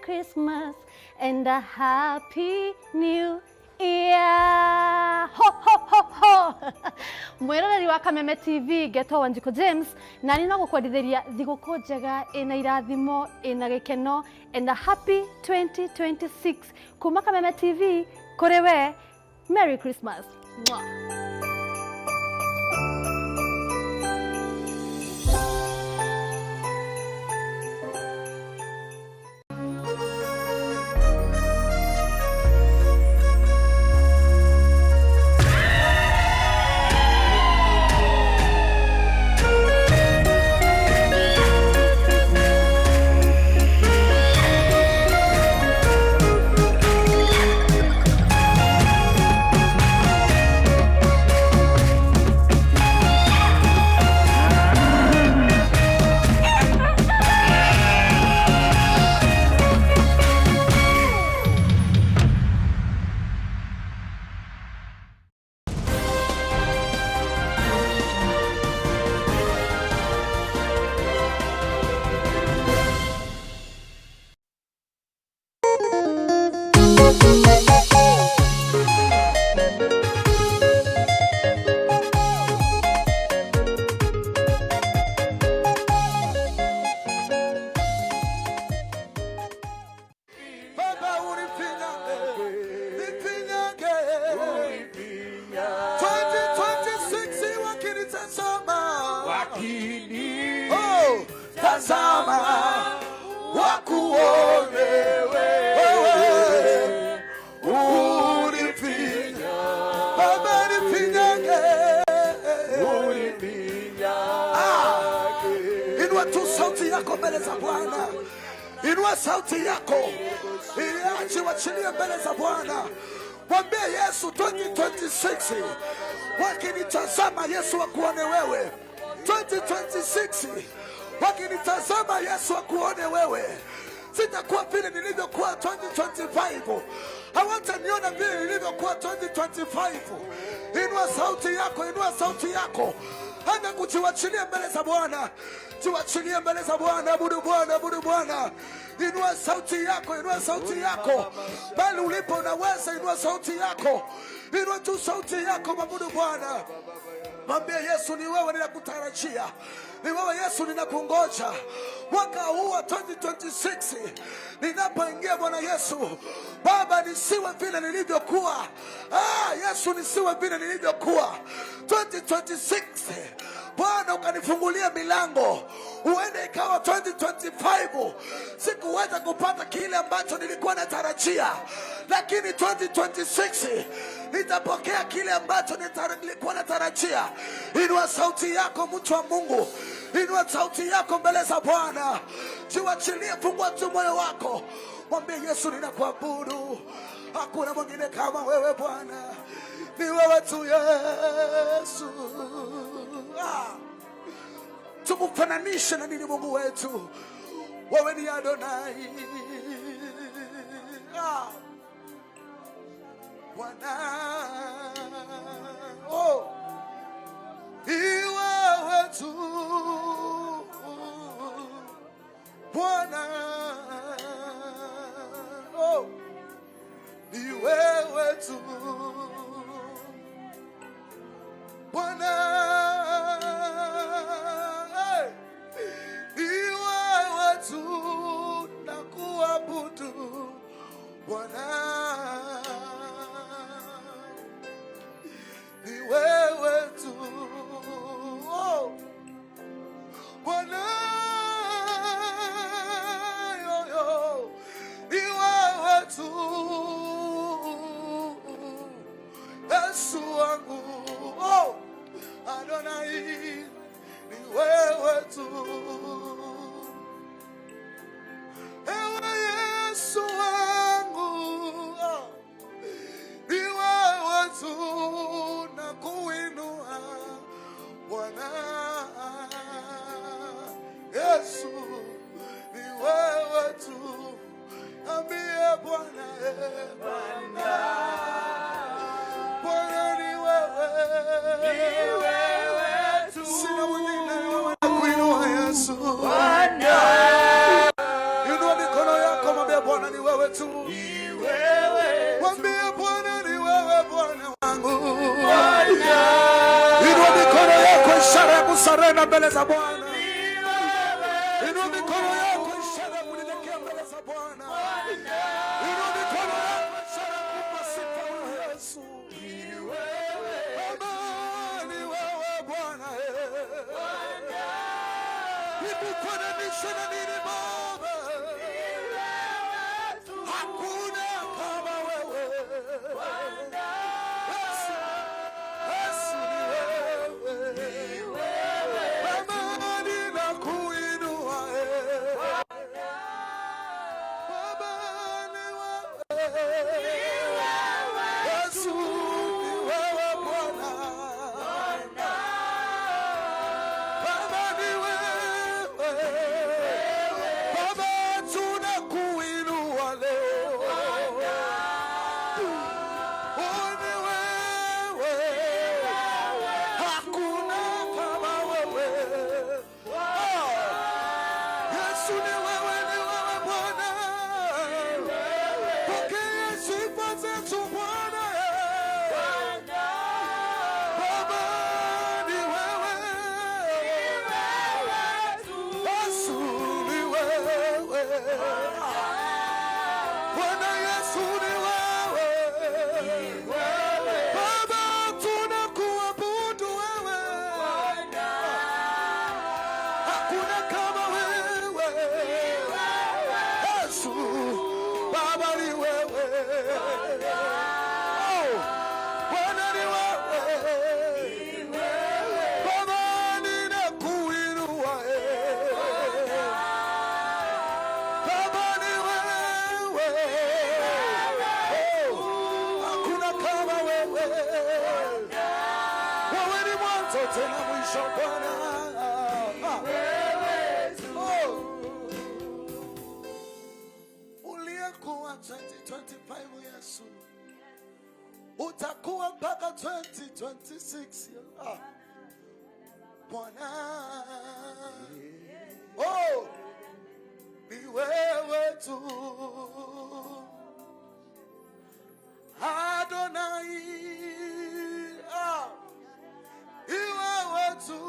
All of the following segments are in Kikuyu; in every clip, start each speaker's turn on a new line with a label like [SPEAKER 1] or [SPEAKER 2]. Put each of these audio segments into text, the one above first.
[SPEAKER 1] Christmas and a Happy New Year. Ho, ho, ho, ho. Mwĩroreri wa Kameme TV, ngetwo Wanjikũ James, na nĩ no gũkwendithĩria thigũkũ njega ĩna irathimo, ĩna gĩkeno and a happy 2026 kuma Kameme TV kũrĩ we. Merry Christmas. Mwah.
[SPEAKER 2] Baba unifinyange, nifinyange. 2026 wakinitazama, oh, tazama wakuone wewe, unifinyange. Baba nifinyange. Ah, inua tu sauti yako mbele za Bwana, inua sauti yako iliache, wachilie mbele za Bwana. Mwambie Yesu 2026 wakinitazama, Yesu wakuone wewe. 2026 wakinitazama, Yesu wakuone wewe. Sitakuwa vile nilivyokuwa 2025, hawataniona vile nilivyokuwa 2025. Inua sauti yako, inua sauti yako, hata kujiwachilia mbele za Bwana, jiwachilie mbele za Bwana. Abudu Bwana, abudu Bwana. Inua sauti yako, inua sauti yako, bali ulipo unaweza, inua sauti yako, inua tu sauti yako, mwabudu Bwana. Mwambie Yesu, ni wewe ninakutarajia, ni wewe Yesu ninakungoja. Mwaka huu wa 2026 ninapoingia, Bwana Yesu, Baba, nisiwe vile nilivyokuwa. Ah, Yesu, nisiwe vile nilivyokuwa 2026. Bwana, ukanifungulia milango, huenda ikawa 2025 sikuweza kupata kile ambacho nilikuwa natarajia, lakini 2026 nitapokea kile ambacho nilikuwa natarajia. Inua sauti yako, mtu wa Mungu, inua sauti yako mbele za Bwana, jiwachilie, fungua tu moyo wako, mwambie Yesu, ninakuabudu, hakuna mwingine kama wewe Bwana, ni wewe tu Yesu. Ah. Tukufananishe na nini Mungu wetu? Wewe ni Adonai. Ah. Bwana, oh. Ni wewe tu Bwana, oh. Ni wewe tu Bwana, hey. Ni wewe tu nakuabudu Bwana, ni wewe tu, oh. Bwana, yo, yo. Ni wewe tu Yesu wangu, oh. Adonai, ni wewe tu. Ewe Yesu wangu, oh. Ni wewe tu nakuinua Bwana. Yesu, ni wewe tu. Ambie Bwana, eh, Bwana. Bwana. tu. Mwambie Bwana ni wewe Bwana wangu. Inua mikono yako ishara ya kusarenda mbele za Bwana. Inua mikono yako ishara ya kunyenyekea mbele za Bwana. Inua mikono yako ishara ya kumpa sifa huyu Yesu. Baba, ni wewe Bwana. Nikufananishe na nini Baba? Hakuna kama wewe. Yesu, Yesu ni wewe. Baba, ninakuinua, eh. Baba, ni wewe. Yesu, ni wewe Bwana. Baba, ni wewe. Baba, tunakuinua leo. Oh, ni wewe. Hakuna kama wewe. Ah. Yesu ni wewe, ni wewe Bwana. Pokea sifa zetu Bwana. Baba ni wewe. Yesu ni wewe. Bwana Yesu ni wewe. Baba tunakuabudu wewe. Hakuna kama wewe. Yesu, Baba ni wewe. Oh, Bwana ni wewe. Baba ninakuinua, eh. Baba ni wewe. Oh, hakuna kama wewe. Wewe ni mwanzo tena mwisho Bwana. Oh. Uliyekuwa 2025 Yesu, utakuwa mpaka 2026. Ah. Bwana. Oh, ni wewe tu. Adonai. Ah. Ni wewe tu.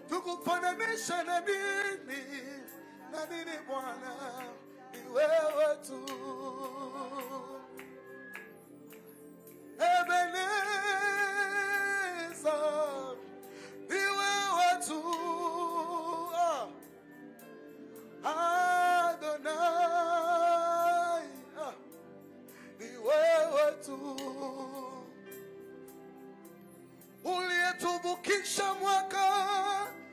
[SPEAKER 2] Tukufananishe na nini? Na nini Bwana? Ni wewe tu. Ebeneza, ni wewe tu. Ah. Adonai, ah. Ni wewe tu uliyetuvukisha mwaka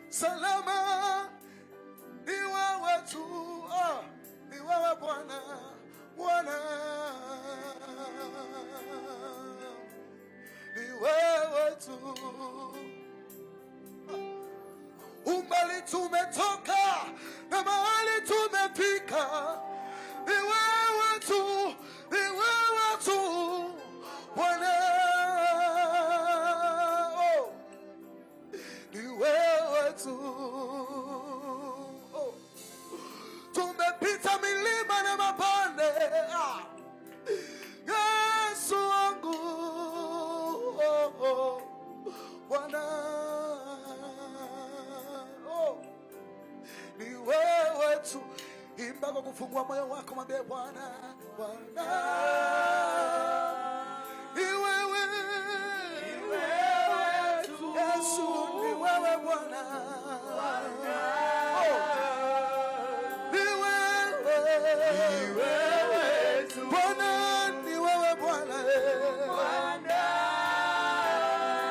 [SPEAKER 2] salama, ni wewe tu, ah, ni wewe Bwana, Bwana, ni wewe tu. Umbali tumetoka na mahali tumefika, ni wewe tu, ni wewe tu Bwana. Oh, ni wewe tu. Oh. Tumepita milima na mabonde, ah. Yesu wangu, oh, oh. Bwana, oh. Ni wewe tu. Imba kwa kufungua moyo wako, mwambie Bwana, Bwana, ni wewe, Yesu, ni wewe Bwana, oh. Ni wewe, Bwana, ni wewe Bwana,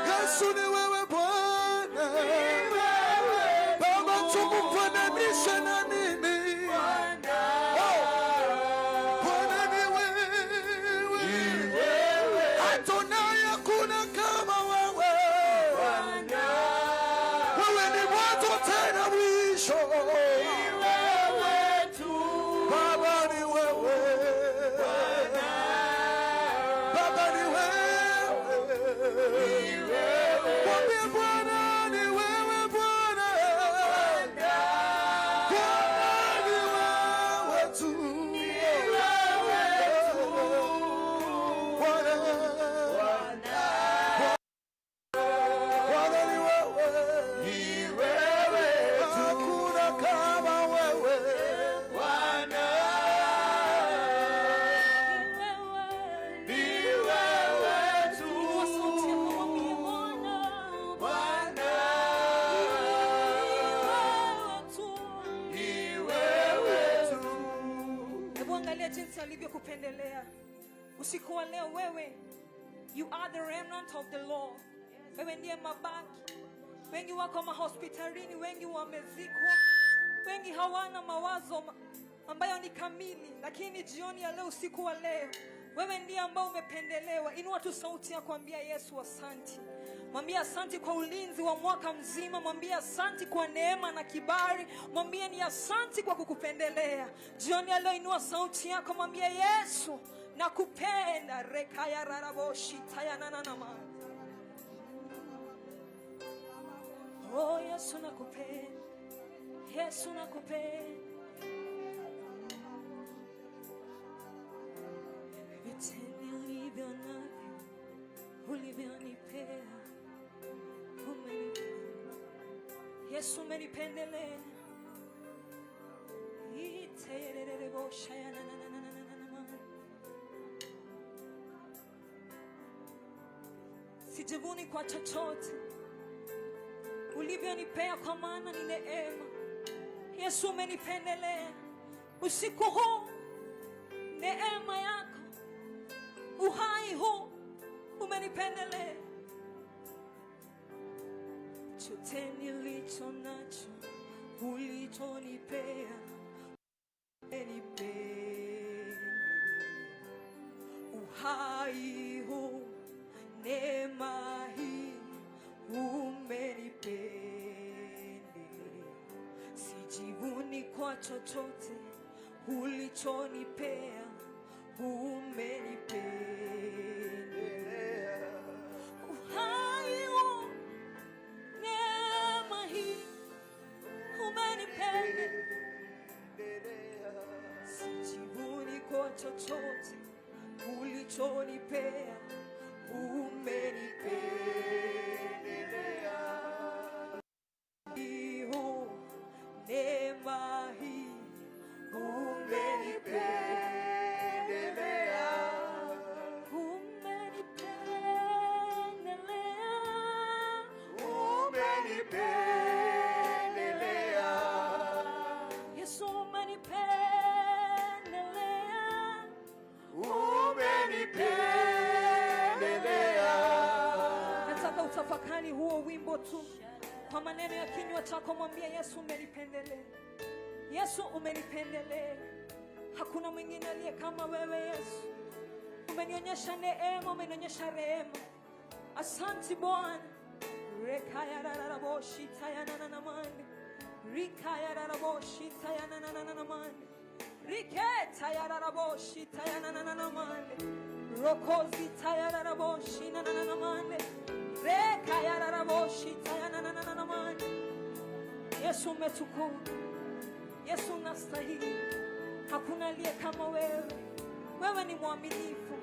[SPEAKER 2] Yesu ni wewe Bwana. Baba, tukufananishe na nini? Oh, Bwana ni wewe, Adonai, hakuna kama wewe. Wewe ni mwanzo tena mwisho. Baba ni wewe, Baba ni wewe. Mwambie Bwana ni wewe Bwana. Bwana.
[SPEAKER 3] jinsi alivyokupendelea usiku wa leo. Wewe, you are the remnant of the Lord. Wewe ndiye mabaki. Wengi wako mahospitalini, wengi wamezikwa, wengi hawana mawazo ambayo ni kamili, lakini jioni ya leo, usiku wa leo, wewe ndiye ambao umependelewa. Inua tu sauti ya kuambia Yesu asanti. Mwambie asanti kwa ulinzi wa mwaka mzima, mwambie asanti kwa neema na kibali, mwambie ni asanti kwa kukupendelea. Jioni ya leo, inua sauti yako, mwambie Yesu, nakupenda. Rekaya raraboshi tayananama. Oh Yesu, nakupenda. Yesu, nakupenda. Vyote nilivyo navyo ulivyonipea, umenipenda. Yesu, umenipendelea. Iterereboshaya. Sijivuni kwa chochote ulivyonipea, kwa maana ni neema. Yesu, umenipendelea usiku huu, neema yako, uhai huu umenipendelea. Chote nilicho nacho ulichonipea, umenipendelea. Uhai huu, neema hii, umenipendelea. Sijivuni kwa chochote ulichonipea, umenipendelea. Uhai huu, neema hii, umenipendelea. Sijivuni kwa chochote ulichonipea, umenipendelea. Huu, neema hii, umenipendelea. Umenipendelea.
[SPEAKER 2] Umenipendelea.
[SPEAKER 3] Yesu, umenipendelea.
[SPEAKER 2] Umenipendelea.
[SPEAKER 3] Nataka utafakari huo wimbo tu kwa maneno ya kinywa chako, mwambie Yesu, umenipendelea. Yesu, umenipendelea. Hakuna mwingine aliye kama wewe Yesu. Umenionyesha neema, umenionyesha rehema. Asanti Bwana. Rekayarararaboshitayananamande. Rikayararaboshitayanananamande. Riketayararaboshitayanananamande. Rokozitayararaboshinananamande. Rekayararaboshitayanananamande. Yesu, umetukuka. Yesu, unastahili. Hakuna aliye kama wewe. Wewe ni mwaminifu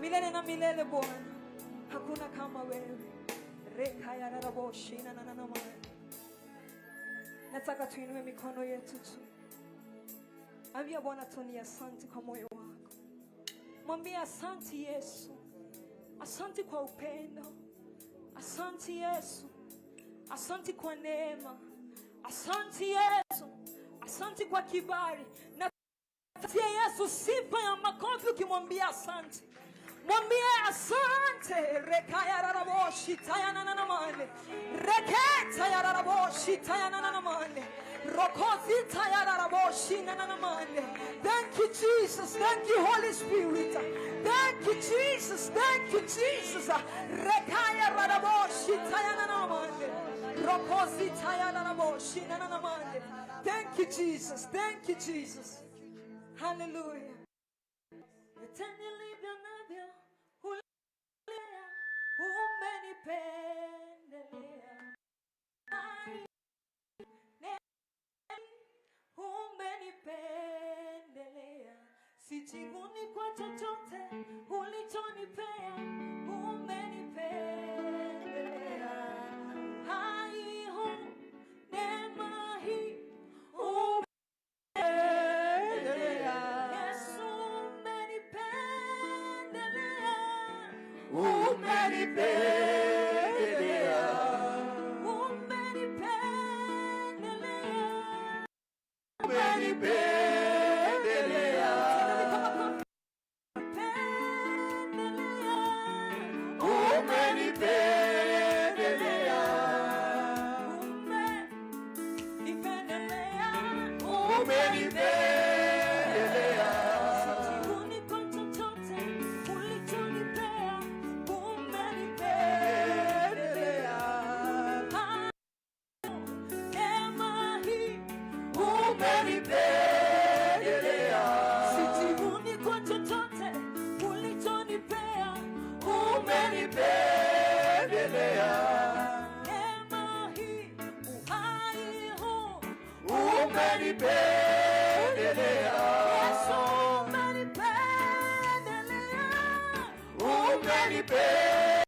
[SPEAKER 3] milele na milele Bwana, hakuna kama wewe. Rekayararaboshinananamande. Nataka tuinue mikono yetu tu, ambia Bwana tu ni asante kwa moyo wako. Mwambie asante Yesu, asante kwa upendo, asante Yesu, asante kwa neema, asante Yesu, asante kwa kibali. Na tia Yesu sifa ya makofi ukimwambia asante. Mwambie asante. Rekayararaboshitayananamande. Reketayararaboshitayananamande. Rokozitayararaboshinanamande. Thank you, Jesus. Thank you, Holy Spirit. Thank you, Jesus. Thank you, Jesus. Rekayararaboshitayananamande. Rokozitayararaboshinanamande. Thank you, Jesus. Thank you, Jesus. Hallelujah. Vyote nilivyo navyo ulea, umenipendelea. Ai, umenipendelea. Sijivuni kwa chochote ulichonipea, umenipendelea. Hai huu, neema hii, umenipendelea. Yesu, umenipendelea.
[SPEAKER 2] Umenipendelea.
[SPEAKER 3] Umenipendelea.
[SPEAKER 2] Umenipendelea.
[SPEAKER 3] Tena mikono.
[SPEAKER 2] Umenipendelea.
[SPEAKER 3] Sijivuni kwa chochote ulichonipea, umenipendelea. Neema hii
[SPEAKER 2] Umenipendelea.
[SPEAKER 3] Sijivuni kwa chochote ulichonipea,
[SPEAKER 2] Umenipendelea.
[SPEAKER 3] Neema hii, uhai huu,
[SPEAKER 2] Umenipendelea.
[SPEAKER 3] Yesu umenipendelea.
[SPEAKER 2] Umenipendelea.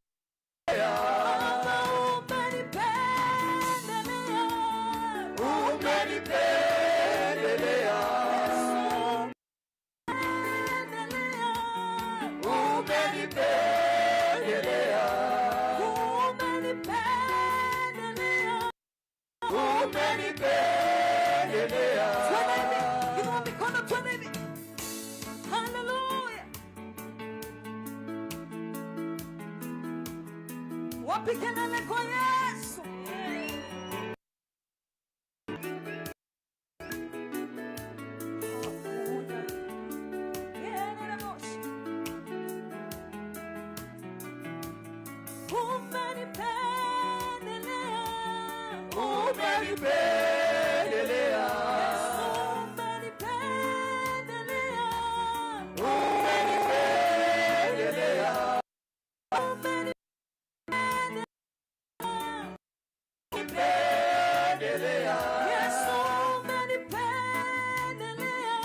[SPEAKER 3] Baba umenipendelea.
[SPEAKER 2] Umenipendelea.
[SPEAKER 3] Yesu umenipendelea.
[SPEAKER 2] Umenipendelea.
[SPEAKER 3] Umenipendelea.
[SPEAKER 2] Umenipendelea.
[SPEAKER 3] Twende hivi, inua mikono twende hivi. Hallelujah. Wapi kelele kwa Yesu? Hakuna. Yeye Umenipendelea.
[SPEAKER 2] Umenipendelea.
[SPEAKER 3] Yesu umenipendelea.
[SPEAKER 2] Umenipendelea. Umenipendelea.
[SPEAKER 3] Yesu umenipendelea.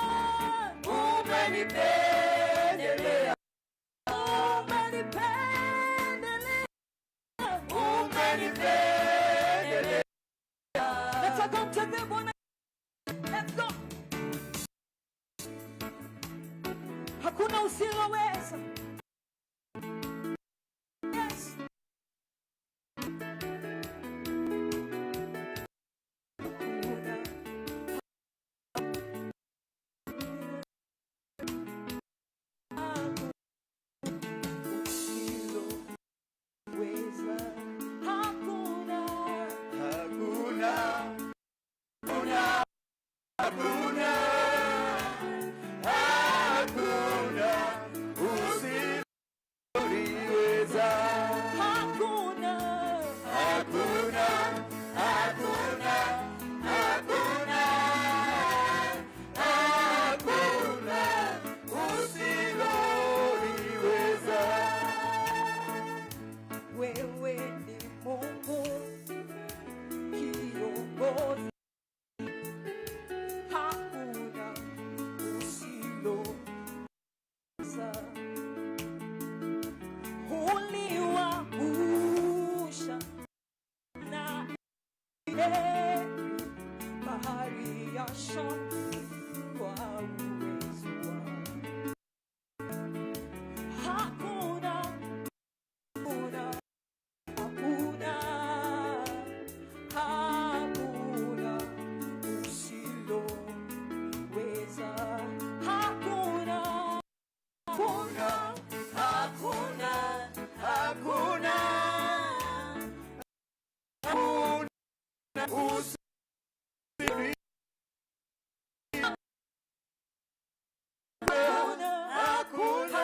[SPEAKER 2] Umenipendelea.
[SPEAKER 3] Umenipendelea.
[SPEAKER 2] Umenipendelea.
[SPEAKER 3] Nataka umchezee Bwana. Let's go. Hakuna usiloweza. Yes. Hakuna. Usiloweza. Hakuna.
[SPEAKER 2] Hakuna. Hakuna. Hakuna. Hakuna usiloliweza.
[SPEAKER 3] Hakuna.
[SPEAKER 2] Hakuna. Hakuna. Hakuna. Hakuna usiloliweza.
[SPEAKER 3] Wewe ni Mungu kiongozi, hakuna usiloweza. Uliwaangusha na ile bahari ya Shamu kwa uwezo wako. Hakuna, hakuna, hakuna, hakuna usiloweza. Hakuna, hakuna,
[SPEAKER 2] Hakuna, hakuna, hakuna usiloliweza.
[SPEAKER 3] hakuna,
[SPEAKER 2] Hakuna.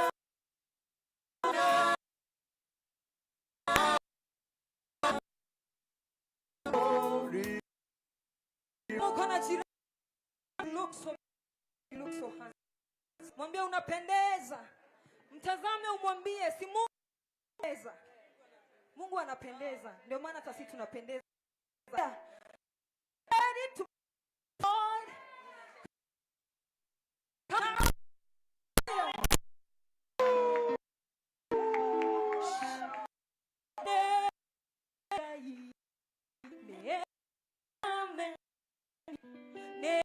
[SPEAKER 3] Uko na jirani, look so, you look so handsome. Mwambie unapendeza. Mtazame umwambie si Mungu anapendeza. Mungu anapendeza. Ndio maana hata sisi tunapendeza. Ready to Lord. Come. Ne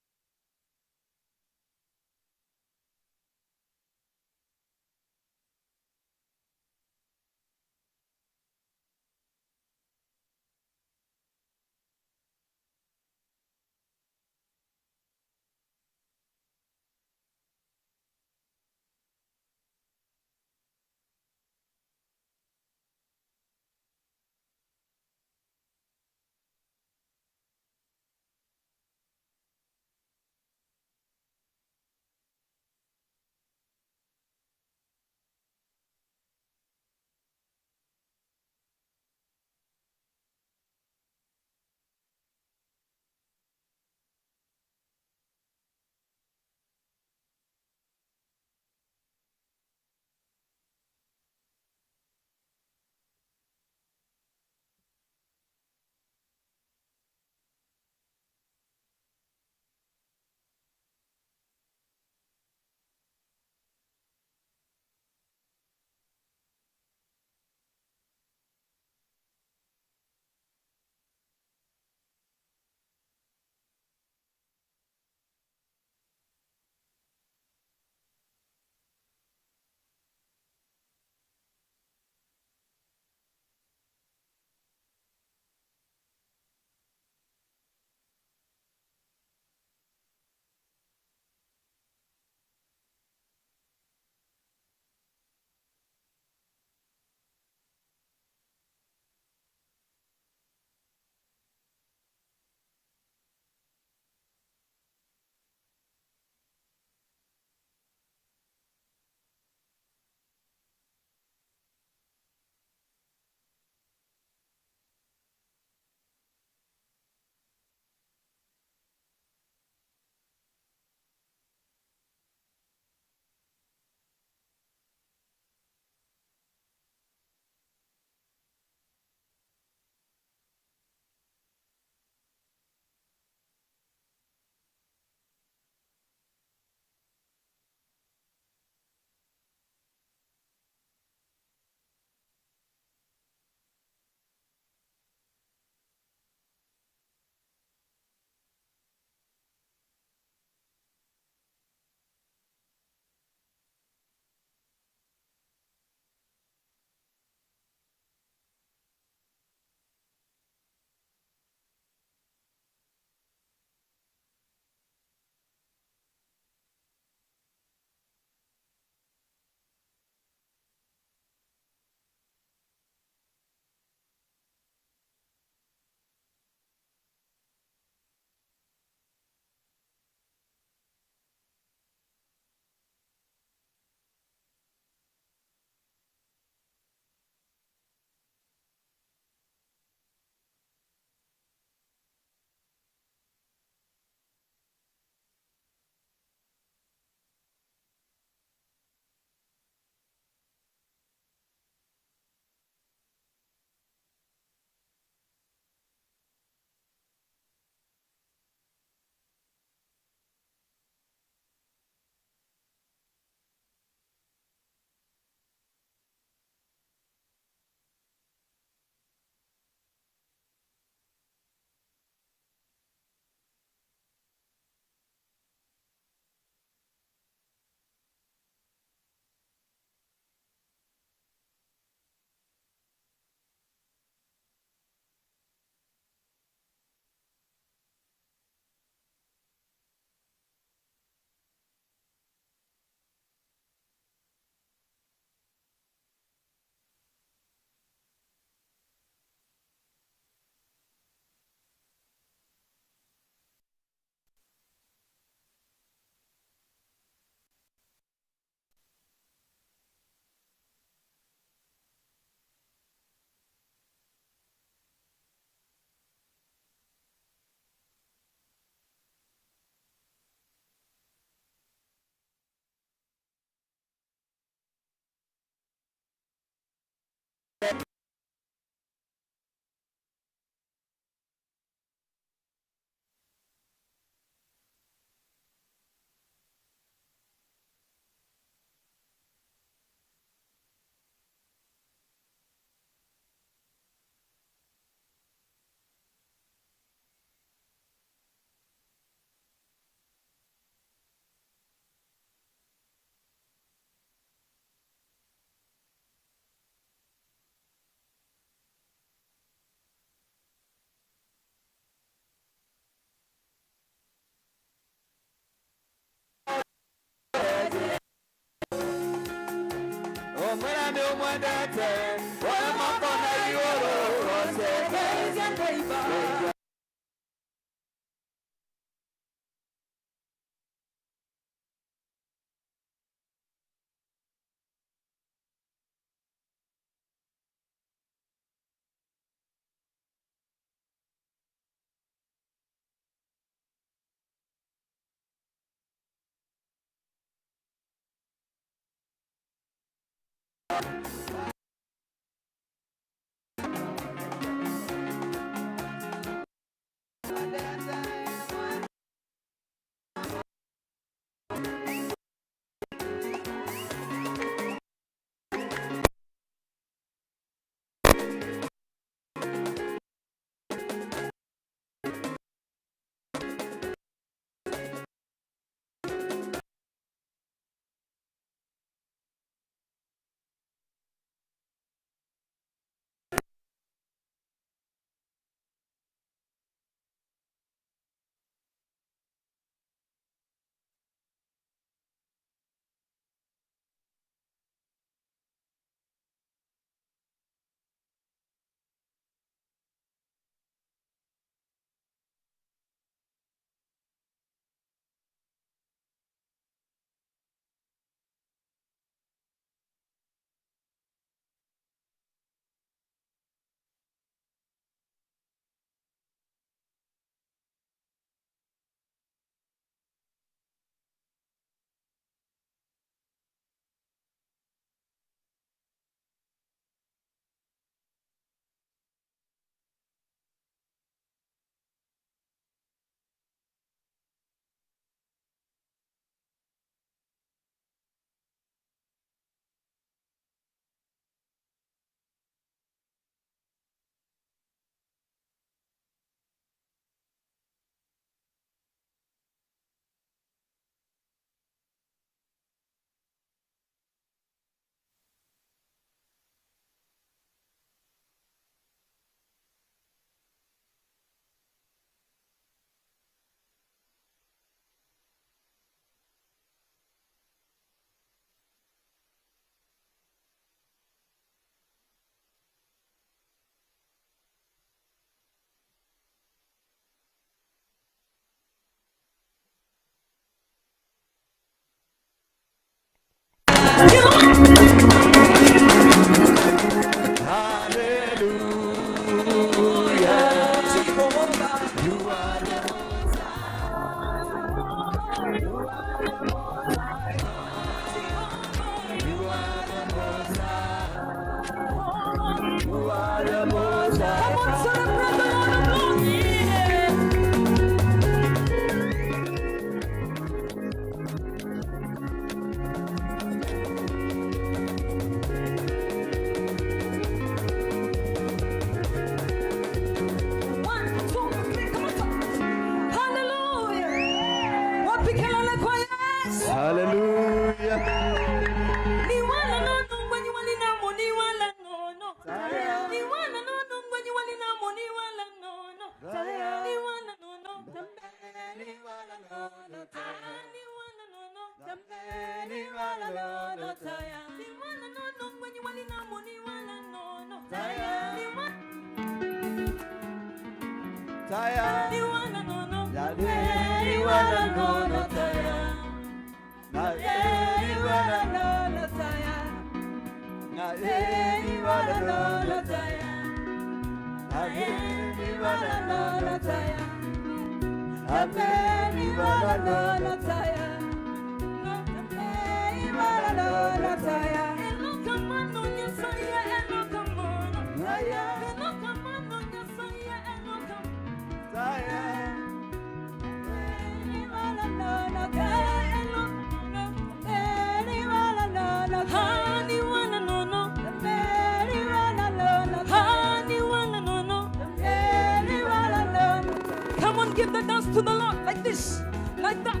[SPEAKER 3] Come on, give the dance to the Lord like this, like that,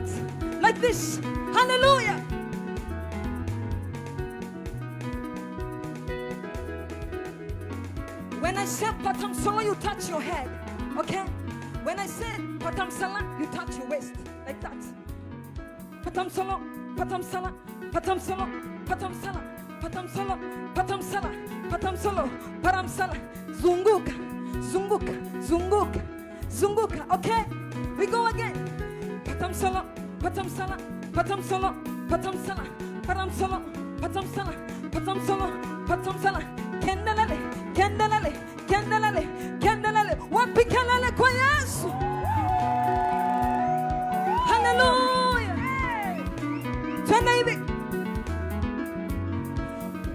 [SPEAKER 3] like this. Hallelujah. When I said Patam Solo, you touch your head. Okay? When I said Patam Sala, you touch your waist. Like that. Patam Solo, Patam Sala, Patam Solo, Patam Sala, Pata msolo, pata msala, pata msolo, pata msala. Zunguka, zunguka, zunguka, zunguka. Okay, we go again. Pata msolo, pata msala, pata msolo, pata msala, pata msolo, pata msala, pata msolo, pata msala. Kendelele, kendelele, kendelele, kendelele. Wapi kelele kwa Yesu? Haleluya. Twende hivi.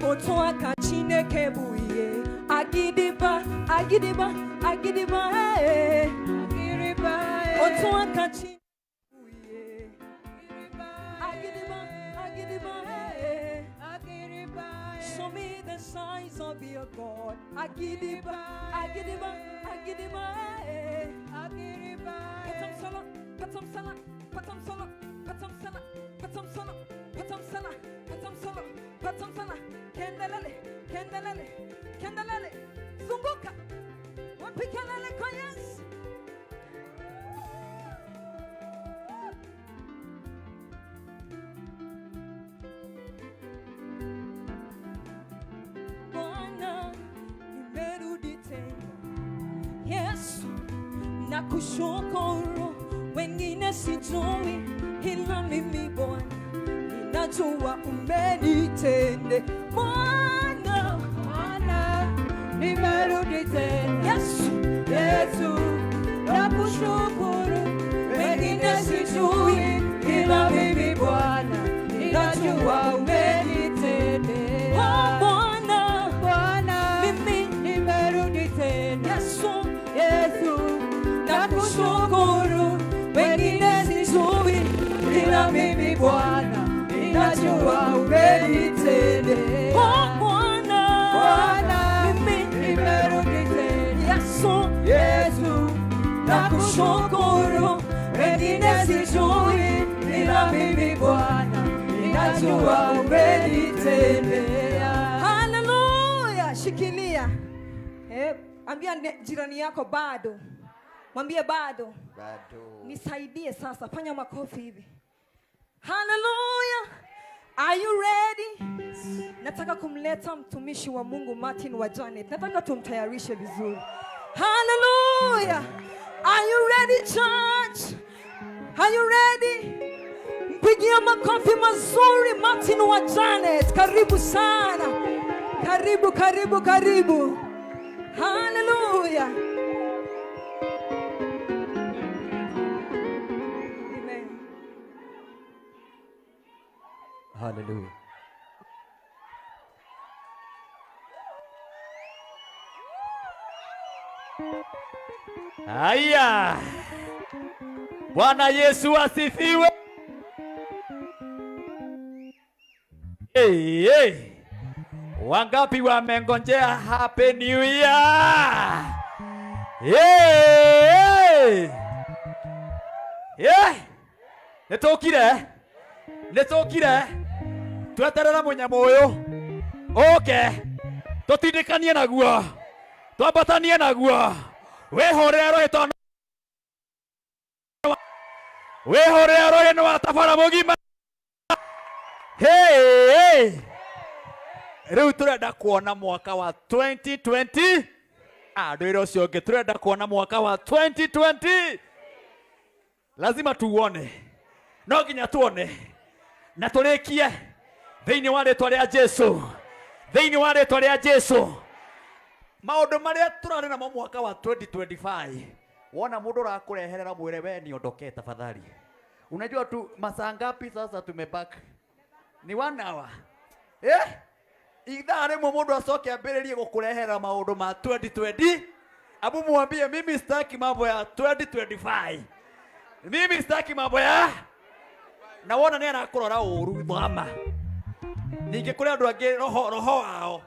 [SPEAKER 3] Otu aka Chineke bụ ihe agịdịgba agịdịgba agịdịgba ee. Otu aka Chineke bụ ihe agịdịgba agịdịgba ee. Show me the signs of your God. Agịdịgba agịdịgba agịdịgba ee. Patam sala, patam sala, patam sala, patam sala, patam sala, patam sala, patam sala, patam sala. Kendelele, kendelele, kendelele. Zunguka. Wapi kelele kwa Yesu? Bwana, nimerudi tena. Yesu, nakushukuru, wengine sijui, ila mimi Bwana ninajua umenitende. Bwana,
[SPEAKER 4] Bwana, nimerudi tena.
[SPEAKER 3] Yesu,
[SPEAKER 4] Yesu, nakushukuru,
[SPEAKER 3] wengine sijui,
[SPEAKER 4] ila mimi Bwana ninajua umenitendea.
[SPEAKER 3] Oh Bwana,
[SPEAKER 4] Bwana,
[SPEAKER 3] mimi
[SPEAKER 4] nimerudi tena.
[SPEAKER 3] Yesu,
[SPEAKER 4] Yesu,
[SPEAKER 3] nakushukuru, wengine sijui, ila mimi
[SPEAKER 4] Bwana ninajua umenitendea.
[SPEAKER 3] Oh Bwana,
[SPEAKER 4] Bwana,
[SPEAKER 3] mimi
[SPEAKER 4] nimerudi tena.
[SPEAKER 3] Yesu,
[SPEAKER 4] Yesu,
[SPEAKER 3] nakushukuru, wengine sijui, ila mimi
[SPEAKER 4] Bwana ninajua umenitendea.
[SPEAKER 3] Haleluya! Shikilia. Ambia jirani yako bado, mwambie bado.
[SPEAKER 5] Bado.
[SPEAKER 3] Nisaidie sasa, fanya makofi hivi. Haleluya! Are you ready? Nataka kumleta mtumishi wa Mungu Martin wa Janet. Nataka tumtayarishe vizuri. Haleluya! Are you ready, church? Are you ready? Mpigie makofi mazuri Martin wa Janet. Karibu sana. Karibu, karibu, karibu. Haleluya. Amen.
[SPEAKER 5] Hallelujah. Haya, Bwana Yesu asifiwe. Hey, hey. Wangapi wamengonjea Happy New Year? Hey, hey. Yeah. Nĩtũkire, nĩtũkire, tweterera mũnyamũ ũyũ ũke tũtindĩkanie naguo, twambatanie naguo, wĩhũrĩre rũhĩ tondũ wĩhũrĩre rũhĩ nĩ watabara mũgima. Hey, hey. Rĩu tũrenda kuona mwaka wa 2020. Ah, ndwĩre ũcio ũngĩ, tũrenda kuona mwaka wa 2020. Lazima tuone, no nginya tuone na tũrĩkie thĩinĩ wa rĩtwa rĩa Jesu, thĩinĩ wa rĩtwa rĩa Jesu. Maũndũ marĩa tũrarĩ namo mwaka wa 2025, wona mũndũ ũrakũreherera mwĩre we niondokee tafadhali. Unajua tu masaa ngapi sasa tumebaki? Ni 1 hour. Eh? Ithaa rĩmwe mũndũ acoke ambĩrĩrie gũkũrehera maũndũ ma 2020. Abu mwambie mimi sitaki mambo ya 2025. Mimi sitaki mambo ya na wona nĩ arakũrora ũru thama. Ningĩ kũrĩ andũ angĩ roho roho wao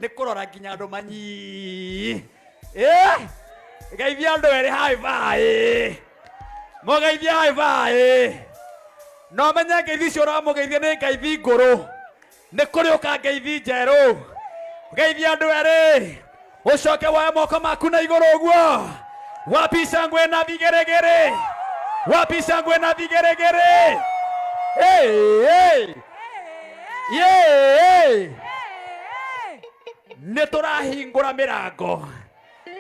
[SPEAKER 5] nĩ kũrora nginya andũ manyi. Eh? Geithia andũ erĩ high five. Mũgeithie high five. No menye ngeithi icio ũramũgeithia nĩ ngeithi ngũrũ. Nĩ kũrĩ ũka ngeithi njerũ. Geithia andũ erĩ. Ũcoke woe moko maku na igũrũ ũguo. Wapi shangwe na vigeregere? Wapi shangwe na vigeregere? Hey, hey. Yeah, hey. Nĩ tũrahingũra mĩrango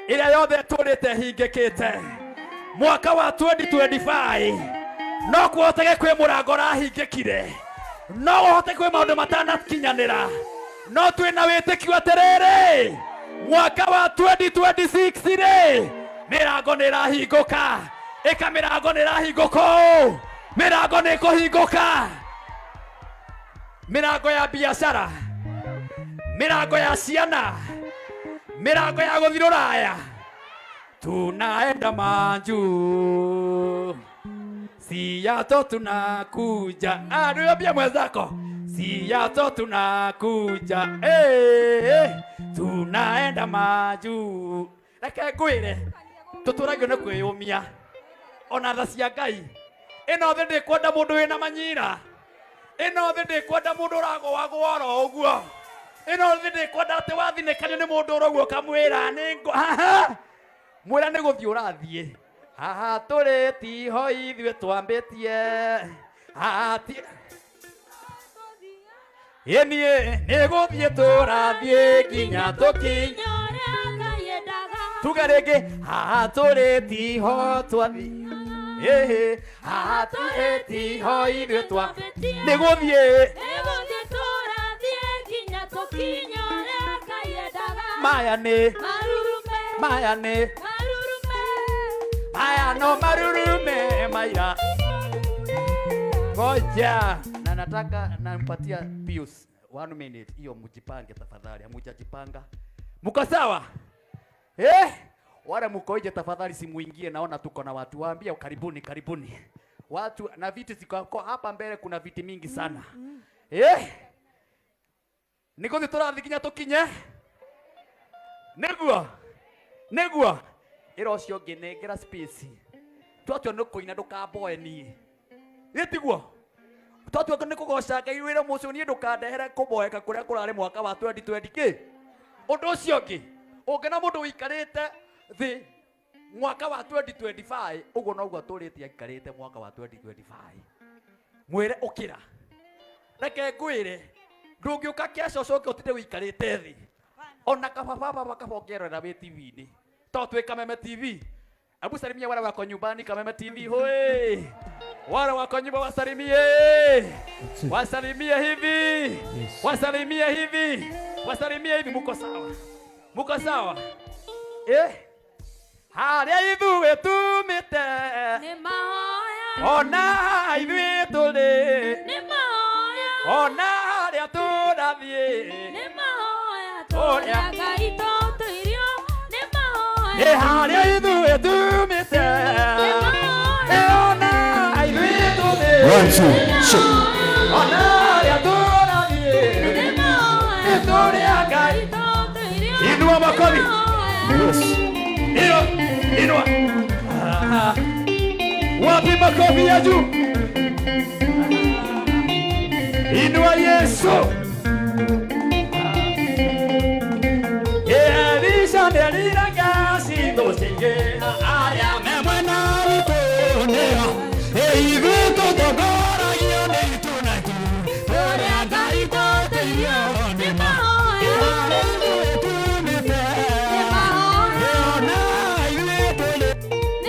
[SPEAKER 5] ĩrĩa yothe tũrĩte hingĩkĩte mwaka wa 2025. No kũhoteke kwĩ mũrango ũrahingĩkire, no ũhote kwĩ maũndũ matanakinyanĩra, no twĩna wĩtĩkio atĩrĩrĩ, mwaka wa 2026 rĩ, mĩrango nĩ ĩrahingũka. Ĩka, mĩrango nĩ ĩrahingũka ũũ, mĩrango nĩ ĩkũhingũka, mĩrango ya biacara, mĩrango ya ciana, mĩrango ya gũthiĩ rũraya. Tunaenda majuu, siato tunakuja. Ah, niambia mwenzako, siato tunakuja. Hey, hey, tunaenda majuu. Reke ngwĩre, tũtũragio nĩ kwĩyũmia ona tha cia Ngai. Ĩno thĩ ndĩkwenda mũndũ wĩna manyira, ĩno thĩ ndĩkwenda mũndũ ũragũagũa oro ũguo, ĩno thĩ ndĩkwenda atĩ wathinĩkanio nĩ mũndũ ũroguo ũkamwĩra nĩ ngũ haha, mwĩra nĩ gũthiĩ ũrathiĩ. Haha tũrĩ tiho ithuĩ twambĩtie, haha ti ĩniĩ nĩ gũthiĩ tũrathiĩ nginya tũkinye. Tuga rĩngĩ, haha tũrĩ tiho twathiĩ. Ĩhĩ, haha tũrĩ tiho ithuĩ twa nĩ gũthiĩ. Maya nĩ maya nĩ maya no marurume maya. Ngoja, na nataka nampatia Pius one minute hiyo, mjipange tafadhali. Hamujajipanga, mko sawa eh? Wale mko nje tafadhali simuingie, naona tuko na watu, waambie karibuni, karibuni watu, na viti ziko kwa hapa mbele, kuna viti mingi sana eh? Nĩgũthiĩ tũrathiĩ nginya tũkinye, nĩguo nĩguo ĩra ũcio ũngĩ nengera space. Twatua nĩ kũina, ndũkamboe niĩ, gĩtiguo twatua nĩ kũgoca Ngai, wĩra mũcio niĩ ndũkandehere kũboeka kũrĩa kũrarĩ mwaka wa 2020 kĩ. Ũndũ ũcio ũngĩ, ũngĩona mũndũ ũikarĩte thĩ mwaka wa 2025 ũguo noguo atũrĩte aikarĩte mwaka wa 2025, mwĩre ũkĩra. Reke ngwĩre, ndũngĩũka kesho ũcoke ũtinde ũikarĩte thĩ. Ona kaba baba kaba ũngĩerorera wĩ TV-inĩ, to twĩ Kameme TV. Hebu salimia wale wako nyumbani, Kameme TV hoi. Wale wako nyumba wasalimie, wasalimie hivi, wasalimie hivi, wasalimie hivi. Muko sawa? Muko sawa eh? Harĩa ithuĩ tumĩte ona ithuĩ tũrĩ ona harĩa tũrathiĩ ũrĩa nĩ harĩa ithuĩ tumĩte ona ithuĩ tũrĩ.
[SPEAKER 2] One, two, check.
[SPEAKER 5] Ona harĩa tũrathiĩ nĩ tũrĩ a Ngai. Inua makofi.
[SPEAKER 2] Yes.
[SPEAKER 5] Inua, inua. Ah. Wapi makofi ya juu? Inua Yesu. Elisha nderiraga cindo cingĩha arĩa me mwena witũ nĩo ithuĩ tũtongoragio nĩ itu na itu tũrĩa Ngai tũteithio nĩ harĩa ithuĩ tumĩte ona ithuĩ tũrĩ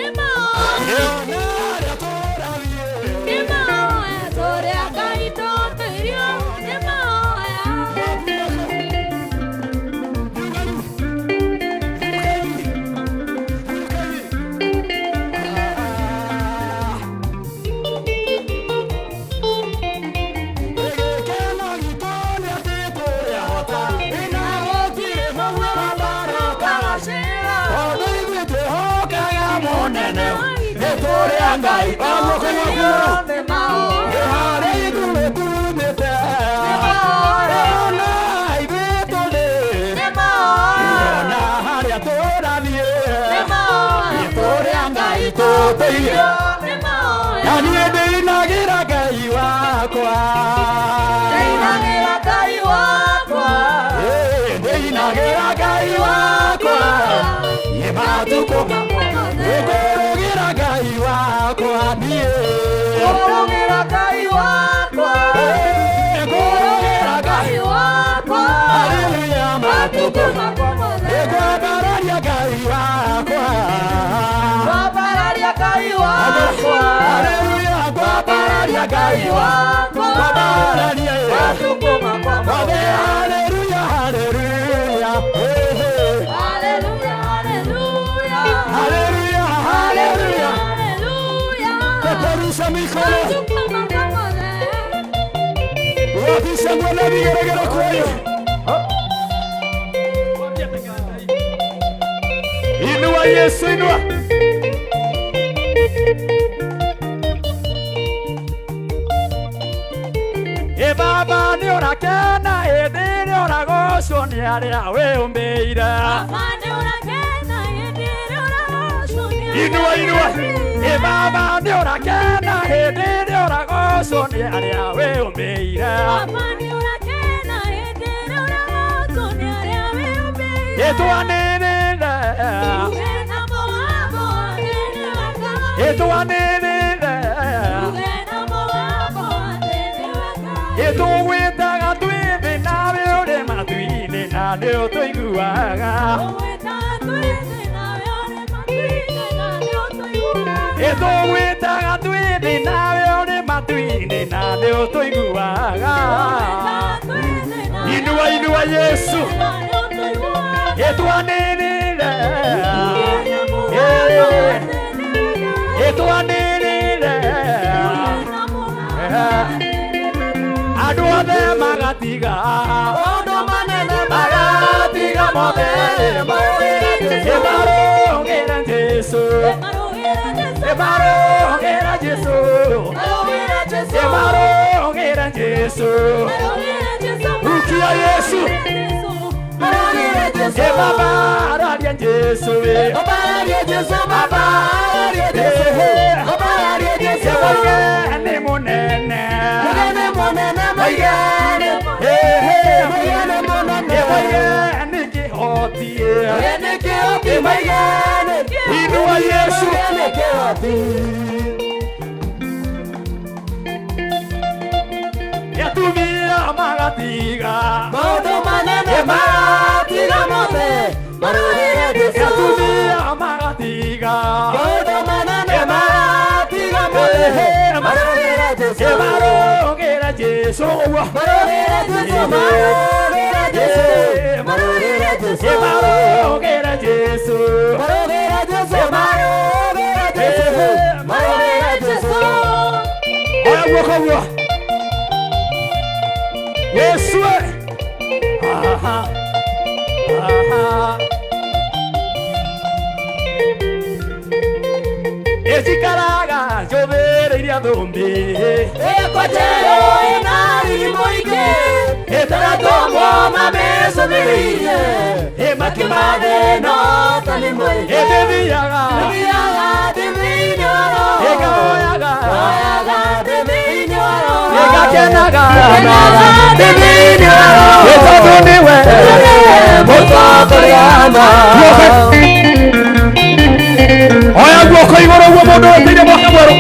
[SPEAKER 5] ona harĩa tũrathiĩ. Gĩkeno gitũ nĩ atĩ tũrĩahota ĩna gũtirĩ tondũ ithuĩ twĩhokaga mũnene nĩ tũrĩ a Ngai wa guoko gwaku nĩ harĩa ithuĩ tumĩte ona ithuĩ tũrĩ ona harĩa tũrathiĩ nĩ tũrĩ a Ngai tũteithie. Na niĩ ndĩinagĩra Ngai wakwa. Ĩ, ndĩinagĩra Ngai wakwa nĩ matukũ ngũrũgĩra Ngai wakwa niĩ. Ĩ, ngũrũgĩra Ngai. Haleluya, matukũ.
[SPEAKER 6] Ngwambararia Ngai wakwa.
[SPEAKER 4] Ngwambararia Ngai wakwa.
[SPEAKER 6] Haleluya, ngwambararia Ngai wakwa. Ngwambararia
[SPEAKER 4] Matukũ makwa
[SPEAKER 6] Mothe, haleluya, haleluya. Hey, hey.
[SPEAKER 4] Haleluya, haleluya.
[SPEAKER 6] Haleluya, haleluya.
[SPEAKER 4] Haleluya.
[SPEAKER 6] Peperusha mikono.
[SPEAKER 4] Matukũ makwa mothe.
[SPEAKER 6] Wapisha ngwena vigeregere kwayo.
[SPEAKER 5] Inua Yesu, inua. Ĩ Baba nĩ ũrakena hĩndĩ ĩrĩa ũragocwo nĩ arĩa wĩũmbĩire. Inua, inua. Ĩ Baba nĩ ũrakena hĩndĩ ĩrĩa ũragocwo nĩ arĩa wĩũmbĩire. Ĩtwanĩrĩre, ĩtwanĩrĩre, ĩtũgwĩtaga twĩ thĩ nawe ũrĩ matu-inĩ na nĩ ũtũiguaga. Ĩtũgwĩtaga twĩ thĩ nawe ũrĩ matu-inĩ na nĩ ũtũiguaga. Inua, inua Yesu. Ĩtwanĩrĩre, ĩtwanĩrĩre, andũ othe magatiga
[SPEAKER 6] Maũndũ manene
[SPEAKER 5] magatiga mothe ĩmarũgĩra Jesu, ĩmarũgĩra Jesu, ĩmarũgĩra Jesu. Rukia Yesu. Ĩ Baba araria Jesu, ĩ
[SPEAKER 6] Baba Jesu, Baba Jesu, Baba Jesu.
[SPEAKER 5] Moige nĩ mũnene.
[SPEAKER 6] Mũnene, mũnene, mũigane. Mũigane, mũnene.
[SPEAKER 5] Ĩ moige nĩ kĩhoti.
[SPEAKER 6] Mũnene kĩhoti, mũigane.
[SPEAKER 5] Inua Yesu.
[SPEAKER 6] Mũnene kĩhoti.
[SPEAKER 5] Atumia magatiga
[SPEAKER 6] Maũndũ manene magatiga mothe marũĩre Jesu.
[SPEAKER 5] Atumia magatiga
[SPEAKER 6] Maũndũ manene magatiga mothe marũĩre Jesu.
[SPEAKER 5] Ĩmarũgĩra Jesu.
[SPEAKER 6] Marũĩre Jesu, marũĩre Jesu, marũĩre Jesu.
[SPEAKER 5] Ĩmarũgĩra Jesu.
[SPEAKER 6] Marũĩre Jesu, marũĩre Jesu, marũĩre Jesu.
[SPEAKER 5] Oya guoko guo Yesu we. Aha. Aha. Ĩcikaraga njũthĩrĩirie thũmbĩ.
[SPEAKER 6] Ĩkwa njerũ ĩna riri mũingĩ, ĩtaratũmwo mamĩcũthĩrĩirie, ĩmakimathe no ta nĩ mũingĩ.
[SPEAKER 5] Ĩthiaga
[SPEAKER 6] Thiaga thĩ thĩinĩ wa roho,
[SPEAKER 5] ĩkahoyaga
[SPEAKER 6] hoyaga thĩ thĩinĩ wa roho,
[SPEAKER 5] ĩgakenaga
[SPEAKER 6] kenaga thĩ thĩinĩ wa roho.
[SPEAKER 5] Ĩ tondũ nĩwe
[SPEAKER 6] Mũtongoria ma.
[SPEAKER 5] Oya guoko igũrũ ũguo mũndũ weteire mwaka mwerũ,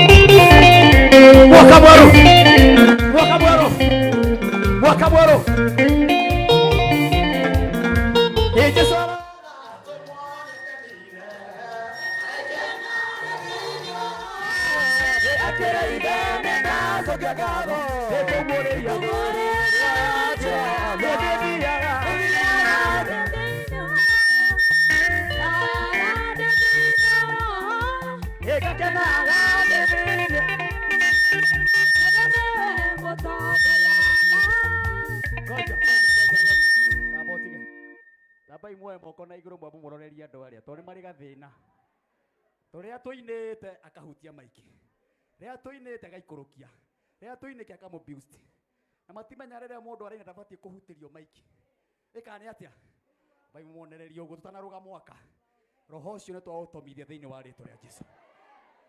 [SPEAKER 5] mwaka mwerũ, mwaka mwerũ, mwaka mwerũ. Ĩ Jesũ ara- Ĩgakenaga thĩ thĩinĩ. Ngoja, ngoja, ngoja. Tamba ũtige. Tambai muoe moko na igũrũ mwambu mũrorerie andũ arĩa tondũ nĩ marĩ gathĩna. Tũrĩa tũinĩte akahutia maiki. Rĩrĩa tũinĩte agaikũrũkia. Rĩrĩa tũinĩke akamũboost. Na matimenya rĩrĩa mũndũ araina ndabatiĩ kũhutĩrio maiki. Ĩkaa nĩ atĩa? Mbai muonererie ũguo tũtanarũga mwaka. Roho ũcio nĩ twaũtomithia thĩinĩ wa rĩtwa rĩa Jesu.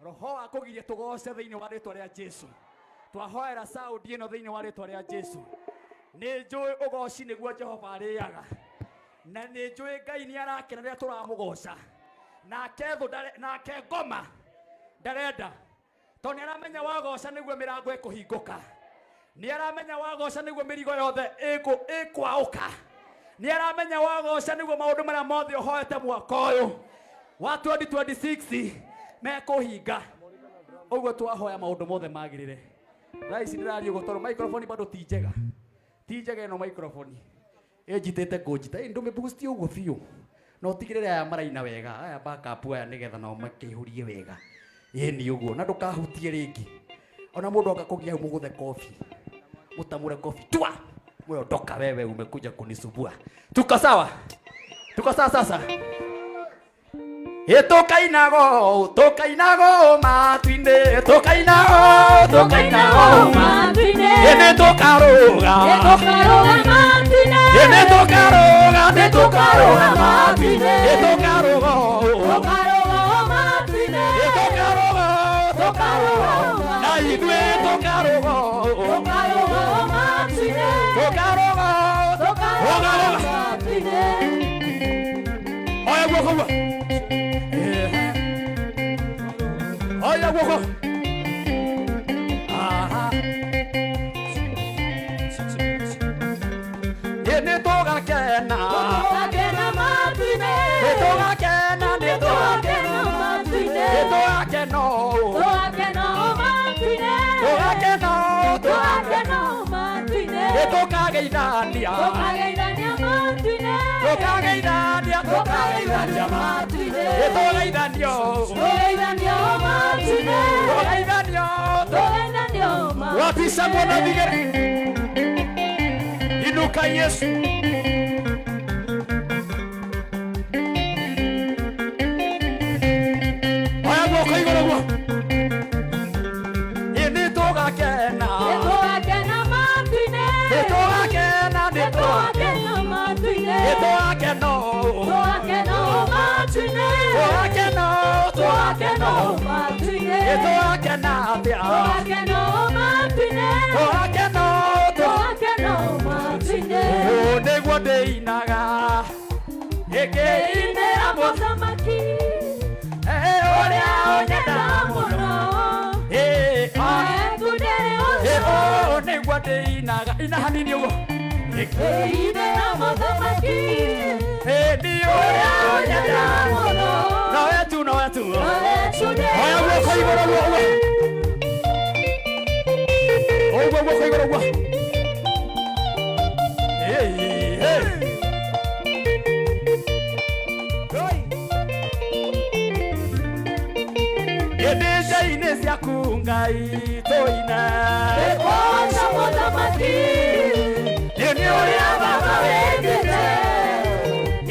[SPEAKER 5] Roho wa kũgiria tũgoce thĩinĩ wa rĩtwa rĩa Jesu. Twahoera saundi ĩno thĩinĩ wa rĩtwa rĩa Jesu. Nĩ njũĩ ũgoci nĩguo Jehova arĩaga. Na nĩ njũĩ Ngai nĩ arakena rĩrĩa tũramũgoca. Nake thũ nake ngoma ndarenda. Tondũ nĩ aramenya wagoca nĩguo mĩrango ĩkũhingũka. Nĩ aramenya wagoca nĩguo mĩrigo yothe ĩkwaũka. Nĩ aramenya wagoca nĩguo maũndũ marĩa mothe ũhoete mwaka ũyũ wa 2026 mekũhinga. Ũguo twahoya maũndũ mothe magĩrĩre. Thaa ici ndĩraria ũguo tondũ microphone bado ti njega. Ti njega ĩno microphone. Ĩnjitĩte kũnjita. Ĩ ndũmĩ-boost ũguo biũ. Na ũtigĩrĩre aya maraina wega, aya backup aya nĩgetha nao makĩihũrie wega. Ĩni ũguo na ndũkahutie rĩngĩ. Ona mũndũ oka kũgia hau mũgũthe kobi. Mũtamũre kobi. Tua! Wewe ondoka wewe umekuja kunisumbua. Tuko sawa? Tuko sawa sasa? Tukainago, tukainago matu-inĩ, tukainago, tukainago
[SPEAKER 4] matu-inĩ.
[SPEAKER 5] Ĩ nĩtũkarũga,
[SPEAKER 4] Tũkarũga matu-inĩ.
[SPEAKER 5] Ĩ nĩtũkarũga, nĩtũkarũga
[SPEAKER 4] matu-inĩ.
[SPEAKER 5] Ĩ tũkarũga,
[SPEAKER 4] Tũkarũga matu-inĩ.
[SPEAKER 5] Ĩ tũkarũga, tũkarũga na ithuĩ tũkarũga,
[SPEAKER 4] Tũkarũga matu-inĩ.
[SPEAKER 5] Tũkarũga,
[SPEAKER 4] Tũkarũga
[SPEAKER 5] Rũga, rũga.
[SPEAKER 4] matu-inĩ.
[SPEAKER 5] Oya guoko guo. Oya guoko. Aha. Ĩ nĩtũgakena,
[SPEAKER 4] Tũgakena matu-inĩ.
[SPEAKER 5] nĩtũgakena,
[SPEAKER 4] Tũgakena matu-inĩ.
[SPEAKER 5] nĩtũgakena,
[SPEAKER 4] Tũgakena matu-inĩ.
[SPEAKER 5] tũgakena,
[SPEAKER 4] Tũgakena matu-inĩ.
[SPEAKER 5] nĩtũkageithania,
[SPEAKER 4] Tũkageithania matu-inĩ.
[SPEAKER 5] tũkageithania,
[SPEAKER 4] Tũkageithania matu-inĩ.
[SPEAKER 5] nĩtũgeithanio,
[SPEAKER 4] Tũgeithanio matu-inĩ.
[SPEAKER 5] tũgeithanio,
[SPEAKER 4] Tũgeithanio matu-inĩ.
[SPEAKER 5] Wapi Samuel na vigere? Inuka Yesu. Oya guoko igũrũ guo. Ĩ nĩtũgakena,
[SPEAKER 4] Nĩtũgakena matu-inĩ.
[SPEAKER 5] nĩtũgakena,
[SPEAKER 4] Nĩtũgakena matu-inĩ.
[SPEAKER 5] nĩtũgakena,
[SPEAKER 4] Tũgakena matu-inĩ.
[SPEAKER 5] tũgakena,
[SPEAKER 4] Tũgakena matu-inĩ.
[SPEAKER 5] nĩtũgakena atĩa?
[SPEAKER 4] Tũgakena matu-inĩ.
[SPEAKER 5] Tũgakena,
[SPEAKER 4] Tũgakena matu-inĩ.
[SPEAKER 5] Ũũ nĩguo ndĩinaga ĩkĩinĩra
[SPEAKER 4] Mũthamaki
[SPEAKER 5] ũrĩa
[SPEAKER 4] ũnyenda
[SPEAKER 5] ũnyenda
[SPEAKER 4] mũno.
[SPEAKER 5] mũno. Ĩ, ah.
[SPEAKER 4] Ekundĩrĩ
[SPEAKER 5] Ĩ,
[SPEAKER 4] ũcio.
[SPEAKER 5] ũũ nĩguo ndĩinaga ina hanini ũguo
[SPEAKER 4] Ĩinĩra mũthamaki
[SPEAKER 5] Ĩ, nĩ ũrĩa ũnyenda
[SPEAKER 4] mũno.
[SPEAKER 5] nowe tu nowe tu
[SPEAKER 4] Ekundĩrĩ
[SPEAKER 5] oya guoko igũrũ guo ũguo ũguo guoko igũrũ guo Ĩ, ĩ. Ĩndĩ nja-inĩ ciaku Ngai tũine
[SPEAKER 4] Ũcio mũthamaki
[SPEAKER 5] Ĩ nĩ ũrĩa
[SPEAKER 4] Baba wendete.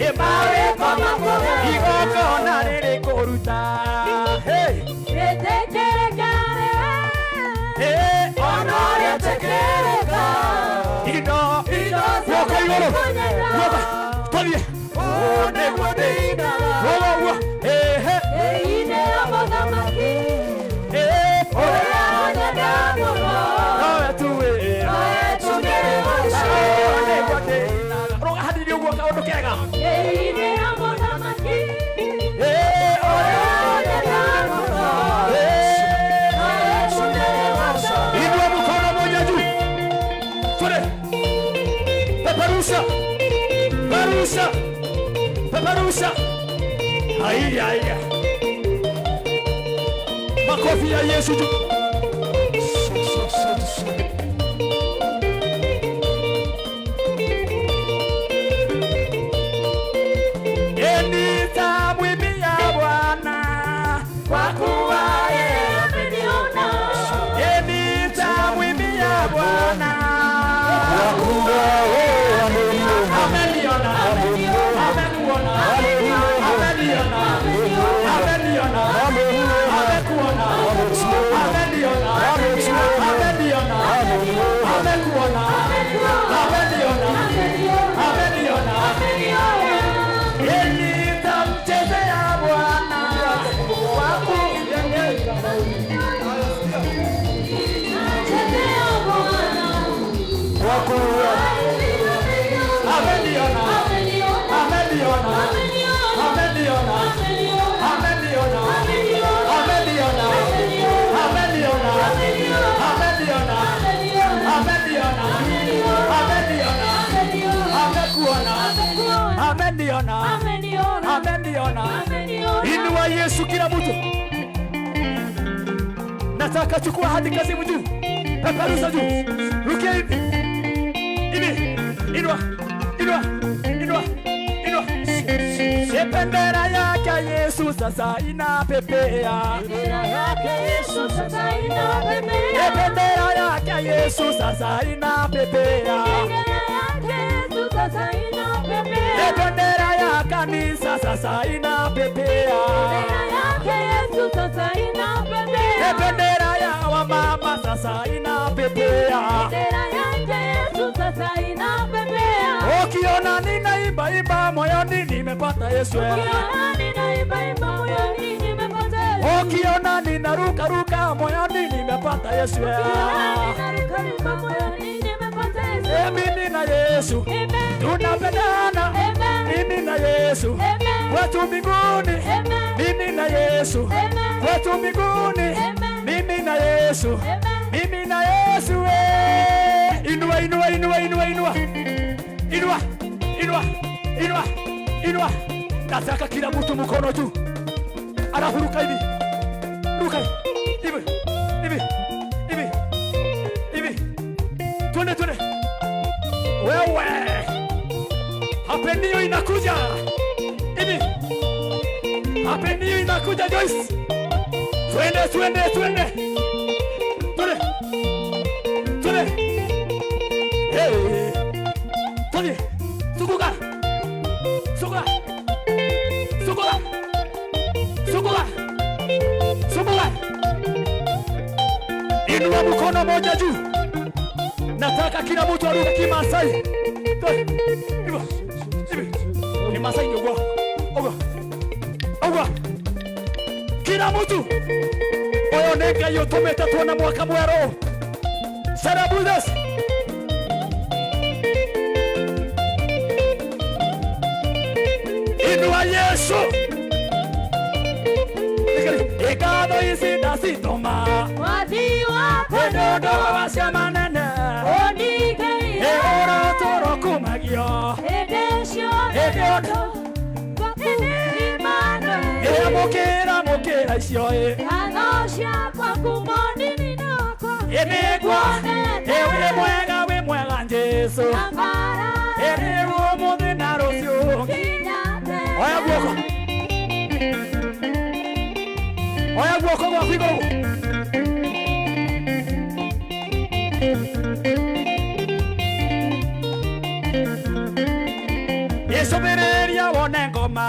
[SPEAKER 5] Ĩ marĩtwa
[SPEAKER 4] maku
[SPEAKER 5] igongona rĩrĩ kũruta Hey!
[SPEAKER 4] Rĩtĩkĩrĩka nĩwe.
[SPEAKER 5] Ĩ,
[SPEAKER 4] Ona rĩtĩkĩrĩka.
[SPEAKER 5] indo
[SPEAKER 4] Indo
[SPEAKER 5] guoko igũrũ
[SPEAKER 4] ciothe
[SPEAKER 5] guoko tũthiĩ ũũ nĩguo ndĩinaga ũguo ũguo ĩhĩ
[SPEAKER 4] Ĩinĩra mũthamaki
[SPEAKER 5] ĩ
[SPEAKER 4] ũrĩa ũnyenda mũno.
[SPEAKER 5] nowe tu ĩ
[SPEAKER 4] Ekundĩrĩ ũcio.
[SPEAKER 5] ũũ nĩguo ndĩinaga rũga hanini ũguo kaũndũ kega
[SPEAKER 4] Ĩinĩra mũthamaki
[SPEAKER 5] ĩ ũrĩa
[SPEAKER 4] ũnyenda mũno.
[SPEAKER 5] ĩ
[SPEAKER 4] Ekundĩrĩ ũcio.
[SPEAKER 5] Inua mkono moja juu. Twende. Peperusha. Peperusha. Peperusha. Haya haya. Makofi ya Yesu juu. Nitamwimbia Bwana kwa kuwa yeye
[SPEAKER 4] Ameniona.
[SPEAKER 5] Nitamwimbia Bwana ameniona, amekuona, ameniona, ameniona, amekuona, ameniona, ameniona, amekuona, ameniona, ameniona. Nitamchezea Bwana kwa
[SPEAKER 4] Chezea Bwana.
[SPEAKER 5] ameniona,
[SPEAKER 4] Ameniona.
[SPEAKER 5] ameniona,
[SPEAKER 4] Ameniona.
[SPEAKER 5] ameniona,
[SPEAKER 4] Ameniona.
[SPEAKER 5] ameniona,
[SPEAKER 4] Ameniona.
[SPEAKER 5] ameniona, ameniona,
[SPEAKER 4] Ameniona.
[SPEAKER 5] ameniona,
[SPEAKER 4] Ameniona.
[SPEAKER 5] amekuona. Ameniona.
[SPEAKER 6] Ameniona.
[SPEAKER 5] Ameniona.
[SPEAKER 6] Ameniona.
[SPEAKER 5] Inua Yesu kila mtu. Nataka chukua hadi kazi juu. Peperusa juu. Rukia hivi. Hivi. Inua. Inua. Inua. Inua. E bendera yake Yesu sasa inapepea.
[SPEAKER 6] Bendera yake Yesu sasa
[SPEAKER 5] E
[SPEAKER 6] inapepea.
[SPEAKER 5] bendera yake Yesu sasa inapepea.
[SPEAKER 6] Bendera yake Yesu sasa
[SPEAKER 5] E
[SPEAKER 6] inapepea.
[SPEAKER 5] bendera ya kanisa sasa inapepea.
[SPEAKER 6] Bendera yake Yesu sasa
[SPEAKER 5] E
[SPEAKER 6] inapepea.
[SPEAKER 5] bendera ya wamama sasa inapepea.
[SPEAKER 6] Bendera yake Yesu sasa inapepea.
[SPEAKER 5] Ukiona ninaimba imba moyoni nimepata Yesu.
[SPEAKER 6] Ukiona ninaimba imba moyoni nimepata Yesu.
[SPEAKER 5] Ukiona ninaruka ruka moyoni nimepata Yesu.
[SPEAKER 6] Ukiona ninaruka ruka moyoni nimepata Yesu.
[SPEAKER 5] E, mimi na Yesu
[SPEAKER 6] Amen.
[SPEAKER 5] tunapendana,
[SPEAKER 6] Amen.
[SPEAKER 5] mimi na Yesu
[SPEAKER 6] Amen.
[SPEAKER 5] kwetu mbinguni,
[SPEAKER 6] Amen.
[SPEAKER 5] mimi na Yesu
[SPEAKER 6] Amen.
[SPEAKER 5] kwetu mbinguni,
[SPEAKER 6] Amen.
[SPEAKER 5] mimi na Yesu,
[SPEAKER 6] Amen.
[SPEAKER 5] mimi na Yesu. eh. Inua, inua, inua, inua, inua, inua, inua, inua, inua. Nataka kila mtu mkono juu, alafu ruka hivi, ruka hivi, hivi, hivi, hivi, twende, twende. Wewe hapendio inakuja hivi, hapendio inakuja Joyce, twende, twende, twende, twende, twende, hey, twende, zunguka, zunguka, zunguka, zunguka, zunguka, inua mkono moja juu. Nataka kila mtu aruke kimasai. Twende. Hivyo. Hivi. Kimasai ndio kwa. Ogwa. Ogwa. Kila mtu. Oyo nĩ Ngai ũtũmĩte tuone mwaka mwerũ. Celebrate this. Inua Yesu. Ngatho ici ndacitũma
[SPEAKER 6] Wathi wakwa
[SPEAKER 5] nĩ ũndũ wa ciama nene
[SPEAKER 6] ũndingeire
[SPEAKER 5] ĩũrotũro kumagio
[SPEAKER 6] hĩndĩ ciothe
[SPEAKER 5] Hĩndĩ yothe.
[SPEAKER 6] Gwaku Emmanuel.
[SPEAKER 5] Ĩamũkĩra mũkĩra icio ĩ
[SPEAKER 6] Ngatho ciakwa kuma nini-inĩ wakwa
[SPEAKER 5] ĩnĩguo ĩ wĩ mwega wĩ mwega Jesũ
[SPEAKER 6] Nyambara
[SPEAKER 5] ĩnĩguo ũmũthĩ na rũciũ
[SPEAKER 6] nginya tene.
[SPEAKER 5] Oya guoko, oya guoko gwaku igũrũ. Ĩcũthĩrĩria wone ngoma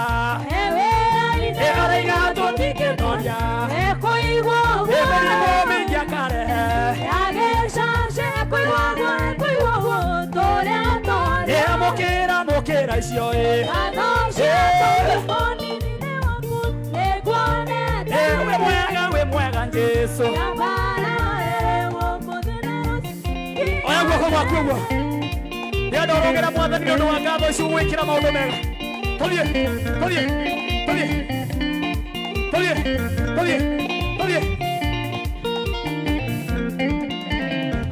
[SPEAKER 6] Ewe Aitha,
[SPEAKER 5] ĩaraiga tũtingĩtoria
[SPEAKER 6] ekũigua ũguo.
[SPEAKER 5] ĩmĩrimũ mĩingĩ akarehe
[SPEAKER 6] Yagĩcaca, ekũigua ũguo, ekũigua ũguo, tũrĩa twaria.
[SPEAKER 5] ĩamũkĩra mũkĩra icio ĩ
[SPEAKER 6] Ngatho ciakwa kuma nini-inĩ waku nĩnguonete.
[SPEAKER 5] Ĩ wĩ mwega wĩ mwega Jesũ.
[SPEAKER 6] Nyambara ĩrĩ ũmũthĩ na rũciũ.
[SPEAKER 5] Oya guoko gwaku ũguo. Ndĩrenda ũrũgĩra mwathani nĩ ũndũ wa ngatho ici gwĩkĩra maũndũ mega. Tũthiĩ, tũthiĩ, tũthiĩ, tũthiĩ, tũthiĩ, tũthiĩ.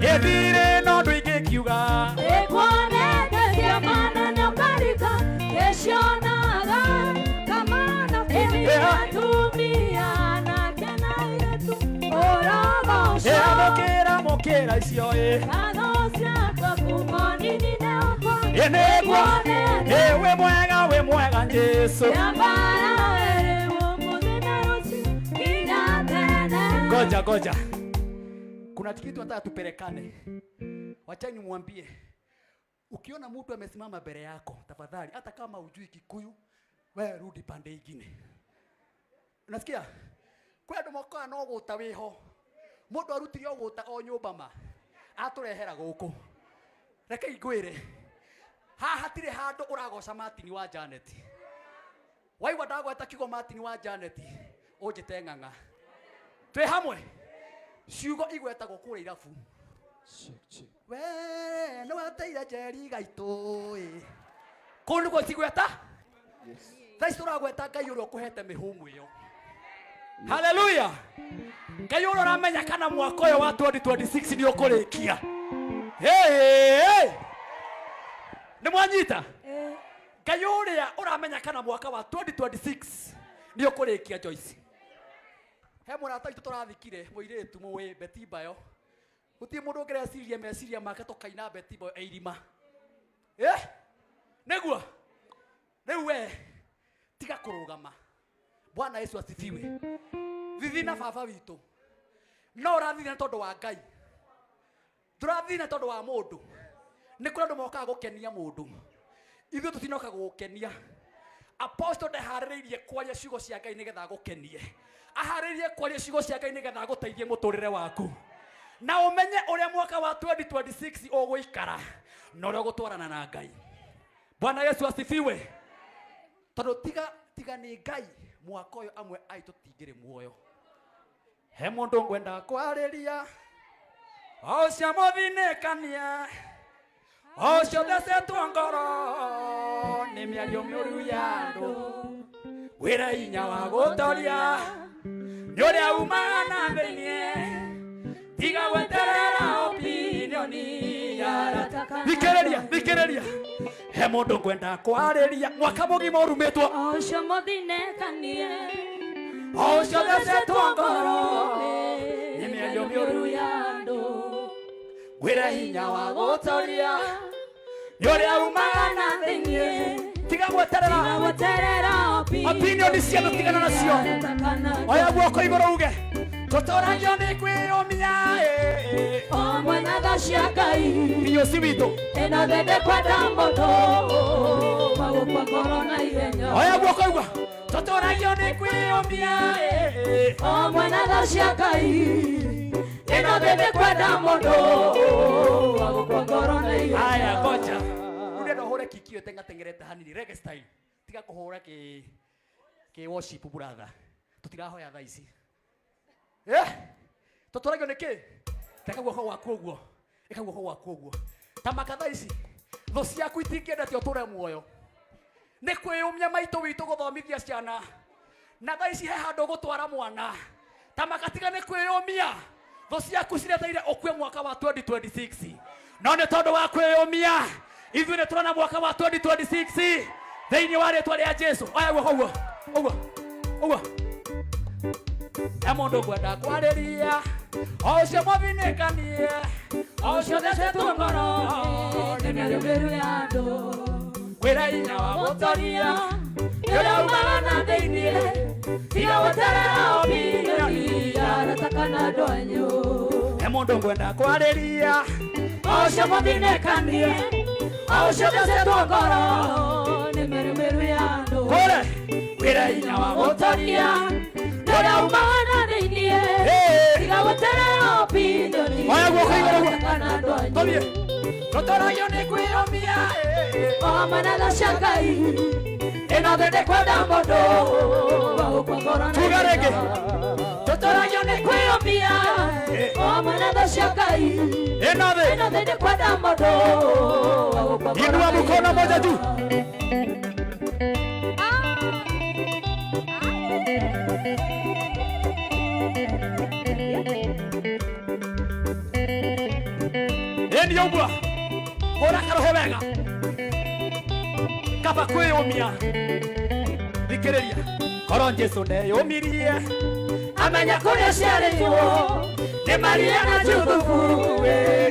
[SPEAKER 5] Ĩthirĩ no ũndũ ingĩkiuga.
[SPEAKER 6] Nĩnguonete ciama na nĩũkarika, nĩcionaga kama na atumia anake na airĩtu ũrogoco.
[SPEAKER 5] Ĩamũkĩra mũkĩra icio ĩ.
[SPEAKER 6] Ngatho ciakwa kuma nini-inĩ wakwa
[SPEAKER 5] Ĩ nĩguo
[SPEAKER 6] nĩnguonete.
[SPEAKER 5] ĩ wĩ mwega wĩ mwega Jesũ.
[SPEAKER 6] Nyambara ĩrĩ ũmũthĩ na rũciũ nginya tene.
[SPEAKER 5] Ngoja ngoja, kuna kitu nataka tupelekane. Wachani mwambie, ukiona mtu amesimama mbele yako, tafadhali, hata kama hujui Kikuyu, wewe rudi pande ingine. Unasikia? Kwĩ andũ mokaga na ũgũta wĩho. Mũndũ arutire ũgũta o nyũmba ma atũrehera gũkũ. Reke ngwĩre, haha hatirĩ handũ ũragoca Martin wa Janet. Waigua ndagweta kiugo Martin wa Janet, ũnjĩte ng'ang'a. Twĩ hamwe. Ciugo igwetagwo kũrĩa irabu. We nĩ wateire njeri gaitũ ĩ. Kũu nĩguo cigweta? Thaa ici tũragweta Ngai ũrĩa ũkũhete mĩhũmũ ĩyo. Haleluya. Ngai ũrĩa ũramenya kana mwaka ũyũ wa 2026 nĩ ũkũrĩkia. Hey, hey. Nĩ mwanyita? Ngai ũrĩa ũramenya kana mwaka wa 2026 nĩ ũkũrĩkia Joyce. He mũrata witũ tũrathikire mũirĩtu mũĩ Betty Bayo. Gũtirĩ mũndũ ũngĩreciria meciria make tũkaina Betty Bayo e irima. Eh? Nĩguo rĩu we tiga kũrũgama. Bwana Yesu asifiwe. Thithi na baba witũ no ũrathithina nĩ tondũ wa Ngai, ndũrathithina tondũ wa mũndũ. Nĩ kũrĩ andũ mokaga gũkenia mũndũ, ithuĩ tũtinoka gũgũkenia. Apostle ndeharĩrĩirie kwaria ciugo cia Ngai nĩgetha agũkenie, aharĩrĩirie kwaria ciugo cia Ngai nĩgetha agũteithie mũtũrĩre waku na ũmenye ũrĩa mwaka wa 2026 ũgũikara na ũrĩa ũgũtwarana na Ngai. Bwana Yesu asifiwe. Tondũ tiga tiga nĩ Ngai, mwaka ũyũ amwe aitũ tũtingĩrĩ muoyo. He mũndũ ngwenda kwarĩria, o ũcio mũthinĩkanie, o ũcio thecetwo ngoro nĩ mĩario mĩũru ya andũ, wĩra hinya wa gũtoria nĩ ũrĩa umaga na thĩiniĩ, tiga gweterera opinion ya arata. Thikĩrĩria, thikĩrĩria, he mũndũ ngwenda kwarĩria, mwaka mũgima ũrumĩtwo,
[SPEAKER 6] Ũcio mũthinĩkanie,
[SPEAKER 5] o ũcio thecetwo ngoro nĩ mĩario mĩũru
[SPEAKER 6] ya andũ,
[SPEAKER 5] wĩra hinya wa gũtoria nĩ ũrĩa umaga
[SPEAKER 6] na thĩiniĩ,
[SPEAKER 5] tiga gweterera
[SPEAKER 6] gweterera
[SPEAKER 5] opinion cia andũ, tigana nacio. Oya guoko igũrũ uge tũtũragio nĩ kwĩyũmia.
[SPEAKER 6] O mwena tha cia Ngai
[SPEAKER 5] inyuci witũ
[SPEAKER 6] ĩno thende kwenda mũndũ magũkua ngoro na ihenya.
[SPEAKER 5] Oya guoko igua tũtũragio nĩ kwĩyũmia.
[SPEAKER 6] O mwena tha cia Ngai ĩno thende kwenda mũndũ magũkua ngoro na ihenya.
[SPEAKER 5] Aya, ngoja rĩu ndĩrenda ũhũre kiki ĩyo ĩteng'ateng'erete hanini, reggae style. Tiga kũhũra kĩ kĩ worship, brother, tũtirahoya thaa ici. Eh, tũtũragio nĩ kĩ? Teka guoko gwaku ũguo, ĩka guoko gwaku ũguo, tamaka thaa ici thũ ciaku itingĩendete ũtũre muoyo. Nĩ kwĩyũmia maitũ witũ gũthomithia ciana, na thaa ici he handũ ũgũtwara mwana, tamaka tiga nĩ kwĩyũmia. Thũ ciaku cireteire ũkue mwaka wa 2026, no nĩ tondũ wa kwĩyũmia ithuĩ nĩ tũrona mwaka wa 2026 thĩinĩ wa rĩtwa rĩa Jesu. Oya guoko ũguo ũguo ũguo. He mũndũ ngwenda kwarĩria, o ũcio mũthinĩkanie, o ũcio thecetwo ngoro
[SPEAKER 6] nĩ mĩario mĩũru ya andũ,
[SPEAKER 5] wĩra hinya wa gũtoria
[SPEAKER 6] nĩ ũrĩa umaga na thĩiniĩ, tiga gweterera opinion ya arata kana andũ anyu.
[SPEAKER 5] He mũndũ ngwenda kwarĩria,
[SPEAKER 6] o ũcio mũthinĩkanie, o ũcio thecetwo ngoro nĩ mĩario mĩũru ya andũ,
[SPEAKER 5] kũre wĩra hinya wa
[SPEAKER 6] gũtoria nĩ ũrĩa umaga na thĩiniĩ, tiga gweterera opinion
[SPEAKER 5] Oya guoko igũrũ ũguo.
[SPEAKER 6] ya arata kana andũ anyu.
[SPEAKER 5] Tũthiĩ tũtũragio nĩ kwĩyũmia.
[SPEAKER 6] O mwena tha cia Ngai ĩno thende kwenda mũndũ wagũkua ngoro na
[SPEAKER 5] Tuga rĩngĩ.
[SPEAKER 6] ihenya. Tũtũragio nĩ kwĩyũmia, o mwena tha cia Ngai
[SPEAKER 5] ĩno thĩ
[SPEAKER 6] ĩno thende kwenda mũndũ wagũkua ngoro
[SPEAKER 5] Inua
[SPEAKER 6] na
[SPEAKER 5] mkono
[SPEAKER 6] ihenya.
[SPEAKER 5] moja juu. Ĩni ũguo hũra karoho wega, kaba kwĩyũmia. Thikĩrĩria, korwo Jesu ndeyũmirie
[SPEAKER 6] amenya kũrĩa ciarĩtwo nĩ Maria na Juthufu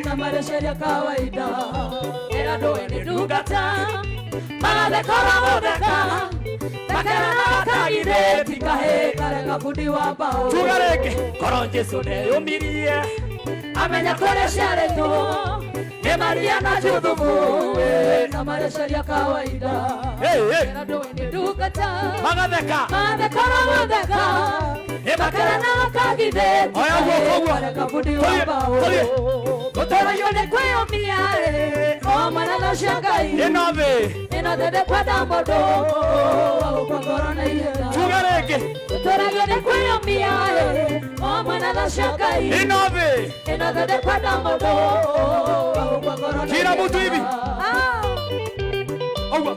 [SPEAKER 6] na mareceria kawaida, ĩra ndũĩ nĩ ndungata, magathekora gũtheka makerana kagithĩ ti kahĩ karega bundi wa mbaũ.
[SPEAKER 5] Tuga rĩngĩ, korwo Jesu ndeyũmirie
[SPEAKER 6] amenya kũrĩa ciarĩtwo nĩ Maria na Juthufu na mareceria kawaida,
[SPEAKER 5] Hey, hey.
[SPEAKER 6] ĩra ndũĩ nĩ ndungata,
[SPEAKER 5] magatheka
[SPEAKER 6] magathekora gũtheka
[SPEAKER 5] Ĩ
[SPEAKER 6] makerana kagithĩ ti
[SPEAKER 5] Oya guoko
[SPEAKER 6] kahĩ
[SPEAKER 5] ũguo.
[SPEAKER 6] karega bundi wa
[SPEAKER 5] Tũthiĩ,
[SPEAKER 6] mbaũ.
[SPEAKER 5] tũthiĩ.
[SPEAKER 6] Gũtũragio nĩ kwĩyũmia o mwena tha cia Ngai
[SPEAKER 5] ĩno thĩ
[SPEAKER 6] ĩno thende kwenda mũndũ wagũkua ngoro na ihenya.
[SPEAKER 5] Tuga rĩngĩ.
[SPEAKER 6] Gũtũragio nĩ kwĩyũmia o mwena tha cia Ngai
[SPEAKER 5] ĩno thĩ
[SPEAKER 6] ĩno thende kwenda mũndũ wagũkua ngoro na
[SPEAKER 5] Kila mtu hivi.
[SPEAKER 6] Ah.
[SPEAKER 5] Ũguo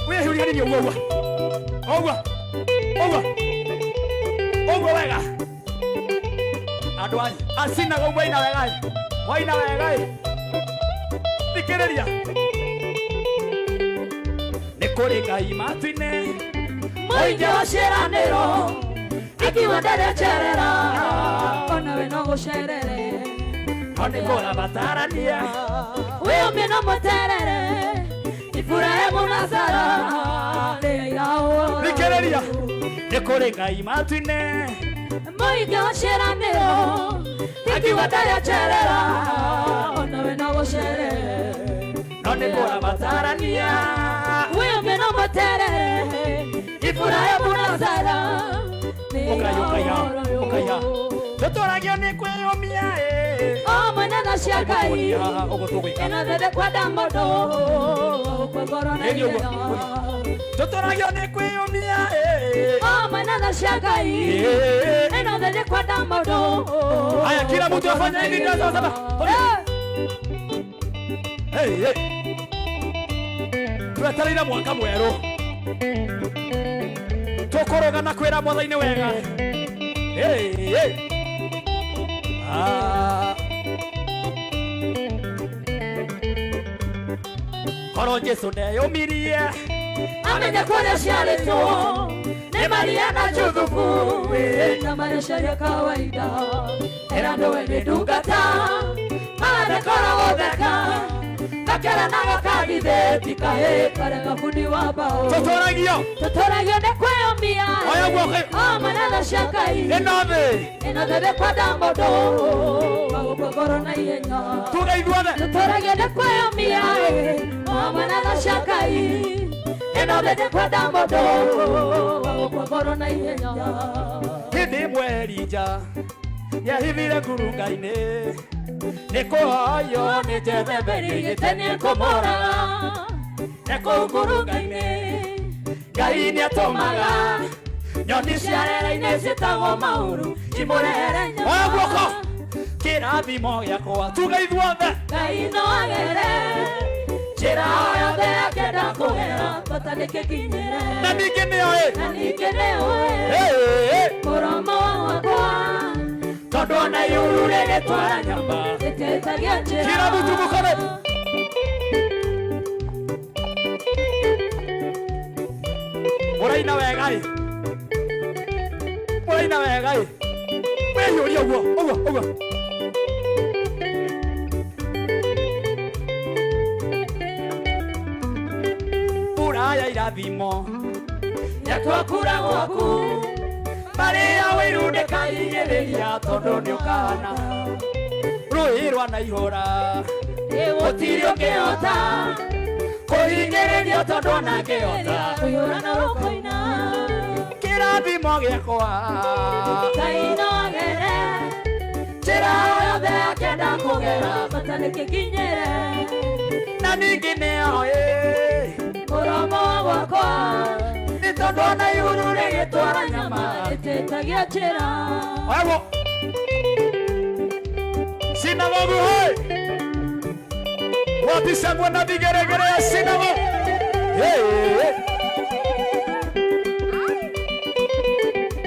[SPEAKER 5] wĩhiũria hanini ũguo ũguo ũguo ũguo ũguo wega. Andũ aya acinaga ũguo, aina wega ĩ, waina wega ĩ. Thikĩrĩria. kũrĩ Ngai matu-inĩ
[SPEAKER 6] Mũingĩ wa ciĩranĩro Akiwa ndarĩcerera Onawe no gũcerere
[SPEAKER 5] no nĩ kũrabatarania
[SPEAKER 6] Wĩyũmie no mweterere Iburahĩmu na Sara nĩ aira ũhoro.
[SPEAKER 5] Thikĩrĩria nĩ kũrĩ Ngai matu-inĩ
[SPEAKER 6] Mũingĩ wa ciĩranĩro Akiwa ndarĩcerera Onawe no gũcerere
[SPEAKER 5] no nĩ kũrabatarania
[SPEAKER 6] Wĩyũmie no mweterere Iburahĩmu na Sara nĩ aira
[SPEAKER 5] Ũkaya, ũkaya,
[SPEAKER 6] ũhoro
[SPEAKER 5] ũkaya.
[SPEAKER 6] ũyũ.
[SPEAKER 5] Tũtũragio nĩ kwĩyũmia ĩ
[SPEAKER 6] O mwena na cia Ngai
[SPEAKER 5] Ũguo tũgwĩka
[SPEAKER 6] ĩno thende kwenda mũndũ gũkua ngoro na
[SPEAKER 5] Ĩni ũguo.
[SPEAKER 6] ihenya.
[SPEAKER 5] Tũtũragio nĩ kwĩyũmia ĩ
[SPEAKER 6] O mwena na cia Ngai
[SPEAKER 5] Ĩ.
[SPEAKER 6] ĩno thende kwenda mũndũ
[SPEAKER 5] Haya, kila mtu afanye hivi ndio sawa sawa. Hey, hey. Twetereire mwaka mwerũ tũkũrũgana kwĩra mwathani wega. Hey, hey. Ah. Korwo Jesũ ndeyũmirie
[SPEAKER 6] amenye kũrĩa ciarĩtwo nĩ Maria na Juthubu na maisha ya kawaida ĩra ndũwe nĩ ndungata magathekora gũtheka gakeranaga kagithĩ kahĩ karĩa gabundi wa mbaũ
[SPEAKER 5] tũtũragio
[SPEAKER 6] tũtũragio nĩ kwĩyũmia
[SPEAKER 5] Oya guoko.
[SPEAKER 6] o manatha cia Ngai
[SPEAKER 5] ĩno thĩ
[SPEAKER 6] ĩno thende kwenda mũndũ magũkua ngoro na ihenya
[SPEAKER 5] tuge ithuothe
[SPEAKER 6] tũtũragio nĩ kwĩyũmia o manatha cia Ngai ĩno thende kwenda mũndũ magũkua ngoro na ihenya
[SPEAKER 5] hĩndĩ ĩmwe Elija nĩahithire ngurunga-inĩ nĩ kũhoywo nĩ Jezebeli
[SPEAKER 6] gĩte nĩ kũmũraga
[SPEAKER 5] nĩ kũu ngurunga-inĩ Ngai nĩatũmaga nyoni
[SPEAKER 6] cia rĩera-inĩ ciĩtagwo mauru imũrehere nyama
[SPEAKER 5] Oya guoko kĩrathimo gĩakwa tuge ithuothe
[SPEAKER 6] Ngai no agere njĩra o yothe akĩenda kũgera bata nĩkĩkinyĩre
[SPEAKER 5] na ningĩ nĩoĩ
[SPEAKER 6] na ningĩ nĩũĩ
[SPEAKER 5] Hey, hey.
[SPEAKER 6] mũromo wakwa
[SPEAKER 5] tondũ ona iuru rĩgĩtwara nyama
[SPEAKER 6] rĩtĩtagia njĩra
[SPEAKER 5] Kila mtu mkono. Mũraina wega ĩ mũraina wega ĩ wĩhiũrie ũguo ũguo ũguo mbura ya irathimo
[SPEAKER 6] Nyatua gwaku
[SPEAKER 5] marĩa wĩiru ndĩkahinyĩrĩria tondũ nĩũkahana rũĩ rwa naihũra
[SPEAKER 6] gũtirĩ ũngĩhota
[SPEAKER 5] kũhinyĩrĩrio tondũ ona ngĩhota
[SPEAKER 6] kũihũra na rũkũina
[SPEAKER 5] kĩrathimo gĩakwa
[SPEAKER 6] Ngai no agere njĩra o yothe akĩenda kũgera bata nĩkĩkinyĩre
[SPEAKER 5] na ningĩ nĩoĩ
[SPEAKER 6] mũromo wakwa
[SPEAKER 5] nĩ tondũ ona igũrũ rĩgĩtwara nyama
[SPEAKER 6] rĩtĩtagia njĩra
[SPEAKER 5] Oyaguo sinagogu hoi wapi shangwe na vigeregere ya sinagogu hey, hey.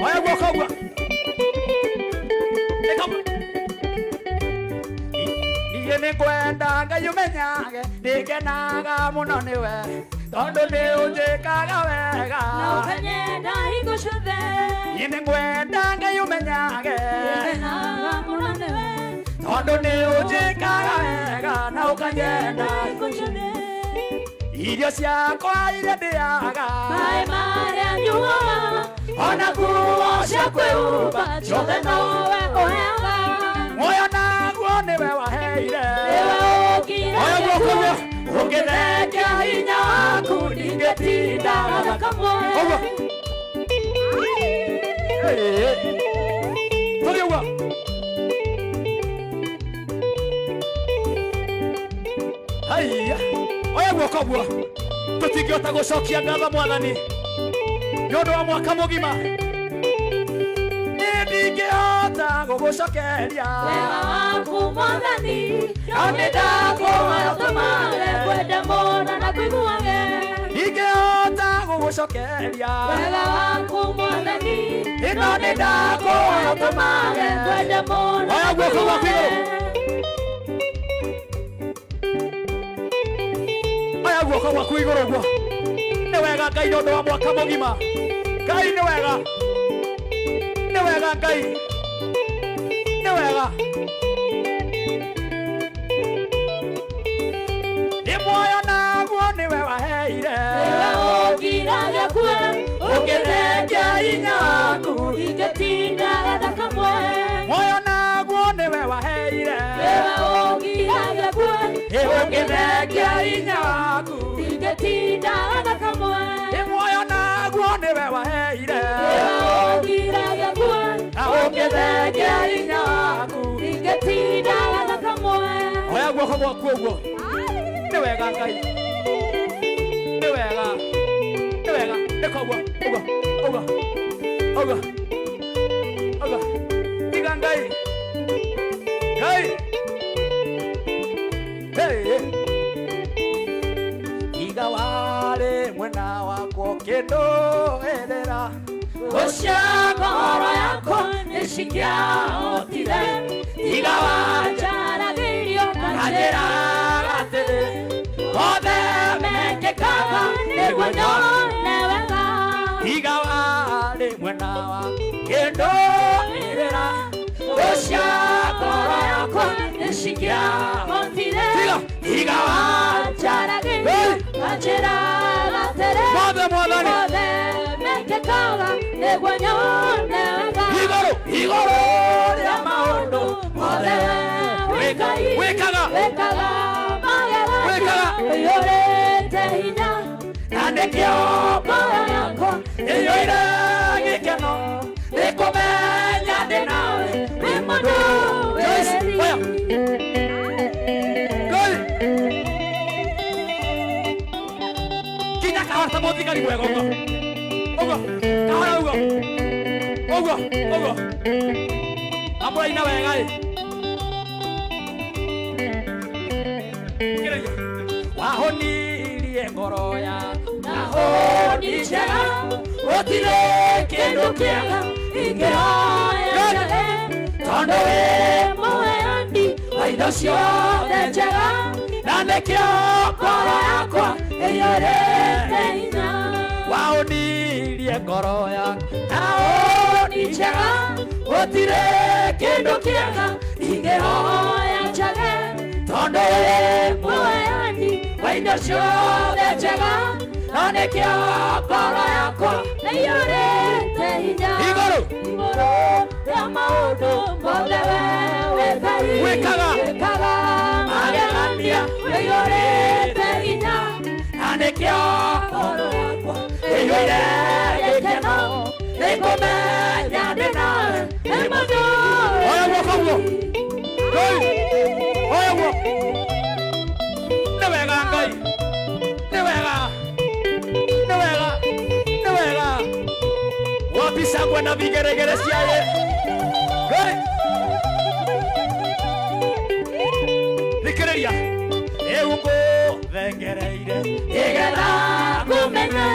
[SPEAKER 5] Oya guoko ũguo Niĩ nĩngwenda Ngai ũmenyage nĩngenaga mũno nĩwe tondũ nĩ ũnjĩkaga wega
[SPEAKER 6] na ũkanyenda hingo ciothe
[SPEAKER 5] Niĩ nĩngwenda Ngai ũmenyage
[SPEAKER 6] nĩngenaga mũno nĩwe
[SPEAKER 5] tondũ nĩ ũnjĩkaga wega na ũkanyenda
[SPEAKER 6] hingo ciothe
[SPEAKER 5] irio ciakwa iria ndĩaga
[SPEAKER 6] maĩ marĩa nyuaga
[SPEAKER 5] ona nguo
[SPEAKER 6] cia kwĩhumba ciothe nowe ũheaga
[SPEAKER 5] muoyo naguo nĩwe waheire
[SPEAKER 6] nĩwe ũkire
[SPEAKER 5] Oya guoko ũguo ũngĩthekia hinya waku ndingĩtindaga
[SPEAKER 6] kamwe
[SPEAKER 5] Ũguo. Tũthiĩ ũguo Haiya oya guoko ũguo tũtingĩhota gũcokia ngatho mwathani nĩ ũndũ wa mwaka mũgima niĩ ndingĩhota gũgũcokeria
[SPEAKER 6] wega waku mwathani no nĩ ndakũhoya ũtũmage kwenda mũno na kũiguage
[SPEAKER 5] ndingĩhota gũgũcokeria
[SPEAKER 6] wega waku mwathani
[SPEAKER 5] ĩno nĩ ndakũhoya ũtũmage
[SPEAKER 6] kwenda mũno
[SPEAKER 5] Oya
[SPEAKER 6] na
[SPEAKER 5] guoko gwaku
[SPEAKER 6] kũiguage
[SPEAKER 5] igũrũ. Oya guoko gwaku igũrũ ũguo Nĩ wega Ngai nĩ ũndũ wa mwaka mũgima. Ngai nĩ wega. Nĩ wega Ngai. Nĩ wega. Nĩ muoyo naguo nĩwe waheire.
[SPEAKER 6] Ũngiragia kue ũngĩthengia hinya waku ingĩtinda getha kamwe.
[SPEAKER 5] Muoyo naguo nĩwe waheire.
[SPEAKER 6] Wewe ũngiragia kue
[SPEAKER 5] Ũngĩthengia hinya waku.
[SPEAKER 6] ingĩtinda getha kamwe.
[SPEAKER 5] Nĩ muoyo naguo nĩwe waheire.
[SPEAKER 6] Wewe ũngiragia kue
[SPEAKER 5] Ũngĩthengia hinya waku.
[SPEAKER 6] ingĩtinda getha kamwe.
[SPEAKER 5] Oya guoko gwaku ũguo. Nĩ wega Ngai. Nĩ wega. Nĩ wega. Nĩ koguo. Ũguo. Ũguo. Ũguo. Ũguo. Tiga Ngai. Ngai. Hey. Tiga warĩ mwena wakwa ũkĩndũĩrĩra.
[SPEAKER 6] Ũcio ngoro yakwa nĩcingĩahotire tiga wanjaragĩrio na njĩra atĩrĩ mothe mekĩkaga nĩguo nyone wega.
[SPEAKER 5] Tiga warĩ mwena wakwa ũkĩndũĩrĩra.
[SPEAKER 6] Ũcio ngoro yakwa nĩcingĩahotire
[SPEAKER 5] Tiga. Tiga
[SPEAKER 6] wanjaragĩrio na njĩra atĩrĩ
[SPEAKER 5] Mothe Mwathani.
[SPEAKER 6] mothe mekĩkaga nĩguo nyone wega.
[SPEAKER 5] Igũrũ. Igũrũ rĩa maũndũ
[SPEAKER 6] mothe wĩkaga
[SPEAKER 5] Wĩkaga.
[SPEAKER 6] wĩkaga mageranio
[SPEAKER 5] Wĩkaga.
[SPEAKER 6] ũiyũrĩte hinya
[SPEAKER 5] Na nĩkĩo
[SPEAKER 6] ngoro yakwa
[SPEAKER 5] ĩiyũire gĩkeno nĩ kũmenya ndĩ nawe
[SPEAKER 6] wĩ mũndũ
[SPEAKER 5] Joyce,
[SPEAKER 6] wĩrĩ
[SPEAKER 5] oya. Ngai. Kinya kahora ta mũthigari mwega ũguo. Ũguo. Kahora ũguo. Ũguo. Ũguo. Amũraina wega ĩ. Thikĩrĩria. Wahonirie ngoro yakwa
[SPEAKER 6] na hũni njega gũtirĩ kĩndũ kĩega ingĩhoya njage tondũ wĩ mũheani wa indo ciothe njega
[SPEAKER 5] na nĩkĩo
[SPEAKER 6] ngoro yakwa ĩiyũrĩte hinya.
[SPEAKER 5] Wahonirie ngoro yakwa
[SPEAKER 6] na hũni njega gũtirĩ kĩndũ kĩega ingĩhoya njage tondũ wĩ mũheani wa indo ciothe njega na nĩkĩo ngoro yakwa ĩiyũrĩte hinya.
[SPEAKER 5] Igũrũ.
[SPEAKER 6] Igũrũ rĩa maũndũ mothe we wĩ Ngai
[SPEAKER 5] Wĩkaga.
[SPEAKER 6] wĩkaga magegania ũiyũrĩte hinya
[SPEAKER 5] na nĩkĩo
[SPEAKER 6] ngoro yakwa
[SPEAKER 5] ĩiyũire
[SPEAKER 6] gĩkeno nĩ kũmenya ndĩ nawe wĩ mũndũ
[SPEAKER 5] Oya guoko guo. Ngai. Oya guo. Nĩ wega Ngai. Nĩ wega. Nĩ wega. Nĩ wega. Wapi shangwe na vigeregere ciaye. Ngai. Thikĩrĩria. Rĩu ngũthengereire
[SPEAKER 6] nĩgetha ngũmenye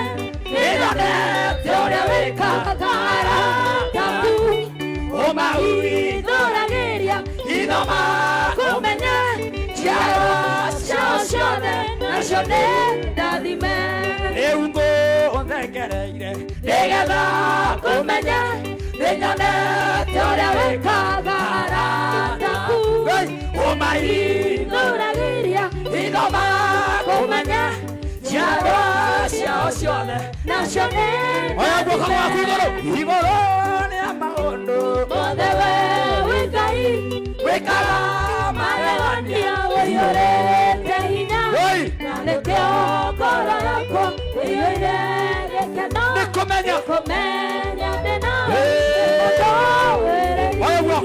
[SPEAKER 6] nĩnyonete ũrĩa wĩkaga arata aku
[SPEAKER 5] ũmahithũragĩria
[SPEAKER 6] ũmahithũragĩria
[SPEAKER 5] hitho
[SPEAKER 6] kũmenya njiarwa ciao ciothe nacio nĩ ndathime.
[SPEAKER 5] Rĩu ngũthengereire
[SPEAKER 6] nĩgetha ngũmenye nĩnyonete ũrĩa wĩkaga arata aku
[SPEAKER 5] ũmahithũragĩria
[SPEAKER 6] ũmahithũragĩria
[SPEAKER 5] hitho
[SPEAKER 6] kũmenya
[SPEAKER 5] njiarwa ciao ciothe
[SPEAKER 6] nacio nĩ
[SPEAKER 5] Oya guoko gwaku igũrũ. Igũrũ rĩa maũndũ
[SPEAKER 6] mothe we wĩ Ngai
[SPEAKER 5] wĩkaga
[SPEAKER 6] magegania ũiyũrĩte hinya
[SPEAKER 5] Oi.
[SPEAKER 6] na nĩkĩo ngoro yakwa ĩiyũire gĩkeno
[SPEAKER 5] Nĩ kũmenya.
[SPEAKER 6] kũmenya ndĩ nawe
[SPEAKER 5] Hey.
[SPEAKER 6] mũndũ wĩrĩ
[SPEAKER 5] Oya guo.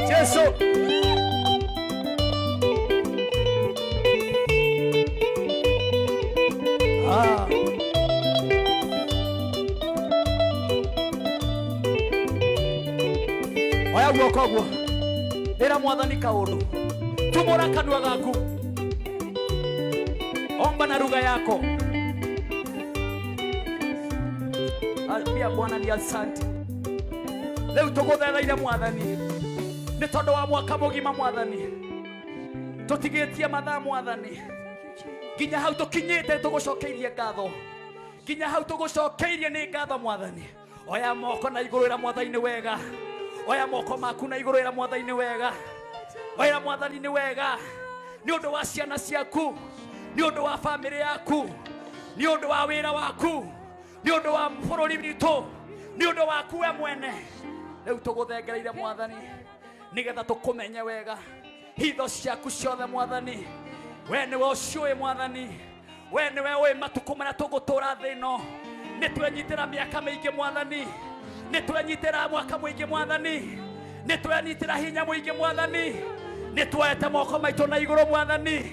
[SPEAKER 5] Jesu. Ah. Oya guoko guo. Ĩra Mwathani kaũndũ. Tumũra kanua gaku. Omba na lugha yako. Ambia Bwana ni asante. Rĩu tũgũthethaire Mwathani nĩ tondũ wa mwaka mũgima Mwathani tũtigĩtie mathaa Mwathani Nginya hau tũkinyĩte tũgũcokeirie ngatho. Nginya hau tũgũcokeirie nĩ ngatho mwathani. Oya moko na igũrũ ĩra mwathani nĩ wega. Oya moko maku na igũrũ ĩra mwathani nĩ wega. Oya mwathani nĩ wega. Nĩ ũndũ wa ciana ciaku, nĩ ũndũ wa bamĩrĩ yaku, nĩ ũndũ wa wĩra waku, nĩ ũndũ wa bũrũri witũ, nĩ ũndũ waku we mwene. Rĩu tũgũthengereire mwathani nĩgetha tũkũmenye wega. Hitho ciaku ciothe mwathani, we nĩwe ũciũĩ mwathani, we nĩwe ũĩ matukũ marĩa tũgũtũra thĩ ĩno. Nĩ twenyitĩra mĩaka mĩingĩ mwathani, nĩ twenyitĩra mwaka mũingĩ mwathani, nĩ twenyitĩra hinya mũingĩ mwathani, nĩ tuoete moko maitũ na igũrũ mwathani,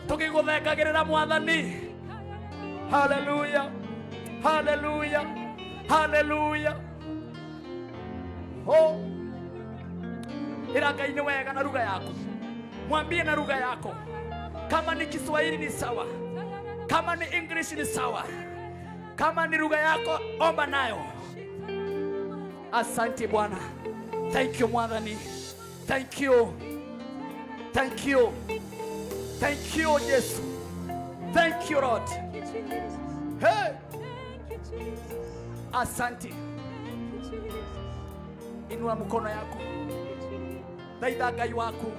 [SPEAKER 5] tũgĩgũthengagĩrĩra mwathani. Haleluya, haleluya, haleluya. Oh, ĩra Ngai nĩ wega na lugha yako, mwambie na lugha yako. Kama ni Kiswahili ni sawa, kama ni English ni sawa, kama ni lugha yako omba nayo. Asante Bwana, thank you mwathani, thank you, thank you, thank you Yesu, thank you Lord. Hey, asante. Inua mkono yako, thaitha Ngai waku,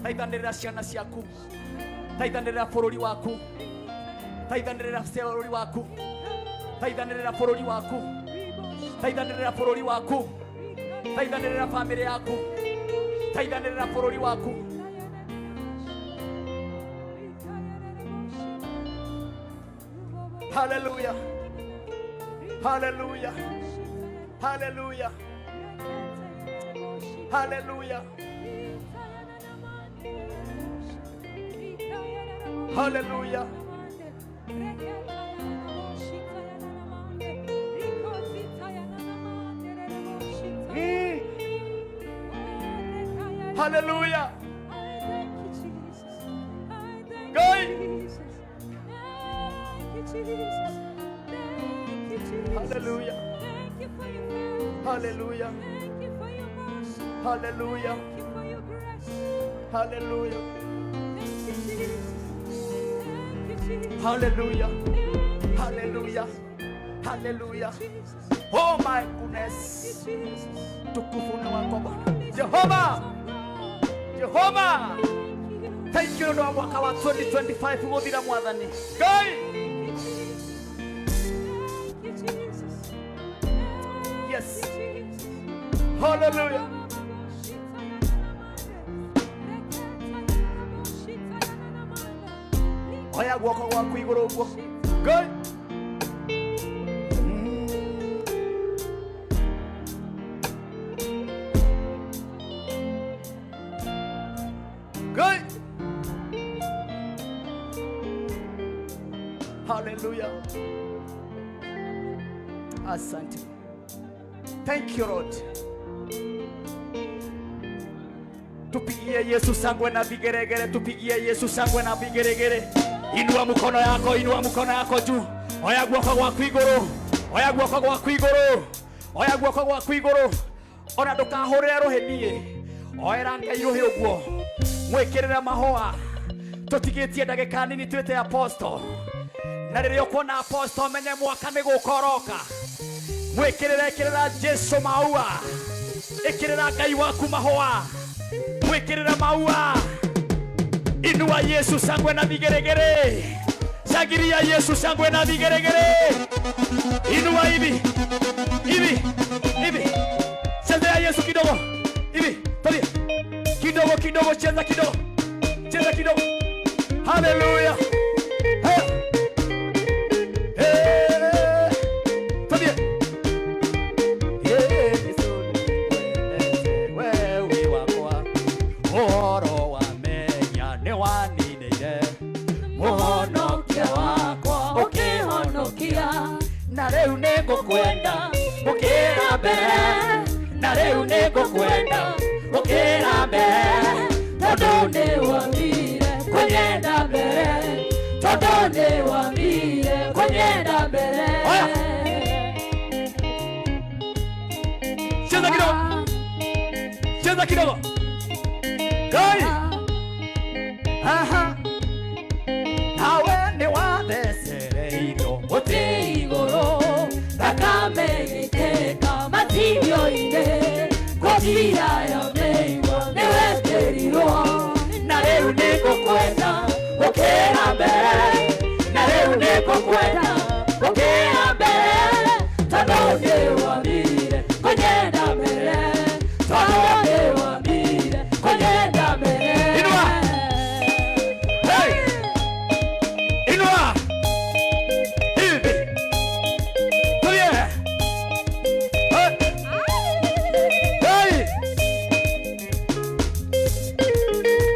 [SPEAKER 5] thaithanĩrĩra ciana ciaku, thaithanĩrĩra bũrũri waku, thaithanĩrĩra bũrũri waku, thaithanĩrĩra bũrũri waku, thaithanĩrĩra bũrũri waku, thaithanĩrĩra bamĩrĩ yaku, thaithanĩrĩra bũrũri waku. Haleluya, haleluya, haleluya, haleluya, haleluya. Haleluya. Ngai. Haleluya. Haleluya. Haleluya. Haleluya. Haleluya. Haleluya. Haleluya. Oh my goodness. Tukufu ni wako Bwana. Jehova. Jehova. Thank you ndo mwaka wa 2025 gũthira mwathani. Ngai. Yes. Hallelujah. Oya guoko gwaku igũrũ ũguo. Ngai. Ngai. Hallelujah. Asante. Thank you Lord. Tupigie Yesu shangwe na vigeregere, tupigie Yesu shangwe na vigeregere. Inua mkono yako, inua mkono yako juu. Oya guoko gwaku igũrũ. Oya guoko gwaku igũrũ. Oya guoko gwaku igũrũ. Ona ndũkahũrĩre rũhĩ niĩ. Oera Ngai rũhĩ ũguo. Mwĩkĩrĩre mahũa. Tũtigĩtie ndagĩka nini twĩte apostle. Na rĩrĩa ũkuona apostle menye mwaka nĩ gũka ũroka. Mwĩkĩrĩre ĩkĩrĩra Jesu maua. Ĩkĩrĩra Ngai waku mahũa. Mwĩkĩrĩre maua. Inua Yesu shangwe na vigeregere. Shangilia Yesu shangwe na vigeregere. Inua hivi. Hivi. Hivi. Chezea Yesu kidogo. Hivi. Tulia. Kidogo kidogo, cheza kidogo. Cheza kidogo. Hallelujah. Hey. Hey. Tulia. Yesu wewe wakwa. Ũhoro wa menya nĩ waninĩire
[SPEAKER 6] Mũhonokia wakwa ũkĩhonokia,
[SPEAKER 5] na rĩu nĩ ngũkwenda gũkĩra mbere, na rĩu nĩ ngũkwenda gũkĩra mbere,
[SPEAKER 6] tondũ nĩ wambire kũnyenda mbere, tondũ nĩ wambire kũnyenda mbere.
[SPEAKER 5] Oya. Cheza kidogo, cheza kidogo. Ngai. Aha. Na
[SPEAKER 6] Gũkĩra mbere na rĩu nĩngũkwenda gũkĩra mbere tondũ nĩwambire kũnyenda mbere tondũ nĩwambire kũnyenda mbere.
[SPEAKER 5] Inua. Hey! Inua. Hivi. Tulie. Hey. Hey.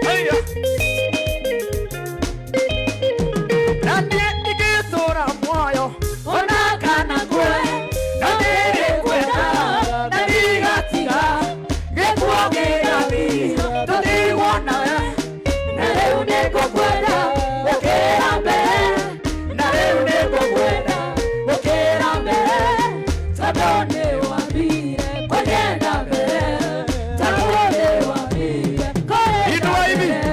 [SPEAKER 5] Hey. Na niĩ ingĩtũũra muoyo
[SPEAKER 6] Ona kana kwe no ndĩrĩkwenda na ndigatiga gĩkuo gĩgathira tũtigwo nawe na rĩu nĩngũkwenda gũkĩra mbere na rĩu nĩngũkwenda gũkĩra mbere tondũ nĩwambire kũnyenda mbere tondũ nĩwambire kũnyenda
[SPEAKER 5] Inua hivi.
[SPEAKER 6] mbere.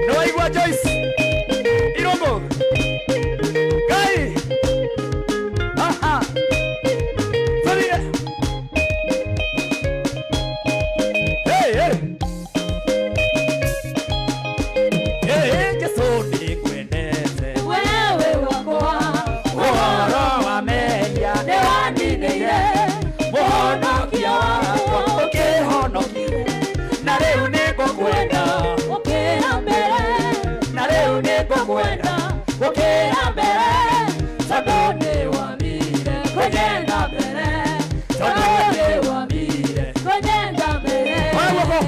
[SPEAKER 5] Nĩwaigua Joyce Irũngũ Ngai aha tũthiĩ. Hey, hey. Hey, hey, Jesũ nĩngwendete.
[SPEAKER 6] Wewe wakwa
[SPEAKER 5] Ũhoro wa mehia
[SPEAKER 6] nĩwaninĩire
[SPEAKER 5] mũhonokia wakwa ũkĩhonokia na rĩu nĩngũkwenda
[SPEAKER 6] gũkĩra mbere
[SPEAKER 5] na rĩu nĩngũkwenda
[SPEAKER 6] gũkĩra mbere tondũ nĩwambire kũnyenda mbere tondũ nĩwambire kũnyenda mbere.
[SPEAKER 5] Oya guoko.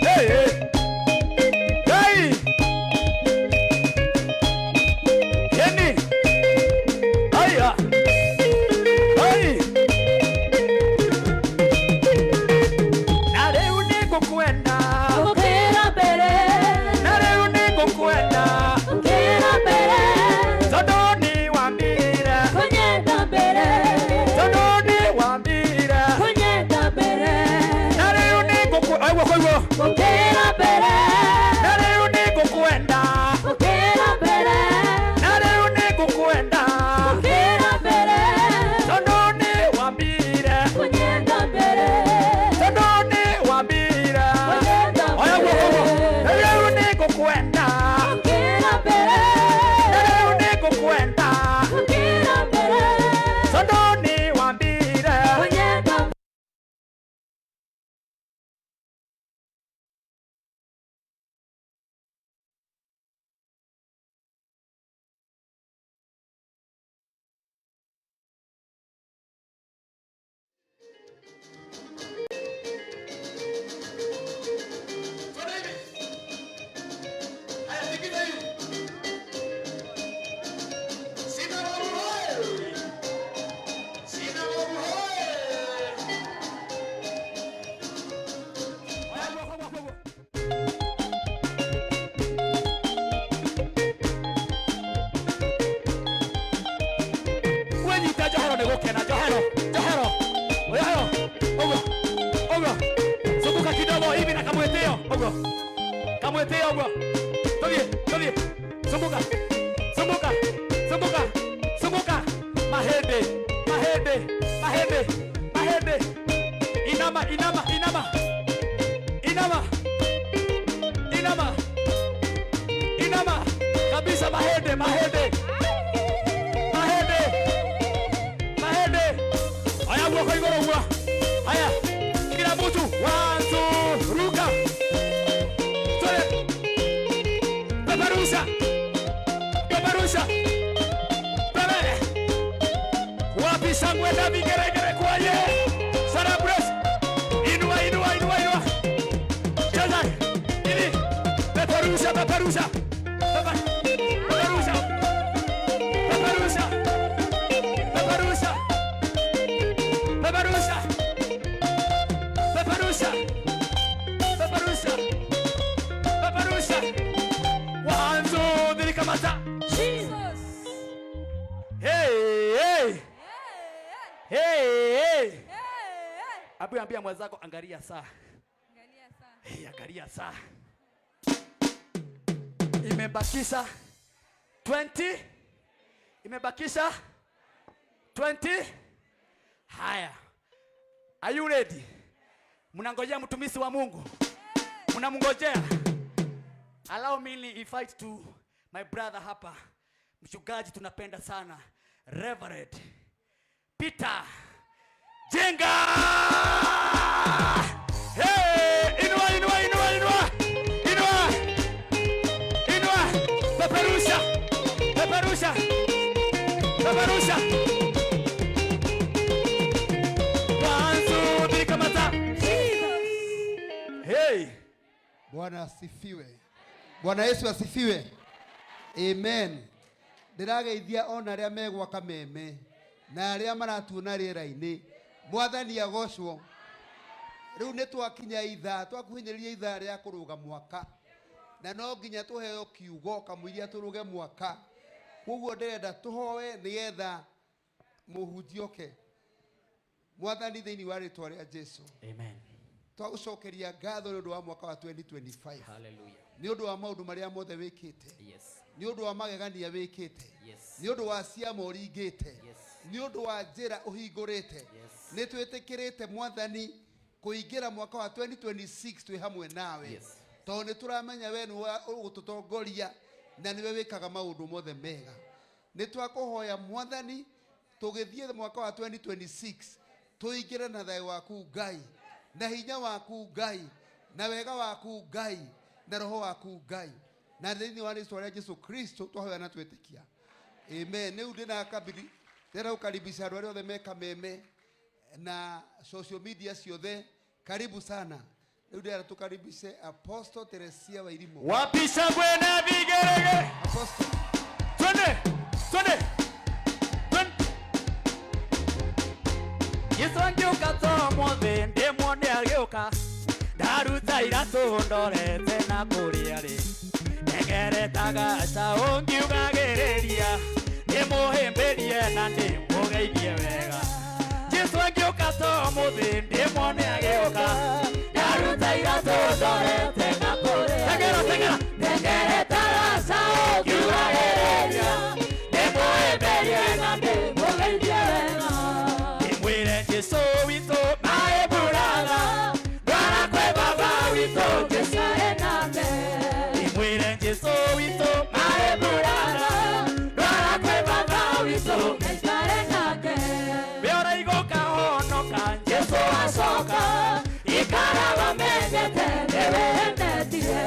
[SPEAKER 5] Hey, hey. Hey. Yeni. Haya. Hey. Na rĩu nĩngũkwenda.
[SPEAKER 6] Gũkĩra mbere
[SPEAKER 5] Na rĩu nĩngũkwenda.
[SPEAKER 6] gũkĩra mbere
[SPEAKER 5] Tondũ nĩwambire.
[SPEAKER 6] kũnyenda mbere
[SPEAKER 5] Tondũ nĩwambire.
[SPEAKER 6] kũnyenda mbere
[SPEAKER 5] Na rĩu nĩngũkwe- Oya guoko igũrũ.
[SPEAKER 6] gũkĩra mbere
[SPEAKER 5] Na rĩu nĩngũkwenda.
[SPEAKER 6] gũkĩra mbere
[SPEAKER 5] Na rĩu nĩngũkwenda.
[SPEAKER 6] gũkĩra mbere
[SPEAKER 5] Tondũ nĩwambire.
[SPEAKER 6] kũnyenda mbere
[SPEAKER 5] Tondũ nĩwambire.
[SPEAKER 6] kũnyenda
[SPEAKER 5] Oya guoko
[SPEAKER 6] mbere
[SPEAKER 5] ũguo. Rĩu nĩngũkwenda.
[SPEAKER 6] gũkĩra mbere
[SPEAKER 5] Rĩu nĩngũkwenda.
[SPEAKER 6] gũkĩra mbere
[SPEAKER 5] Tondũ nĩwambire.
[SPEAKER 6] kũnyenda.
[SPEAKER 5] Oya guoko, guoko, guoko. Wĩnyite njohero nĩ gũkena njohero njohero njohero ũguo ũguo zunguka kidogo hivi na kamwĩtĩo ũguo kamwĩtĩo ũguo tũthiĩ tũthiĩ zunguka zunguka zunguka zunguka mahĩndĩ mahĩndĩ mahĩndĩ mahĩndĩ inama inama inama inama inama inama kabisa mahĩndĩ mahĩndĩ mahĩndĩ mahĩndĩ aya guoko igũrũ guo haya kila mtu one two ruka twende peperusha peperusha pepe wapi shangwe na vigeregere kwaye celebrate inua inua inua inua cheza hivi peperusha peperusha peperusha peperusha peperusha peperusha peperusha peperusha peperusha one two three kamata.
[SPEAKER 3] Jesus.
[SPEAKER 5] Hey, hey.
[SPEAKER 3] Hey,
[SPEAKER 5] Hey, hey.
[SPEAKER 3] hey, hey.
[SPEAKER 5] Abu ambia mwenzako angalia saa.
[SPEAKER 3] Angalia saa.
[SPEAKER 5] Hey, angalia saa. Imebakisha 20 imebakisha 20. Haya. Are you ready? Mnangojea mtumishi wa Mungu. Mnamngojea. Allow me ni invite to my brother hapa, mchungaji tunapenda sana, Reverend Peter Jenga. Hey, inua, inua, inua, inua. Inua. Inua. Peperusha. Peperusha. Peperusha. One, two, three, kamata. Hey.
[SPEAKER 7] Bwana asifiwe. Bwana Yesu asifiwe. Amen. Ndĩrageithia ona arĩa megwa kameme na arĩa maratuona rĩera-inĩ. Mwathani agocwo. Rĩu nĩ twakinya ithaa, twakuhinyĩrĩria ithaa rĩa kũrũga mwaka, na no nginya tũheo kiugo kamũiria tũrũge mwaka. Koguo ndĩrenda tũhoe nĩgetha mũhunjia oke. Mwathani, thĩinĩ wa rĩtwa rĩa Jesu,
[SPEAKER 5] Amen.
[SPEAKER 7] twagũcokeria ngatho nĩ ũndũ wa mwaka wa 2025,
[SPEAKER 5] Hallelujah.
[SPEAKER 7] nĩ ũndũ wa maũndũ marĩa mothe wĩkĩte, nĩ ũndũ wa magegania wĩkĩte, nĩ ũndũ wa ciama ũringĩte, nĩ ũndũ wa njĩra ũhingũrĩte. Nĩ twĩtĩkĩrĩte, Mwathani, kũingĩra mwaka wa 2026 twĩ hamwe nawe, tondũ nĩ tũramenya we nĩwe ũgũtũtongoria na nĩwe wĩkaga maũndũ mothe mega. Nĩ twakũhoya, Mwathani, tũgĩthiĩ mwaka wa 2026 tũingĩre na thayũ waku Ngai, na hinya waku Ngai, na wega waku Ngai, na roho waku Ngai, na thĩinĩ wa rĩtwa rĩa Jesu Kristo twahoya na twĩtĩkia, amen. Rĩu ndĩna kabiri ndĩrenda gũkaribisha andũ arĩa othe me kameme na social media ciothe, karibu sana. Rĩu ndĩrenda tũkaribishe Apostle Teresia Wairimu.
[SPEAKER 5] Wapi shangwe na vigelegele?
[SPEAKER 7] Apostle.
[SPEAKER 5] Twende, twende, twende. Yesu angĩũka to mothe ndĩmuone agĩũka, ndaruta iratũ ndorete na kũrĩa rĩ ndegeretaga caũ ngiugagĩrĩria ndĩmũhĩmbĩrie na ndĩmũgeithie wega. Jesu angĩũka to mũthĩ ndĩmuone agĩũka, ndaruta iratũ ndorete na kũrĩa. Tengera, tengera.
[SPEAKER 6] Ndengeretaga caũ ngiugagĩrĩria ndĩmũhĩmbĩrie na ndĩmũgeithie wega.
[SPEAKER 5] Ndĩmwĩre Jesu witũ maĩ buraga ndwara kwĩ baba witũ Jesu.
[SPEAKER 6] Ename.
[SPEAKER 5] Ndĩmwĩre Jesu witũ maĩ buraga ndwara kwĩ baba witũ.
[SPEAKER 6] Ngaikare nake.
[SPEAKER 5] We ũraigũka honoka Jesu
[SPEAKER 6] acoka, ikara wamenyete nĩwehenetie,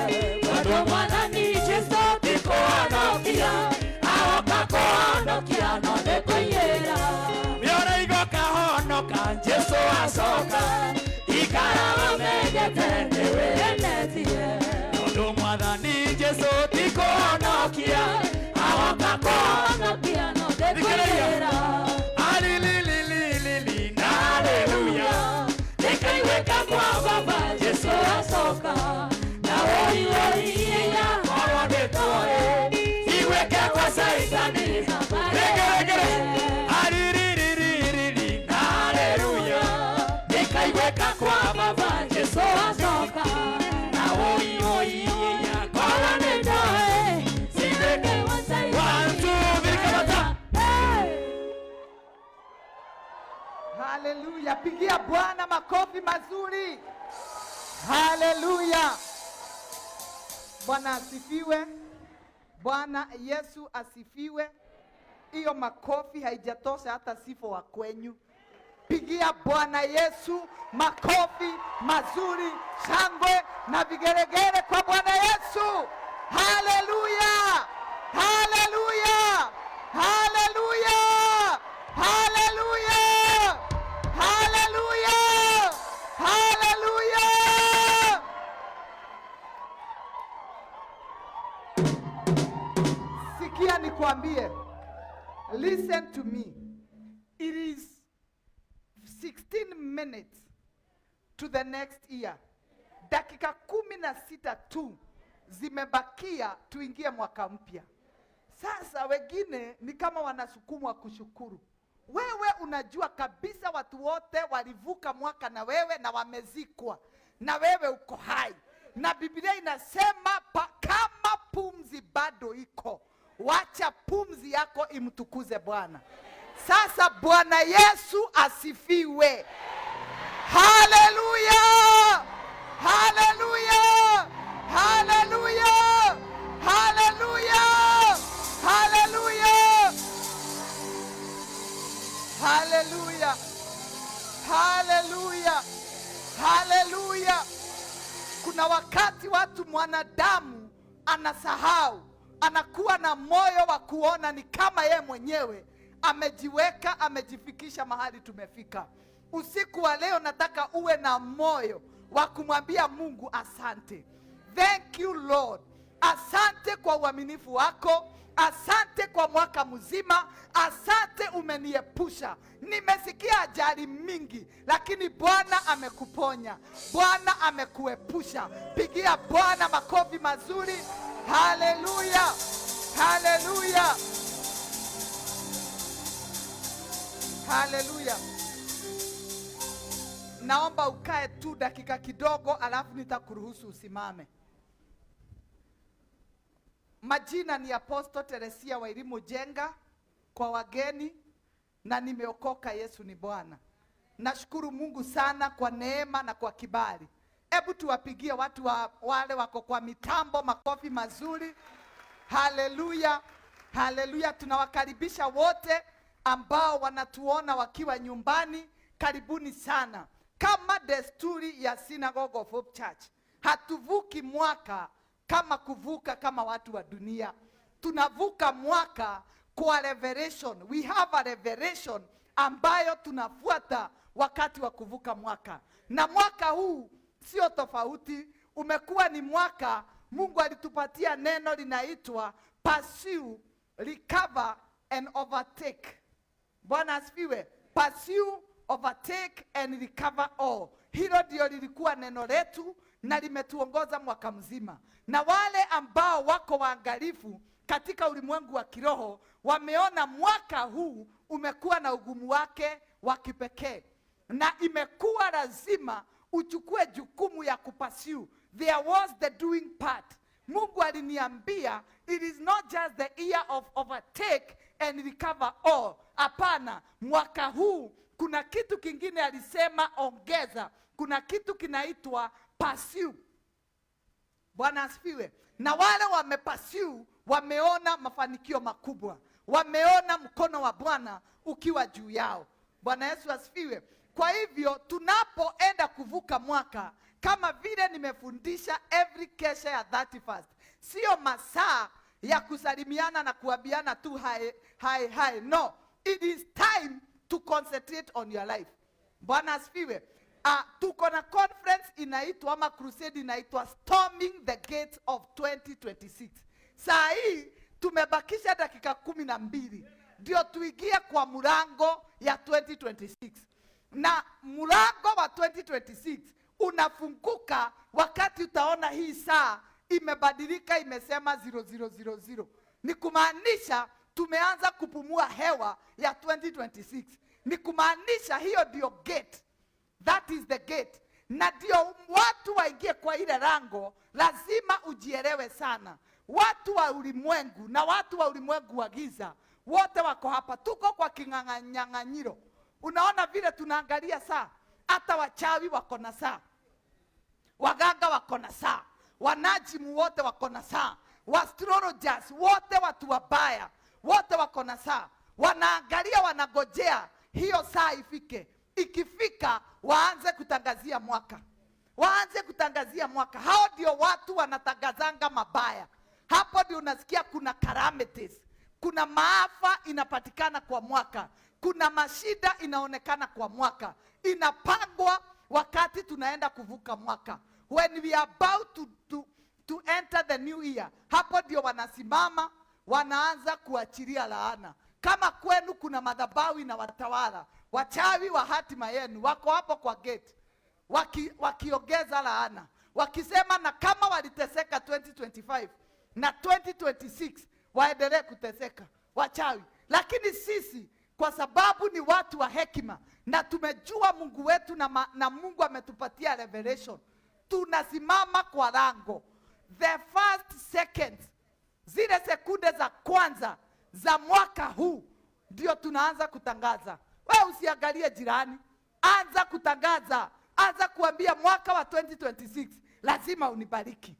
[SPEAKER 6] tondũ Mwathani Jesu ti kũhonokia agoka kũhonokia no nĩ kũiyĩra.
[SPEAKER 5] We ũraigũka honoka Jesu acoka, ikara
[SPEAKER 6] wamenyete nĩwehenetie,
[SPEAKER 5] tondũ Mwathani Jesu ti kũhonokia agoka
[SPEAKER 6] kũhonokia no nĩ kũiyĩra.
[SPEAKER 5] Alilililili na haleluya
[SPEAKER 6] nĩkaiguĩka kwa baba Jesu acoka, na woi woi iya
[SPEAKER 5] korwo ndĩtoĩ iguĩke kwa Caitani. Regeregere. Alilililili na haleluya nĩkaiguĩka kwa baba
[SPEAKER 6] Jesu acoka,
[SPEAKER 5] na woi woi iya
[SPEAKER 6] korwo nĩndoĩ siguĩke kwa Caitani.
[SPEAKER 5] One, two, three, kamata.
[SPEAKER 6] Hey!
[SPEAKER 8] Haleluya! Pigia Bwana makofi mazuri. Haleluya! Bwana asifiwe. Bwana Yesu asifiwe. Hiyo makofi haijatosha hata sifo wa kwenyu. Pigia Bwana Yesu makofi mazuri, shangwe na vigelegele kwa Bwana Yesu. Haleluya! Haleluya! Haleluya! Haleluya! Haleluya! Haleluya! Sikia nikwambie. Listen to me. It is 16 minutes to the next year. Dakika 16 tu zimebakia tuingie mwaka mpya. Sasa wengine ni kama wanasukumwa kushukuru. Wewe unajua kabisa watu wote walivuka mwaka na wewe na wamezikwa, na wewe uko hai, na Biblia inasema kama pumzi bado iko, wacha pumzi yako imtukuze Bwana. Sasa Bwana Yesu asifiwe. Haleluya! Haleluya! Kuna wakati watu mwanadamu anasahau, anakuwa na moyo wa kuona ni kama ye mwenyewe amejiweka, amejifikisha mahali tumefika. Usiku wa leo nataka uwe na moyo wa kumwambia Mungu asante. Thank you Lord. Asante kwa uaminifu wako, asante kwa mwaka mzima, asante umeniepusha. Nimesikia ajali mingi, lakini Bwana amekuponya, Bwana amekuepusha. Pigia Bwana makofi mazuri. Haleluya, haleluya, haleluya. Naomba ukae tu dakika kidogo, alafu nitakuruhusu usimame. Majina ni Apostle Teresia Wairimu Jenga kwa wageni, na nimeokoka. Yesu ni Bwana. Nashukuru Mungu sana kwa neema na kwa kibali. Hebu tuwapigie watu wale wako kwa mitambo makofi mazuri. Haleluya, haleluya. Tunawakaribisha wote ambao wanatuona wakiwa nyumbani, karibuni sana. Kama desturi ya Synagogue of Hope Church, hatuvuki mwaka kama kuvuka kama watu wa dunia. Tunavuka mwaka kwa revelation. We have a revelation ambayo tunafuata wakati wa kuvuka mwaka, na mwaka huu sio tofauti. Umekuwa ni mwaka Mungu alitupatia neno linaitwa pursue, recover and overtake. Bwana asifiwe. Pursue, overtake and recover all. Hilo ndio lilikuwa neno letu na limetuongoza mwaka mzima. Na wale ambao wako waangalifu katika ulimwengu wa kiroho wameona mwaka huu umekuwa na ugumu wake wa kipekee, na imekuwa lazima uchukue jukumu ya kupursue. There was the doing part. Mungu aliniambia it is not just the year of overtake and recover all. Hapana, mwaka huu kuna kitu kingine alisema ongeza. Kuna kitu kinaitwa pursue. Bwana asifiwe. Na wale wamepursue wameona mafanikio makubwa, wameona mkono wa Bwana ukiwa juu yao. Bwana Yesu asifiwe. Kwa hivyo tunapoenda kuvuka mwaka, kama vile nimefundisha every kesha ya 31st, sio masaa ya kusalimiana na kuambiana tu hi hi hi. No, it is time to concentrate on your life. Bwana asifiwe. Tuko na conference inaitwa ama crusade inaitwa Storming the Gates of 2026. Saa hii tumebakisha dakika 12 ndio tuingie kwa mlango ya 2026, na mlango wa 2026 unafunguka wakati utaona hii saa imebadilika, imesema 0000. Ni kumaanisha tumeanza kupumua hewa ya 2026. Ni kumaanisha hiyo ndio gate. That is the gate. Na ndio watu waingie kwa ile lango, lazima ujielewe sana. Watu wa ulimwengu na watu wa ulimwengu wa giza wote wako hapa, tuko kwa king'ang'anyang'anyiro. Unaona vile tunaangalia saa, hata wachawi wako na saa, waganga wako na saa, wanajimu wote wako na saa, astrologers wote, watu wabaya wote wako na saa, wanaangalia, wanagojea hiyo saa ifike. Ikifika waanze kutangazia mwaka, waanze kutangazia mwaka. Hao ndio watu wanatangazanga mabaya. Hapo ndio unasikia kuna calamities, kuna maafa inapatikana kwa mwaka, kuna mashida inaonekana kwa mwaka, inapangwa wakati tunaenda kuvuka mwaka, when we are about to enter the new year. Hapo ndio wanasimama wanaanza kuachilia laana. Kama kwenu kuna madhabahu na watawala wachawi wa hatima yenu wako hapo kwa gate wakiongeza laana, wakisema na kama waliteseka 2025 na 2026 waendelee kuteseka wachawi. Lakini sisi kwa sababu ni watu wa hekima na tumejua Mungu wetu na Mungu ametupatia revelation, tunasimama kwa lango. The first seconds, zile sekunde za kwanza za mwaka huu ndio tunaanza kutangaza. We usiangalie jirani, anza kutangaza, anza kuambia mwaka wa 2026 lazima unibariki,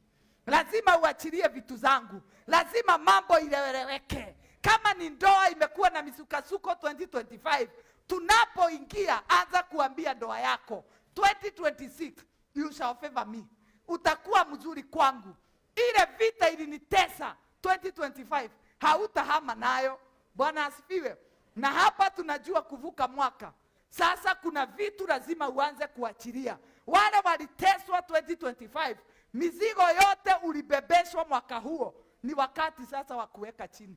[SPEAKER 8] lazima uachilie vitu zangu, lazima mambo ileweleweke. Kama ni ndoa imekuwa na misukasuko 2025, tunapoingia anza kuambia ndoa yako 2026 you shall favor me. Utakuwa mzuri kwangu. Ile vita ilinitesa 2025 hautahama nayo. Bwana asifiwe. Na hapa tunajua kuvuka mwaka. Sasa kuna vitu lazima uanze kuachilia. Wale waliteswa 2025, mizigo yote ulibebeshwa mwaka huo, ni wakati sasa wa kuweka chini.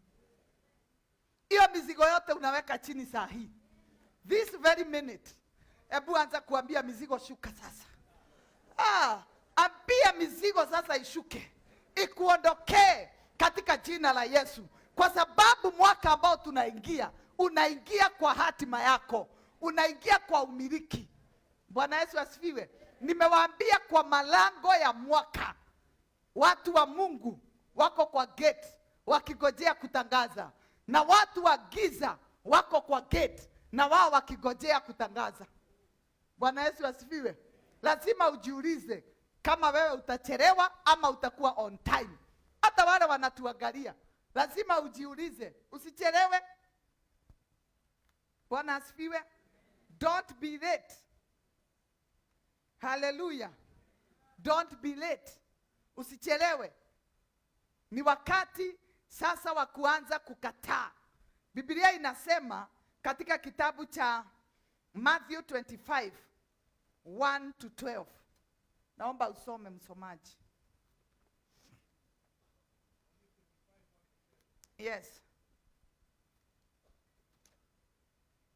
[SPEAKER 8] Hiyo mizigo yote unaweka chini saa hii, this very minute. Hebu anza kuambia mizigo, shuka sasa. Ah, ambia mizigo sasa ishuke, ikuondokee katika jina la Yesu, kwa sababu mwaka ambao tunaingia, unaingia kwa hatima yako, unaingia kwa umiliki. Bwana Yesu asifiwe. Nimewaambia kwa malango ya mwaka, watu wa Mungu wako kwa gate wakigojea kutangaza, na watu wa giza wako kwa gate na wao wakigojea kutangaza. Bwana Yesu asifiwe. Lazima ujiulize kama wewe utachelewa ama utakuwa on time. Hata wale wanatuangalia, lazima ujiulize, usichelewe. Bwana asifiwe. Don't be late. Hallelujah. Don't be late. Usichelewe. Ni wakati sasa wa kuanza kukataa. Biblia inasema katika kitabu cha Matthew 25 1 to 12. Naomba usome, msomaji. Yes.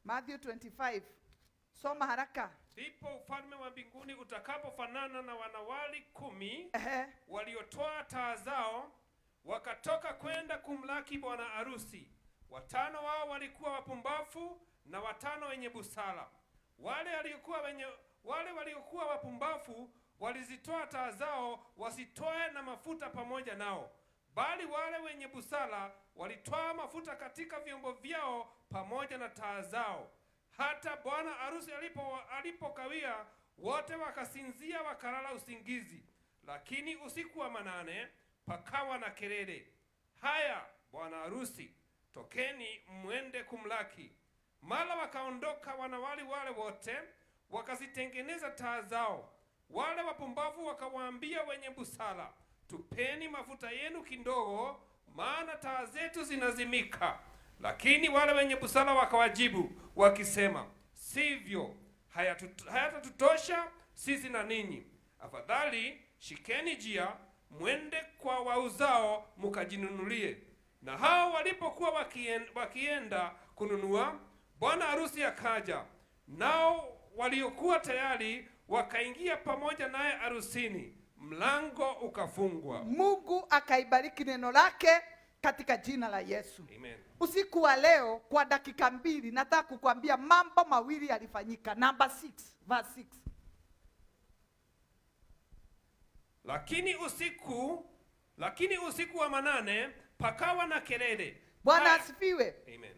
[SPEAKER 8] Matthew 25. Soma haraka.
[SPEAKER 9] Ndipo ufalme wa mbinguni utakapofanana na wanawali 10 waliotoa taa zao wakatoka kwenda kumlaki bwana arusi. Watano wao walikuwa wapumbavu na watano wenye busara. Wale waliokuwa wapumbavu walizitoa taa zao wasitoe na mafuta pamoja nao, bali wale wenye busara walitoa mafuta katika vyombo vyao pamoja na taa zao. Hata bwana arusi alipokawia, wote wakasinzia wakalala usingizi. Lakini usiku wa manane pakawa na kelele, haya, bwana arusi, tokeni mwende kumlaki. Mara wakaondoka wanawali wale wote wakazitengeneza taa zao. Wale wapumbavu wakawaambia wenye busara, tupeni mafuta yenu kidogo, maana taa zetu zinazimika. Lakini wale wenye busara wakawajibu wakisema, sivyo, hayatatutosha sisi na ninyi. Afadhali shikeni njia mwende kwa wauzao mukajinunulie. Na hao walipokuwa wakienda kununua, bwana harusi akaja, nao waliokuwa tayari wakaingia pamoja naye harusini, mlango ukafungwa.
[SPEAKER 8] Mungu akaibariki neno lake katika jina la Yesu.
[SPEAKER 9] Amen.
[SPEAKER 8] Usiku wa leo kwa dakika 2 nataka kukwambia mambo mawili yalifanyika. Number 6, verse 6.
[SPEAKER 9] Lakini usiku wa manane pakawa na kelele.
[SPEAKER 8] Bwana asifiwe.
[SPEAKER 9] Amen.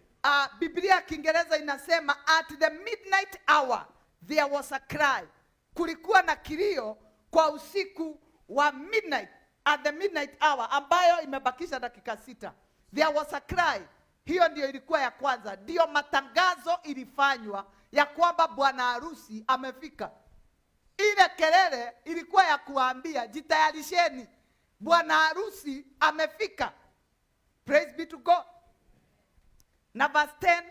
[SPEAKER 8] Biblia ya Kiingereza inasema at the midnight hour there was a cry. Kulikuwa na kilio kwa usiku wa midnight, at the midnight hour ambayo imebakisha dakika 6. There was a cry. Hiyo ndio ilikuwa ya kwanza. Ndio matangazo ilifanywa ya kwamba bwana harusi amefika. Ile kelele ilikuwa ya kuambia jitayarisheni, bwana harusi amefika. Praise be to God. Na verse 10.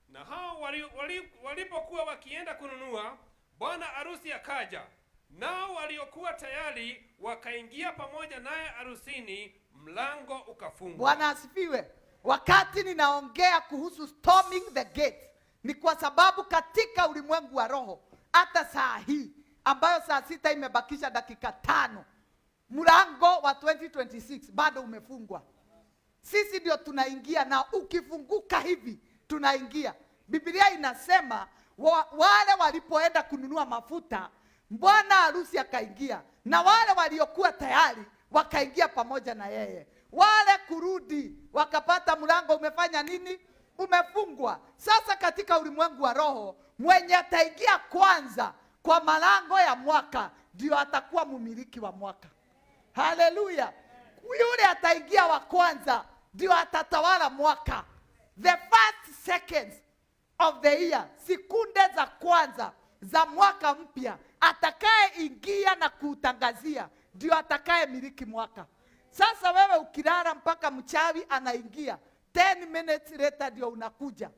[SPEAKER 9] Na hao walipokuwa wakienda kununua, bwana harusi akaja. Nao waliokuwa tayari wakaingia pamoja naye harusini, mlango ukafungwa.
[SPEAKER 8] Bwana asifiwe. Wakati ninaongea kuhusu storming the gate, ni kwa sababu katika ulimwengu wa roho hata saa hii ambayo saa 6 imebakisha dakika 5, mlango wa 2026 bado umefungwa. Sisi ndio tunaingia, na ukifunguka hivi tunaingia. Biblia inasema wale walipoenda kununua mafuta, bwana harusi akaingia, na wale waliokuwa tayari wakaingia pamoja na yeye. Wale kurudi wakapata mlango umefanya nini? Umefungwa. Sasa katika ulimwengu wa roho, mwenye ataingia kwanza kwa malango ya mwaka ndio atakuwa mumiliki wa mwaka. Haleluya. Yule ataingia wa kwanza ndio atatawala mwaka. The first seconds of the year, sekunde za kwanza za mwaka mpya, atakayeingia na kuutangazia ndio atakaye miliki mwaka. Sasa wewe ukilala mpaka mchawi anaingia, 10 minutes later ndio unakuja,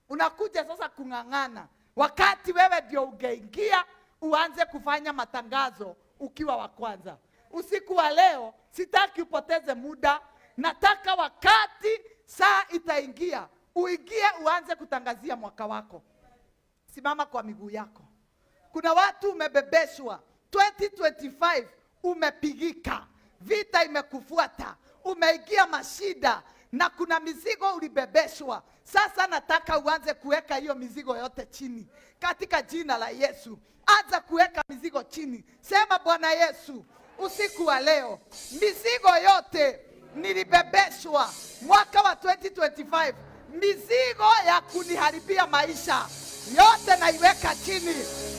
[SPEAKER 8] unakuja sasa kung'ang'ana, wakati wewe ndio ungeingia uanze kufanya matangazo ukiwa wa kwanza. Usiku wa leo sitaki upoteze muda, nataka wakati saa itaingia uingie uanze kutangazia mwaka wako. Simama kwa miguu yako. Kuna watu umebebeshwa 2025, umepigika, vita imekufuata, umeingia mashida na kuna mizigo ulibebeshwa. Sasa nataka uanze kuweka hiyo mizigo yote chini katika jina la Yesu. Anza kuweka mizigo chini, sema Bwana Yesu, usiku wa leo mizigo yote nilibebeshwa mwaka wa 2025, mizigo ya kuniharibia maisha yote naiweka chini,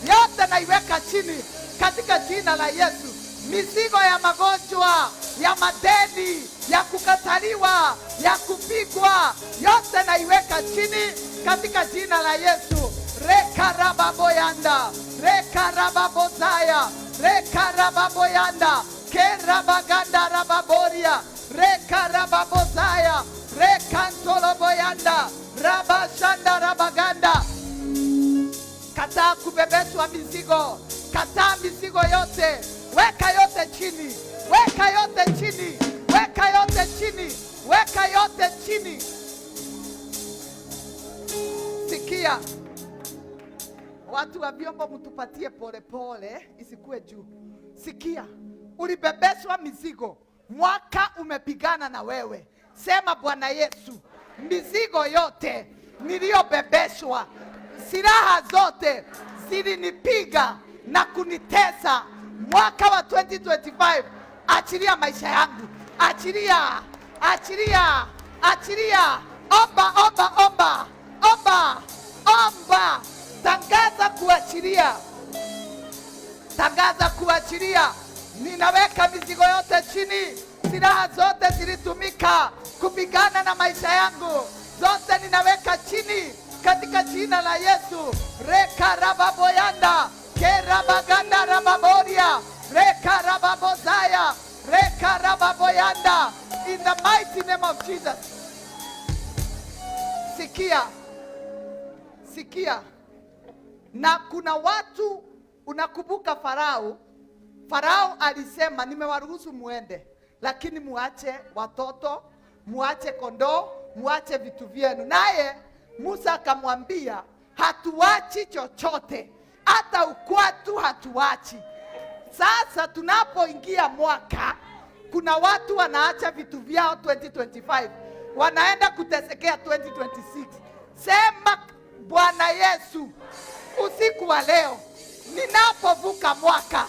[SPEAKER 8] yote naiweka chini katika jina la Yesu. Mizigo ya magonjwa, ya madeni, ya kukataliwa, ya kupigwa, yote naiweka chini katika jina la Yesu. Rekarababoyanda, rekarababozaya, rekarababoyanda, kerabaganda rababoria, rekarababozaya, rekantoloboyanda, rabashanda rabaganda. Kataa kubebeshwa mizigo, kataa mizigo yote, weka yote chini, weka yote chini, weka yote chini, weka yote chini. Sikia, watu wa vyombo, mtupatie polepole, isikuwe juu. Sikia, ulibebeshwa mizigo, mwaka umepigana na wewe. Sema Bwana Yesu, mizigo yote niliyobebeshwa, silaha zote zilinipiga na kunitesa mwaka wa 2025, achilia maisha yangu, achilia, achilia, achilia. Omba, omba, omba, omba, omba, tangaza kuachilia, tangaza kuachilia. Ninaweka mizigo yote chini, silaha zote zilitumika kupigana na maisha yangu, zote ninaweka chini katika jina la Yesu. Rekarababoyanda kerabaganda rababoria rekarababozaya rekarababoyanda, in the mighty name of Jesus. Sikia, sikia. Na kuna watu, unakumbuka Farao? Farao alisema nimewaruhusu muende, lakini muache watoto, muache kondoo, muache vitu vyenu. Naye Musa akamwambia hatuachi chochote, hata ukwatu hatuachi. Sasa tunapoingia mwaka, kuna watu wanaacha vitu vyao 2025 wanaenda kutesekea 2026. Sema Bwana Yesu, usiku wa leo ninapovuka mwaka,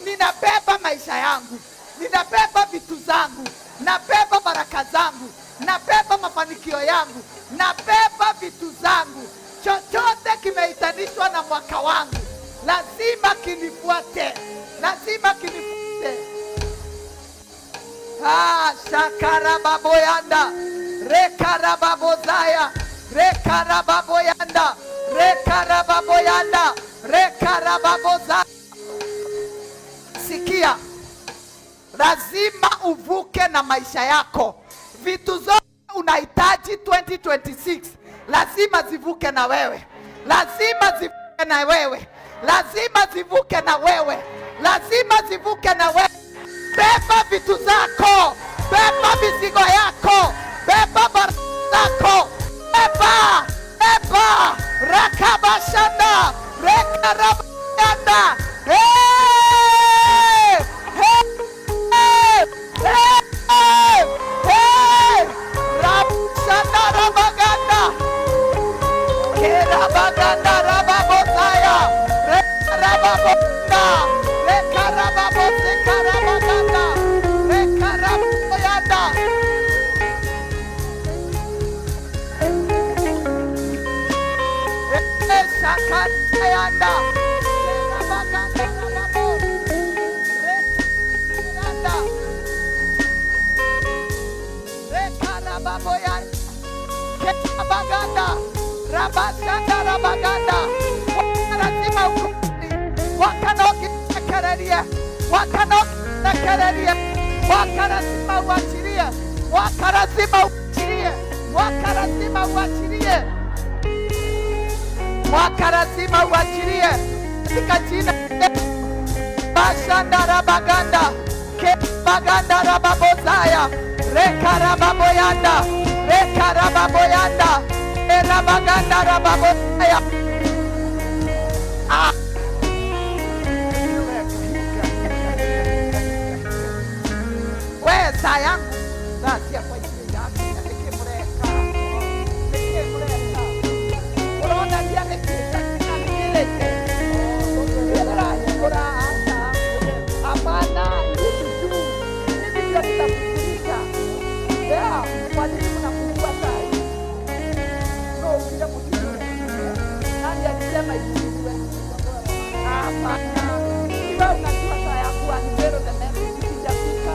[SPEAKER 8] ninabeba maisha yangu, ninabeba vitu zangu, nabeba baraka zangu, nabeba mafanikio yangu, nabeba vitu zangu. Chochote kimeitanishwa na mwaka wangu lazima kinifuate, lazima kinifuate. Ah, shakarababoyanda rekarababozaya rekarababoyanda rekarababoyanda rekarababozaya. Sikia, lazima uvuke na maisha yako. Vitu zote unahitaji 2026 lazima zivuke na wewe, lazima zivuke na wewe, lazima zivuke na wewe, lazima zivuke na wewe. Beba vitu zako, beba mizigo yako, beba baraka zako, beba, beba rakabashanda rekarabanda. Hey! Hey! Hey! Hey! Rabshanda rabaganda kerabaganda rababosaya rekarababonda rekarababosekarabaganda rekaraboyanda. Shakatayanda kerabaganda rababo rekanda rekarababoyanda kerabaganda rabashanda rabaganda. Lazima urekererie, mwaka no urekererie, mwaka lazima uachilie, mwaka lazima uachilie, mwaka lazima uachilie, mwaka lazima uachilie katika jina Bashanda rabaganda ke baganda rababozaya rekarababoyanda rekarababoyanda erabaganda rababozaya. Ah. We saa yangu saa cia kwa igĩrĩ irakinya nĩkĩ mũreka, nĩkĩ mũreka ũronagia nĩkĩ nĩkĩrĩte ndĩrahingũra. Aca, hapana, hivi tu hivi ndio nitakufunika. Yeah, kwa nini mnafungua saa hii? No, ukija mtijue. Nani alisema ifunguliwe? Hapana. Iwe unajua saa ya kuwa ni zero the message ikijafika.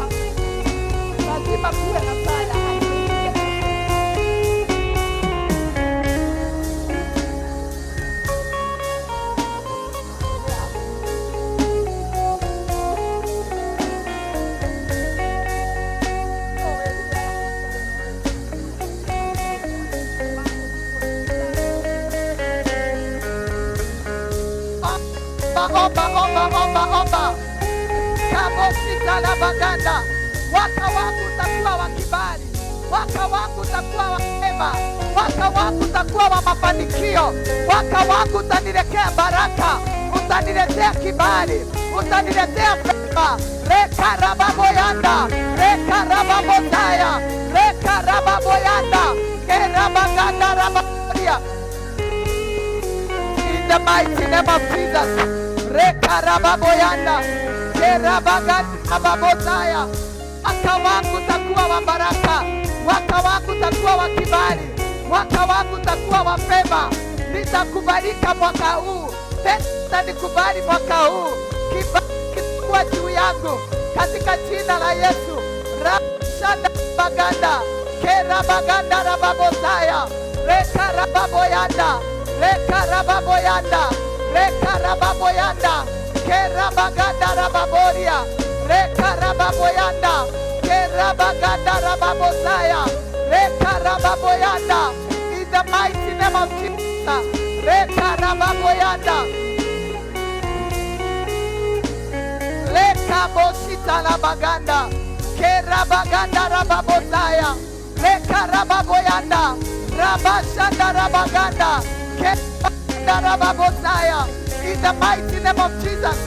[SPEAKER 8] Lazima kuwe na saa ya unveiling the message. Omba, omba, omba, omba, omba. Kabosita la baganda. Mwaka wangu utakuwa wa kibali, mwaka wangu utakuwa wa neema, mwaka wangu utakuwa wa mafanikio, mwaka wangu utaniletea baraka, utaniletea kibali, utaniletea fema. Reka rababoyanda, reka rababozaya, reka rababoyanda, kerabaganda rababoria. In the mighty name of Jesus. Rekarababoyanda, kerabaganda. Mwaka wangu utakuwa wa baraka, mwaka wangu utakuwa wa kibali, mwaka wangu utakuwa wa fema. Nitakubalika mwaka huu, tena utanikubali mwaka huu. Kibali kitakuwa juu yangu katika jina la Yesu. Rashanda baganda, kerabaganda rababozaya, rekarababoyanda, rekarababoyanda, rekarababoyanda, kerabaganda rababoria, rekarababoyanda, kerabaganda rababozaya, rekarababoyanda. In the mighty name of Jesus. Rekarababoyanda. Rekabosita la baganda, kerabaganda rababozaya, rekarababoyanda, rabashanda rabaganda, kerabaganda rababozaya. In the mighty name of Jesus,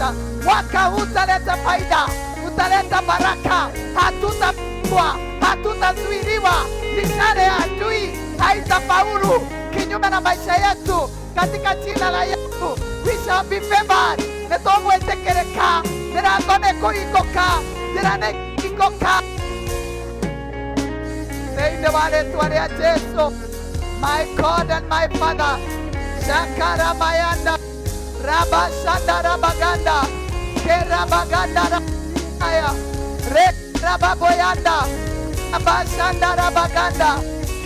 [SPEAKER 8] mwaka huu utaleta faida, utaleta baraka, hatutapigwa, hatutazuiliwa, mishale ya adui haitafaulu kinyume na maisha yetu, katika jina la Yesu. We shall be favored. Nĩtũgwĩtĩkĩrĩka, mĩrango nĩ kũhingũka, njĩra nĩ kũhingũka thĩinĩ wa rĩtwa rĩa Jesu. My God and my Father, Shakaramayanda, Rabashanda Rabaganda, Kerabaganda Rabaya, Rababoyanda, Rabashanda Rabaganda,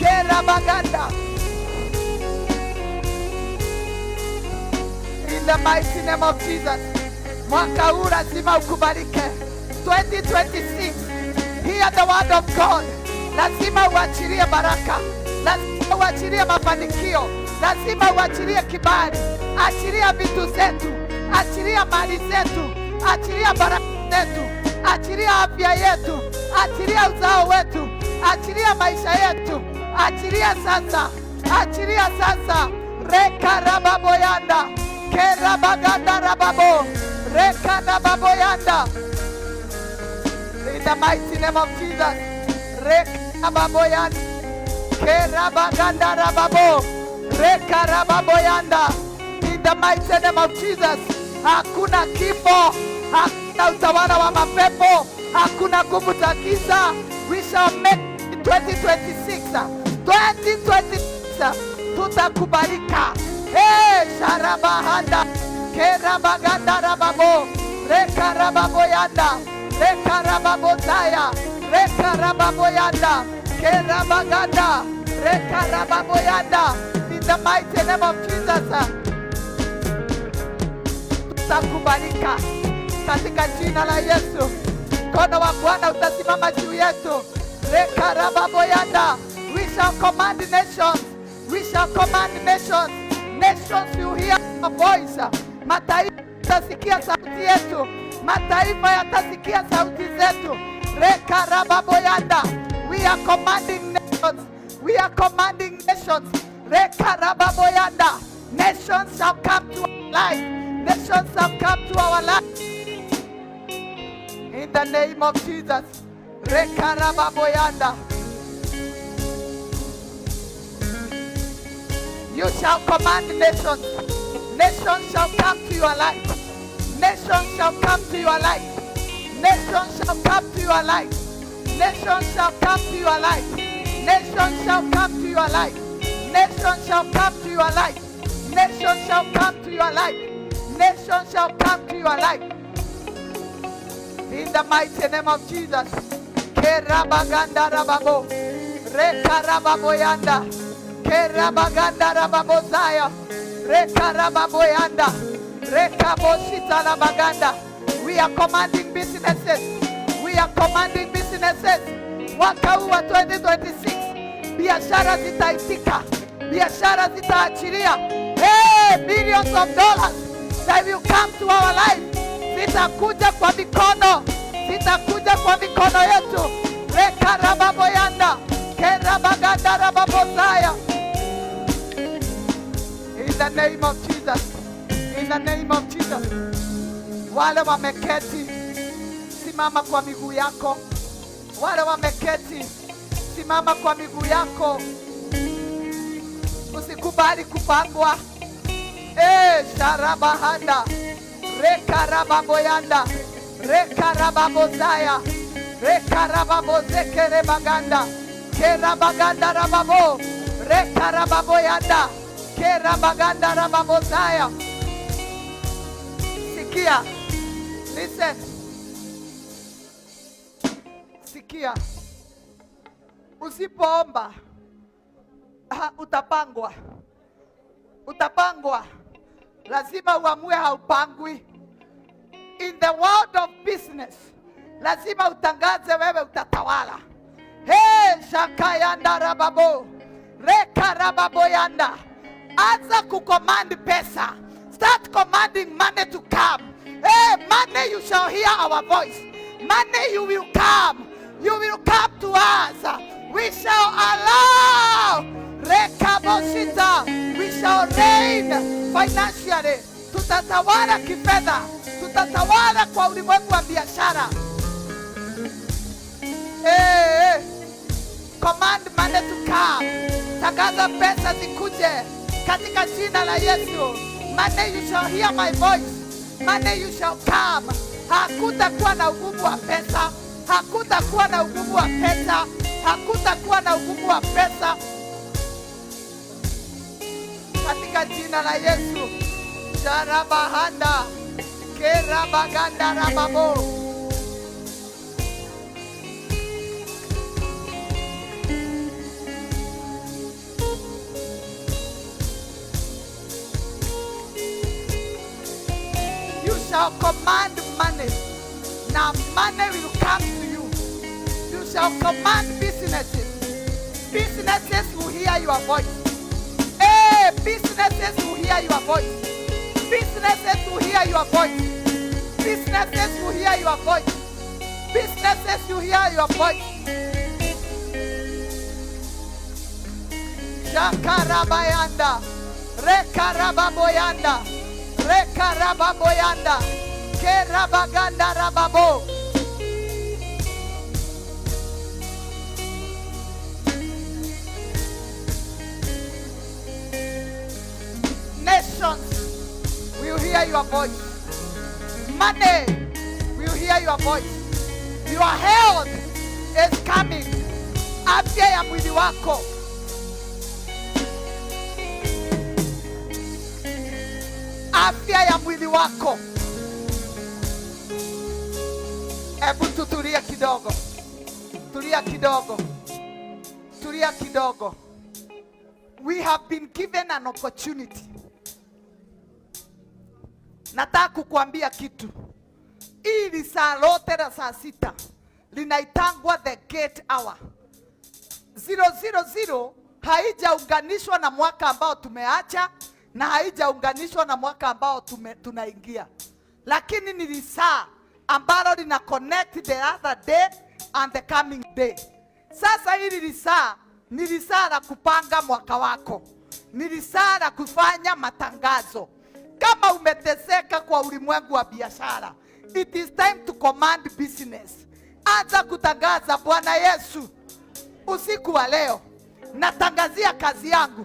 [SPEAKER 8] Kerabaganda. In the mighty name of Jesus. Mwaka huu lazima ukubalike. 2026. Hear the word of God. Lazima uachilie baraka, lazima uachilie mafanikio, lazima uachilie kibali. Achilia vitu zetu, achilia mali zetu, achilia baraka zetu, achilia afya yetu, achilia uzao wetu, achilia maisha yetu, achilia sasa, achilia sasa. Rekarababoyanda, kerabaganda rababo, rekarababoyanda. In the mighty name of Jesus. Rekababoyanda, kerabaganda rababo, rekarababoyanda. In the mighty name of Jesus. Hakuna kifo, hakuna utawala wa mapepo, hakuna nguvu za giza. We shall make it 2026. 2026 tutakubalika. Hey, sharabahanda, kerabaganda rababo, rekarababoyanda, rekarababozaya, rekarababoyanda, kerabaganda, rekarababoyanda. In the mighty name of Jesus, tutakubalika. Katika jina la Yesu, mkono wa Bwana utasimama juu yetu. Rekarababoyanda. We shall command nations. We shall command nations. Nations will hear our voice. Mataifa yatasikia sauti yetu. Mataifa yatasikia sauti zetu. Rekarababoyanda. We are commanding nations. We are commanding nations. Rekarababoyanda. Nations shall come to our life. Nations shall come to our life. In the name of Jesus. Rekarababoyanda. You shall command nations. Nations shall come to your light. Nations shall come to your light. Nations shall come to your light. Nations shall come to your light. Nations shall come to your light. Nations shall come to your light. Nations shall come to your light. Nations shall come to your light. In the mighty name of Jesus. Kerabaganda rababo. Rekarababoyanda. Kerabaganda rababozaya. Rekarababoyanda. Rekaboshita rabaganda. We are commanding businesses. We are commanding businesses. Mwaka huu wa 2026 biashara zitaitika, biashara zitaachilia. Hey, billions of dollars that will come to our life, zitakuja kwa mikono, zitakuja kwa mikono yetu. Rekarababoyanda kerabaganda rababozaya. In the name of Jesus, in the name of Jesus. Wale wameketi, simama kwa miguu yako. Wale wameketi, simama kwa miguu yako. Usikubali kupangwa. Eh, sharabahanda rekarababoyanda rekarababozaya rekarababozekerebaganda kerabaganda rababo rekarababoyanda kerabaganda rababozaya. Sikia, listen. Sikia, usipoomba, utapangwa, utapangwa. Lazima uamue haupangwi. In the world of business, lazima utangaze wewe utatawala. Hey, shakayanda rababo reka rababoyanda. Anza kucommand pesa. Start commanding money to come. Hey, money, you shall hear our voice. Money, you will come. You will come to us. We shall allow. Rekaboshita. We shall reign financially. Tutatawala kifedha. Tutatawala kwa ulimwengu wa biashara. Hey, hey. Command money to come. Tangaza pesa zikuje katika jina la Yesu. Money, you shall hear my voice. Money, you shall come. Hakutakuwa na ugumu wa pesa. Hakutakuwa na ugumu wa pesa. Hakutakuwa na ugumu wa pesa katika jina la Yesu. Sharabahanda kerabaganda rababo. You shall command money. Now money will come to you. You shall command businesses. Businesses will hear your voice. Hey, businesses will hear your voice. Businesses will hear your voice. Businesses will hear your voice. Businesses will hear your voice. Shakarabayanda, Rekarababoyanda, Rekarababoyanda, Kerabaganda Rababo. Nations will hear your voice. Money will hear your voice. Your health is coming. Afya ya mwili wako. Afya ya mwili wako. Hebu tutulie kidogo. Tulia kidogo. Tulia kidogo. We have been given an opportunity. Nataka kukuambia kitu. Hili saa lote la saa 6 linaitangwa the gate hour. 000 haijaunganishwa na mwaka ambao tumeacha na haijaunganishwa na mwaka ambao tunaingia, lakini ni lisaa ambalo lina connect the other day and the coming day. Sasa hili lisaa ni lisaa la kupanga mwaka wako, ni lisaa la kufanya matangazo. Kama umeteseka kwa ulimwengu wa biashara, it is time to command business. Anza kutangaza, Bwana Yesu, usiku wa leo natangazia kazi yangu,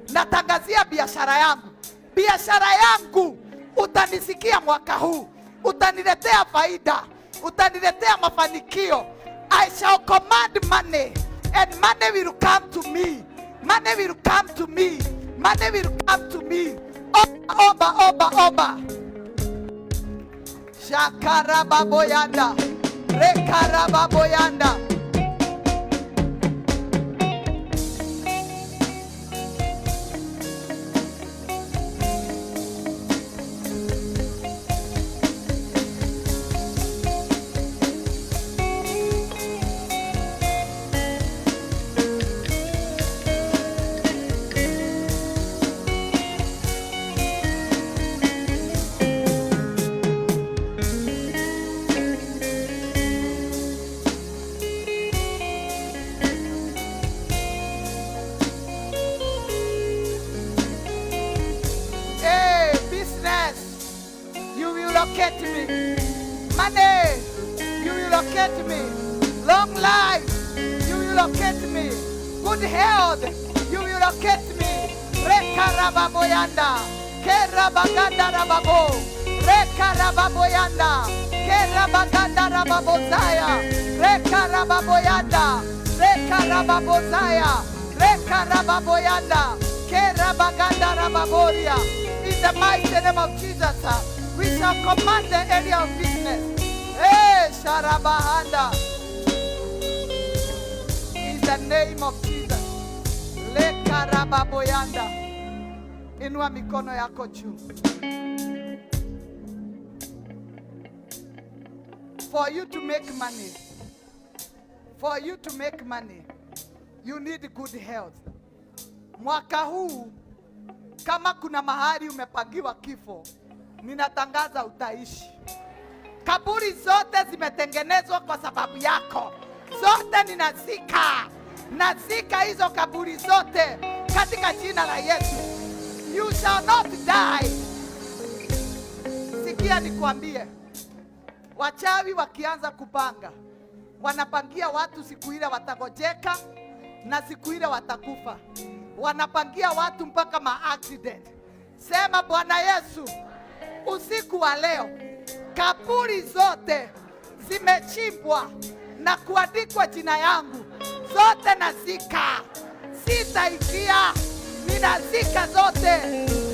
[SPEAKER 8] natangazia biashara yangu. Biashara yangu utanisikia mwaka huu, utaniletea faida, utaniletea mafanikio. I shall command money and money will come to me. Money will come to me. Money will come to me. Omba, omba, omba. Shakarababoyanda. Rekarababoyanda. Hey, business, you will locate me. Money, you will locate me. Long life, you will locate me. Good health, you will locate me. Rekarababoyanda, kerabaganda rababo, rekarababoyanda, kerabaganda rababozaya, rekarababoyanda, rekarababozaya, rekarababoyanda, kerabaganda rababoria. In the mighty name of Jesus, we shall command the area of business. Hey, Sharabahanda. In the name of Jesus. Lekarababoyanda. Inua mikono yako juu. For you to make money, for you to make money, you need good health. Mwaka huu kama kuna mahali umepangiwa kifo, ninatangaza utaishi. Kaburi zote zimetengenezwa kwa sababu yako, zote ninazika, nazika hizo kaburi zote katika jina la Yesu. You shall not die. Sikia nikwambie, wachawi wakianza kupanga, wanapangia watu siku ile watagojeka na siku ile watakufa. Wanapangia watu mpaka ma accident. Sema, Bwana Yesu, usiku wa leo kaburi zote zimechimbwa na kuandikwa jina yangu, zote nazika, sitaingia, ninazika zote,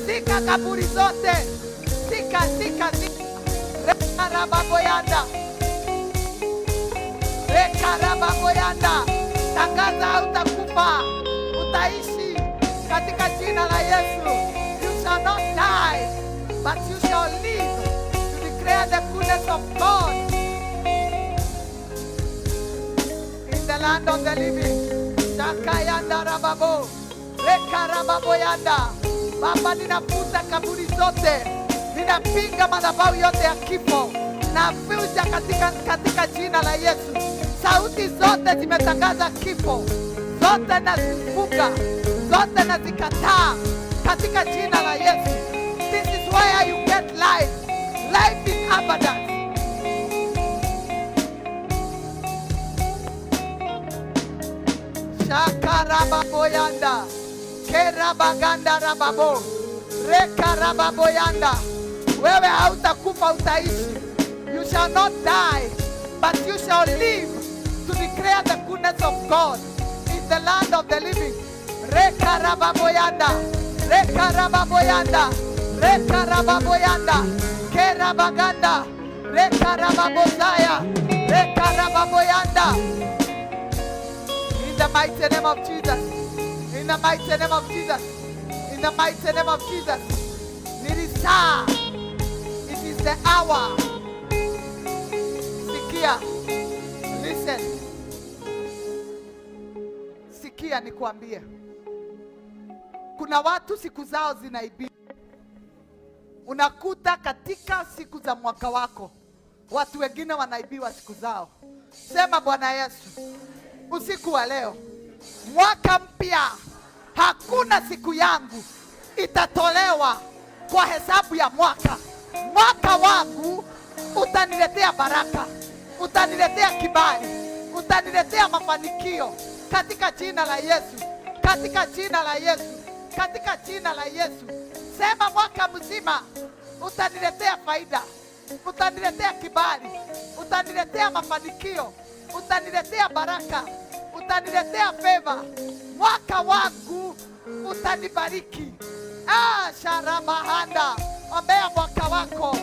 [SPEAKER 8] zika kaburi zote, zika, zika, zika. Rekarababoyanda, rekarababoyanda, tangaza hautakufa, utaishi katika jina la Yesu. You shall not die, but you shall live to declare the goodness of God in the land of the living. Shakayanda rababo, rekarababoyanda. Baba, ninafuta kaburi zote, ninapinga madhabahu yote ya kifo, navunja katika jina la Yesu. Sauti zote zimetangaza kifo, zote nazifunga, zote nazikataa katika jina la Yesu. This is where you get life, life in abundance. Shakarababoyanda, kerabaganda rababo, rekarababoyanda. Wewe hautakufa, utaishi. You shall not die, but you shall live to declare the goodness of God in the land of the living. Rekarababoyanda, rekarababoyanda, rekarababoyanda, kerabaganda, rekarababozaya, rekarababoyanda. In the mighty name of Jesus. In the mighty name of Jesus. In the mighty name of Jesus. It is time. It is the hour. Sikia. Listen. Sikia nikuambie. Kuna watu siku zao zinaibiwa. Unakuta katika siku za mwaka wako watu wengine wanaibiwa siku zao. Sema Bwana Yesu, usiku wa leo, mwaka mpya, hakuna siku yangu itatolewa kwa hesabu ya mwaka. Mwaka wangu utaniletea baraka, utaniletea kibali, utaniletea mafanikio katika jina la Yesu, katika jina la Yesu, katika jina la Yesu. Sema mwaka mzima utaniletea faida, utaniletea kibali, utaniletea mafanikio, utaniletea baraka, utaniletea favor. Mwaka wangu utanibariki. Ah, sharabahanda, ombea mwaka wako.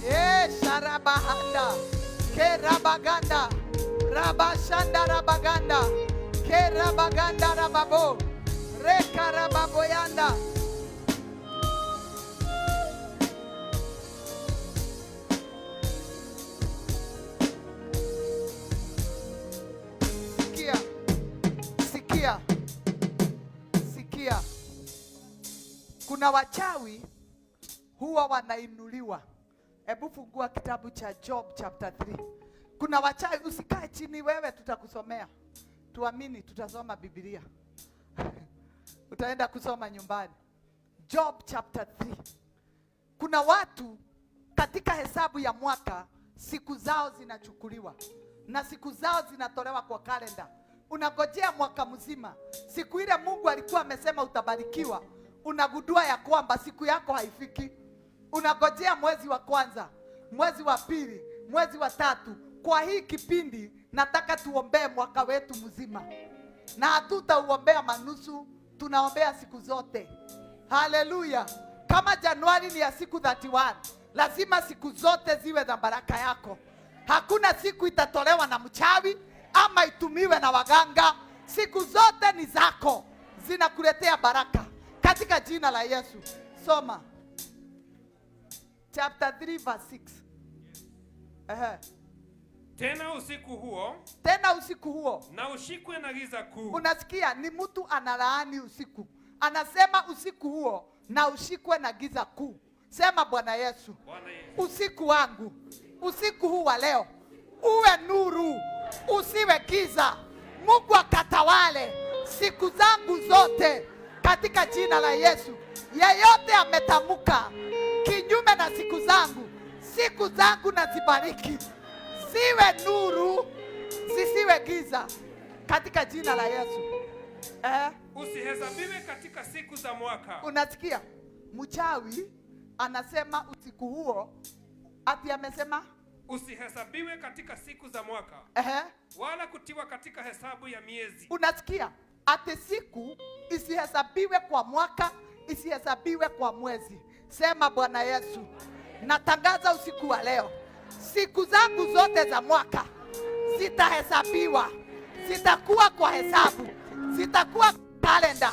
[SPEAKER 8] Eh, sharabahanda kerabaganda rabashanda rabaganda kerabaganda rababo rekarababoyanda. Sikia, sikia, sikia, kuna wachawi huwa wanainuliwa. Hebu fungua kitabu cha Job chapter 3. Kuna wachawi, usikae chini wewe, tutakusomea. Tuamini, tutasoma Biblia. Utaenda kusoma nyumbani. Job chapter 3. Kuna watu katika hesabu ya mwaka siku zao zinachukuliwa na siku zao zinatolewa kwa kalenda. Unagojea mwaka mzima, siku ile Mungu alikuwa amesema utabarikiwa, unagundua ya kwamba siku yako haifiki. Unagojea mwezi wa kwanza, mwezi wa pili, mwezi wa tatu. Kwa hii kipindi nataka tuombee mwaka wetu mzima, na hatutauombea manusu, tunaombea siku zote. Haleluya! Kama Januari ni ya siku 31, lazima siku zote ziwe za baraka yako. Hakuna siku itatolewa na mchawi ama itumiwe na waganga. Siku zote ni zako, zinakuletea baraka katika jina la Yesu. Soma chapter 3 verse 6. Ehe.
[SPEAKER 9] Tena usiku huo
[SPEAKER 8] Tena usiku huo
[SPEAKER 9] na ushikwe na giza kuu.
[SPEAKER 8] Unasikia, ni mtu analaani usiku, anasema usiku huo na ushikwe na giza kuu. Sema Bwana Yesu,
[SPEAKER 9] Bwana Yesu,
[SPEAKER 8] usiku wangu, usiku huu wa leo uwe nuru, usiwe giza. Mungu akatawale siku zangu zote katika jina la Yesu. Yeyote ametamka kinyume na siku zangu, siku zangu nazibariki, ziwe nuru, zisiwe giza katika jina la Yesu.
[SPEAKER 9] Usihesabiwe katika siku za mwaka.
[SPEAKER 8] Unasikia mchawi anasema usiku huo, ati amesema
[SPEAKER 9] Usihesabiwe katika siku za mwaka, wala kutiwa katika hesabu ya miezi.
[SPEAKER 8] Unasikia ati siku isihesabiwe kwa mwaka, isihesabiwe kwa mwezi. Sema Bwana Yesu, natangaza usiku wa leo, siku zangu zote za mwaka zitahesabiwa, zitakuwa kwa hesabu, zitakuwa kalenda.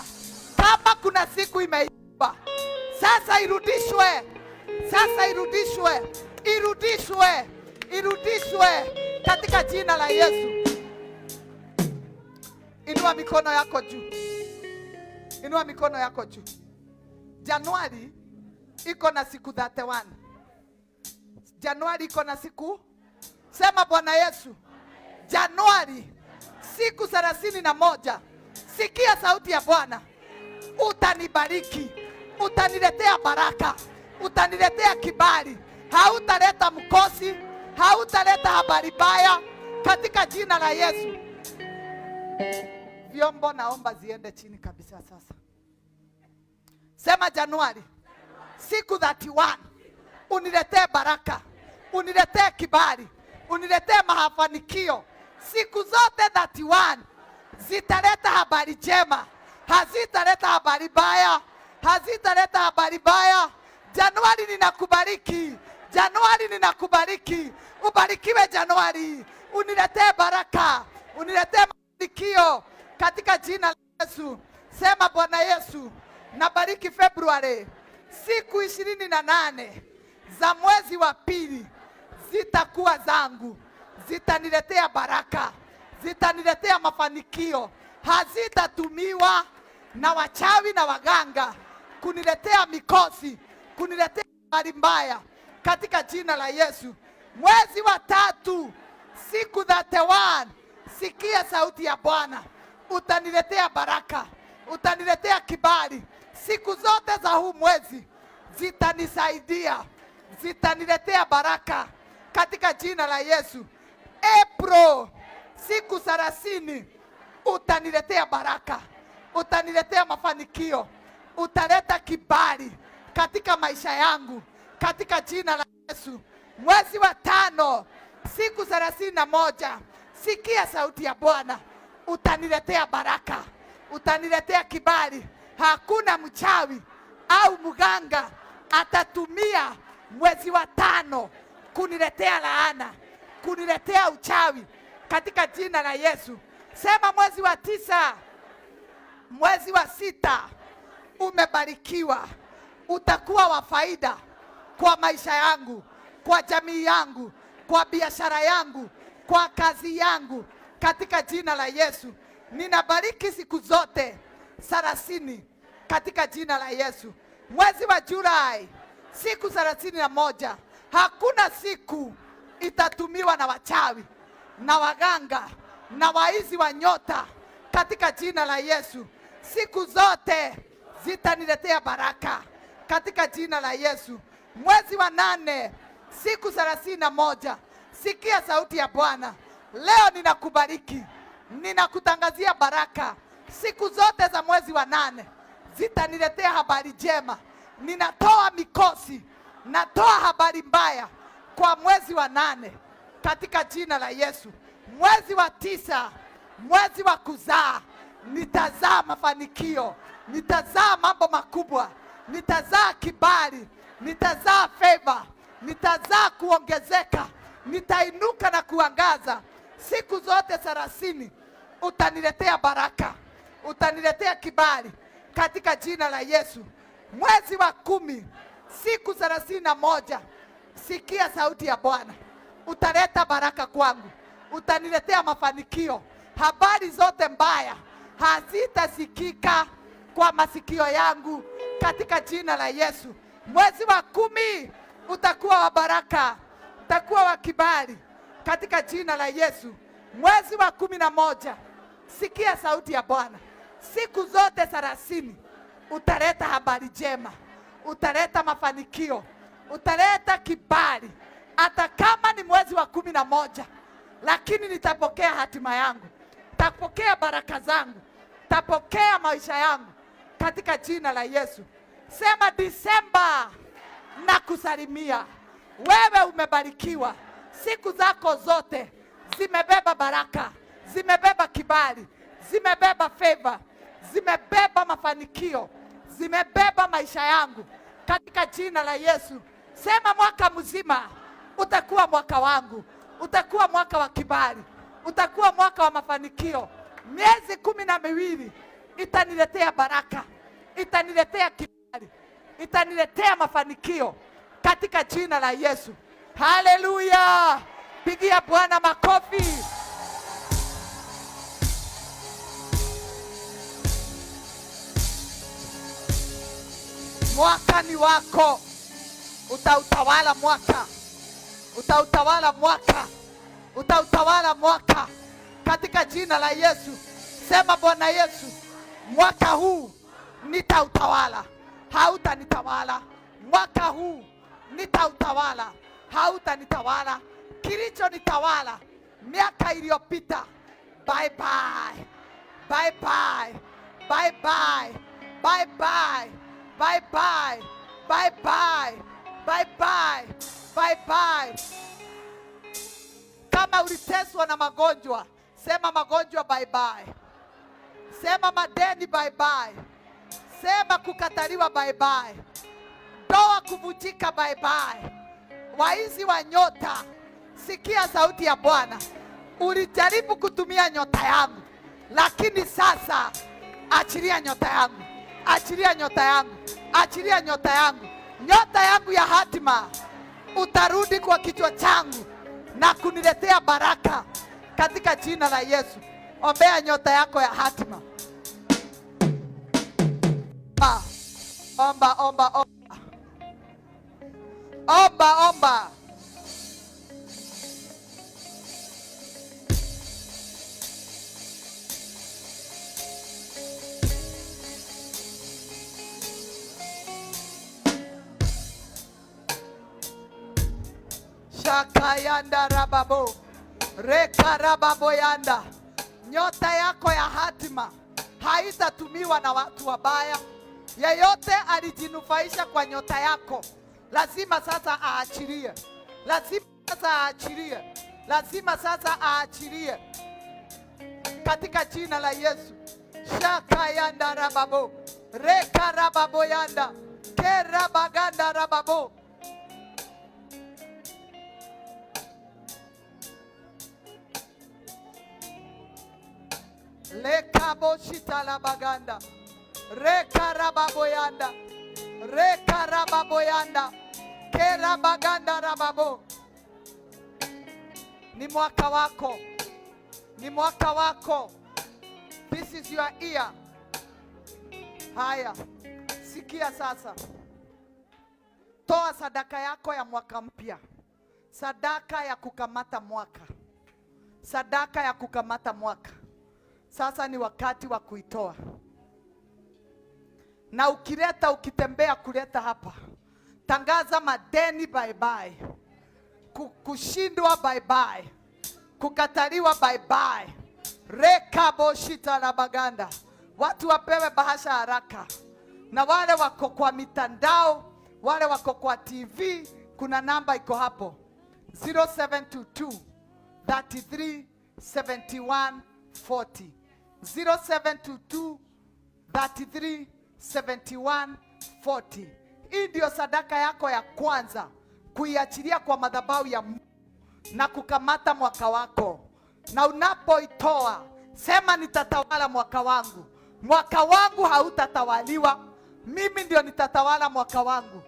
[SPEAKER 8] Kama kuna siku imeiba, sasa irudishwe, sasa irudishwe, irudishwe, irudishwe katika jina la Yesu. Inua mikono yako juu, inua mikono yako juu. Januari iko na siku 31. Januari iko na siku, sema Bwana Yesu, Januari siku 31. Sikia sauti ya Bwana, utanibariki, utaniletea baraka, utaniletea kibali, hautaleta mkosi, hautaleta habari mbaya katika jina la Yesu. Vyombo naomba ziende chini kabisa sasa. Sema Januari siku 31, uniletee baraka, uniletee kibali, uniletee mafanikio. Siku zote 31 zitaleta habari njema, hazitaleta habari mbaya. hazitaleta habari mbaya. Januari ninakubariki, Januari ninakubariki, ubarikiwe Januari, uniletee baraka, uniletee mafanikio katika jina la Yesu. Sema Bwana Yesu, nabariki Februari, siku 28 za mwezi wa pili zitakuwa zangu, zitaniletea baraka, zitaniletea mafanikio, hazitatumiwa na wachawi na waganga kuniletea mikosi, kuniletea habari mbaya katika jina la Yesu. Mwezi wa tatu siku 31, sikia sauti ya Bwana, utaniletea baraka, utaniletea kibali. Siku zote za huu mwezi zitanisaidia, zitaniletea baraka katika jina la Yesu. April siku 30 utaniletea baraka, utaniletea mafanikio, utaleta kibali katika maisha yangu katika jina la Yesu. Mwezi wa tano siku 31, sikia sauti ya Bwana, utaniletea baraka, utaniletea kibali. Hakuna mchawi au mganga atatumia mwezi wa tano kuniletea laana, kuniletea uchawi katika jina la Yesu. Sema mwezi wa tisa, mwezi wa sita umebarikiwa, utakuwa wa faida kwa maisha yangu, kwa jamii yangu, kwa biashara yangu, kwa kazi yangu katika jina la Yesu. Ninabariki siku zote 30 katika jina la Yesu. Mwezi wa Julai siku 31, hakuna siku itatumiwa na wachawi na waganga na waizi wa nyota katika jina la Yesu. Siku zote zitaniletea baraka katika jina la Yesu. Mwezi wa nane siku 31, sikia sauti ya Bwana. Leo ninakubariki, ninakutangazia baraka. Siku zote za mwezi wa nane zitaniletea habari njema. Ninatoa mikosi, natoa habari mbaya kwa mwezi wa nane katika jina la Yesu. Mwezi wa tisa, mwezi wa kuzaa, nitazaa mafanikio, nitazaa mambo makubwa, nitazaa kibali, nitazaa favor, nitazaa kuongezeka, nitainuka na kuangaza. Siku zote 30 utaniletea baraka, utaniletea kibali katika jina la Yesu. Mwezi wa 10 siku 31, sikia sauti ya Bwana, utaleta baraka kwangu, utaniletea mafanikio. Habari zote mbaya hazitasikika kwa masikio yangu katika jina la Yesu. Mwezi wa 10 utakuwa wa baraka, utakuwa wa kibali katika jina la Yesu. Mwezi wa 11, sikia sauti ya Bwana. Siku zote 30 utaleta habari njema, utaleta mafanikio, utaleta kibali. Hata kama ni mwezi wa 11, lakini nitapokea hatima yangu, tapokea baraka zangu, tapokea maisha yangu katika jina la Yesu. Sema Disemba na kusalimia wewe, umebarikiwa. Siku zako zote zimebeba baraka, zimebeba kibali, zimebeba favor, zimebeba mafanikio, zimebeba maisha yangu katika jina la Yesu. Sema mwaka mzima utakuwa mwaka wangu, utakuwa mwaka wa kibali, utakuwa mwaka wa mafanikio. Miezi 12 itaniletea baraka, itaniletea kibali, itaniletea mafanikio katika jina la Yesu. Haleluya! Pigia Bwana makofi. Mwaka ni wako, utautawala mwaka, utautawala mwaka, utautawala mwaka katika jina la Yesu. Sema Bwana Yesu, mwaka huu nitautawala, hautanitawala. Mwaka huu nitautawala, hautanitawala. Kilichonitawala miaka iliyopita, bye bye, bye bye, bye bye, bye bye, bye bye, bye bye, bye bye, bye bye. Kama uliteswa na magonjwa, sema magonjwa bye bye. Sema madeni bye bye. Sema kukataliwa bye bye, ndoa kuvunjika bye bye, waizi wa nyota, sikia sauti ya Bwana. Ulijaribu kutumia nyota yangu, lakini sasa achilia nyota yangu, achilia nyota yangu, achilia nyota yangu, nyota yangu ya hatima. Utarudi kwa kichwa changu na kuniletea baraka katika jina la Yesu. Ombea nyota yako ya hatima. Omba, omba, omba, omba, omba. Shakayanda rababo rekarababoyanda. Nyota yako ya hatima haitatumiwa na watu wabaya. Yeyote alijinufaisha kwa nyota yako lazima sasa aachilie, lazima sasa aachilie, lazima sasa aachilie katika jina la Yesu. Shakayanda rababo rekarababoyanda kerabaganda rababo. Lekaboshita rekarababoyanda rekarababoyanda kerabaganda rababo. Ni mwaka wako, ni mwaka wako. This is your year. Haya, sikia sasa, toa sadaka yako ya mwaka mpya, sadaka ya kukamata mwaka, sadaka ya kukamata mwaka. Sasa ni wakati wa kuitoa, na ukileta, ukitembea kuleta hapa, tangaza madeni bye bye, kushindwa bye bye, kukataliwa bye bye. Rekaboshita na baganda, watu wapewe bahasha haraka, na wale wako kwa mitandao, wale wako kwa TV, kuna namba iko hapo 0722 33 71 40 0722 33 71 40. Hii ndio sadaka yako ya kwanza kuiachilia kwa madhabahu ya Mungu na kukamata mwaka wako. Na unapoitoa sema, nitatawala mwaka wangu. Mwaka wangu hautatawaliwa, mimi ndio nitatawala mwaka wangu,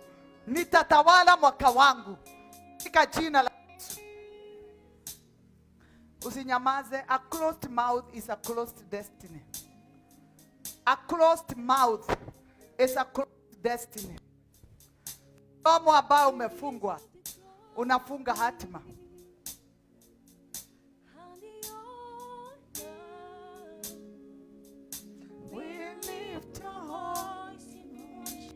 [SPEAKER 8] nitatawala mwaka wangu katika jina la Yesu. Usinyamaze. A closed mouth is a closed destiny. A closed mouth is a closed destiny. Mdomo ambao umefungwa unafunga hatima. We lift our
[SPEAKER 3] voice in worship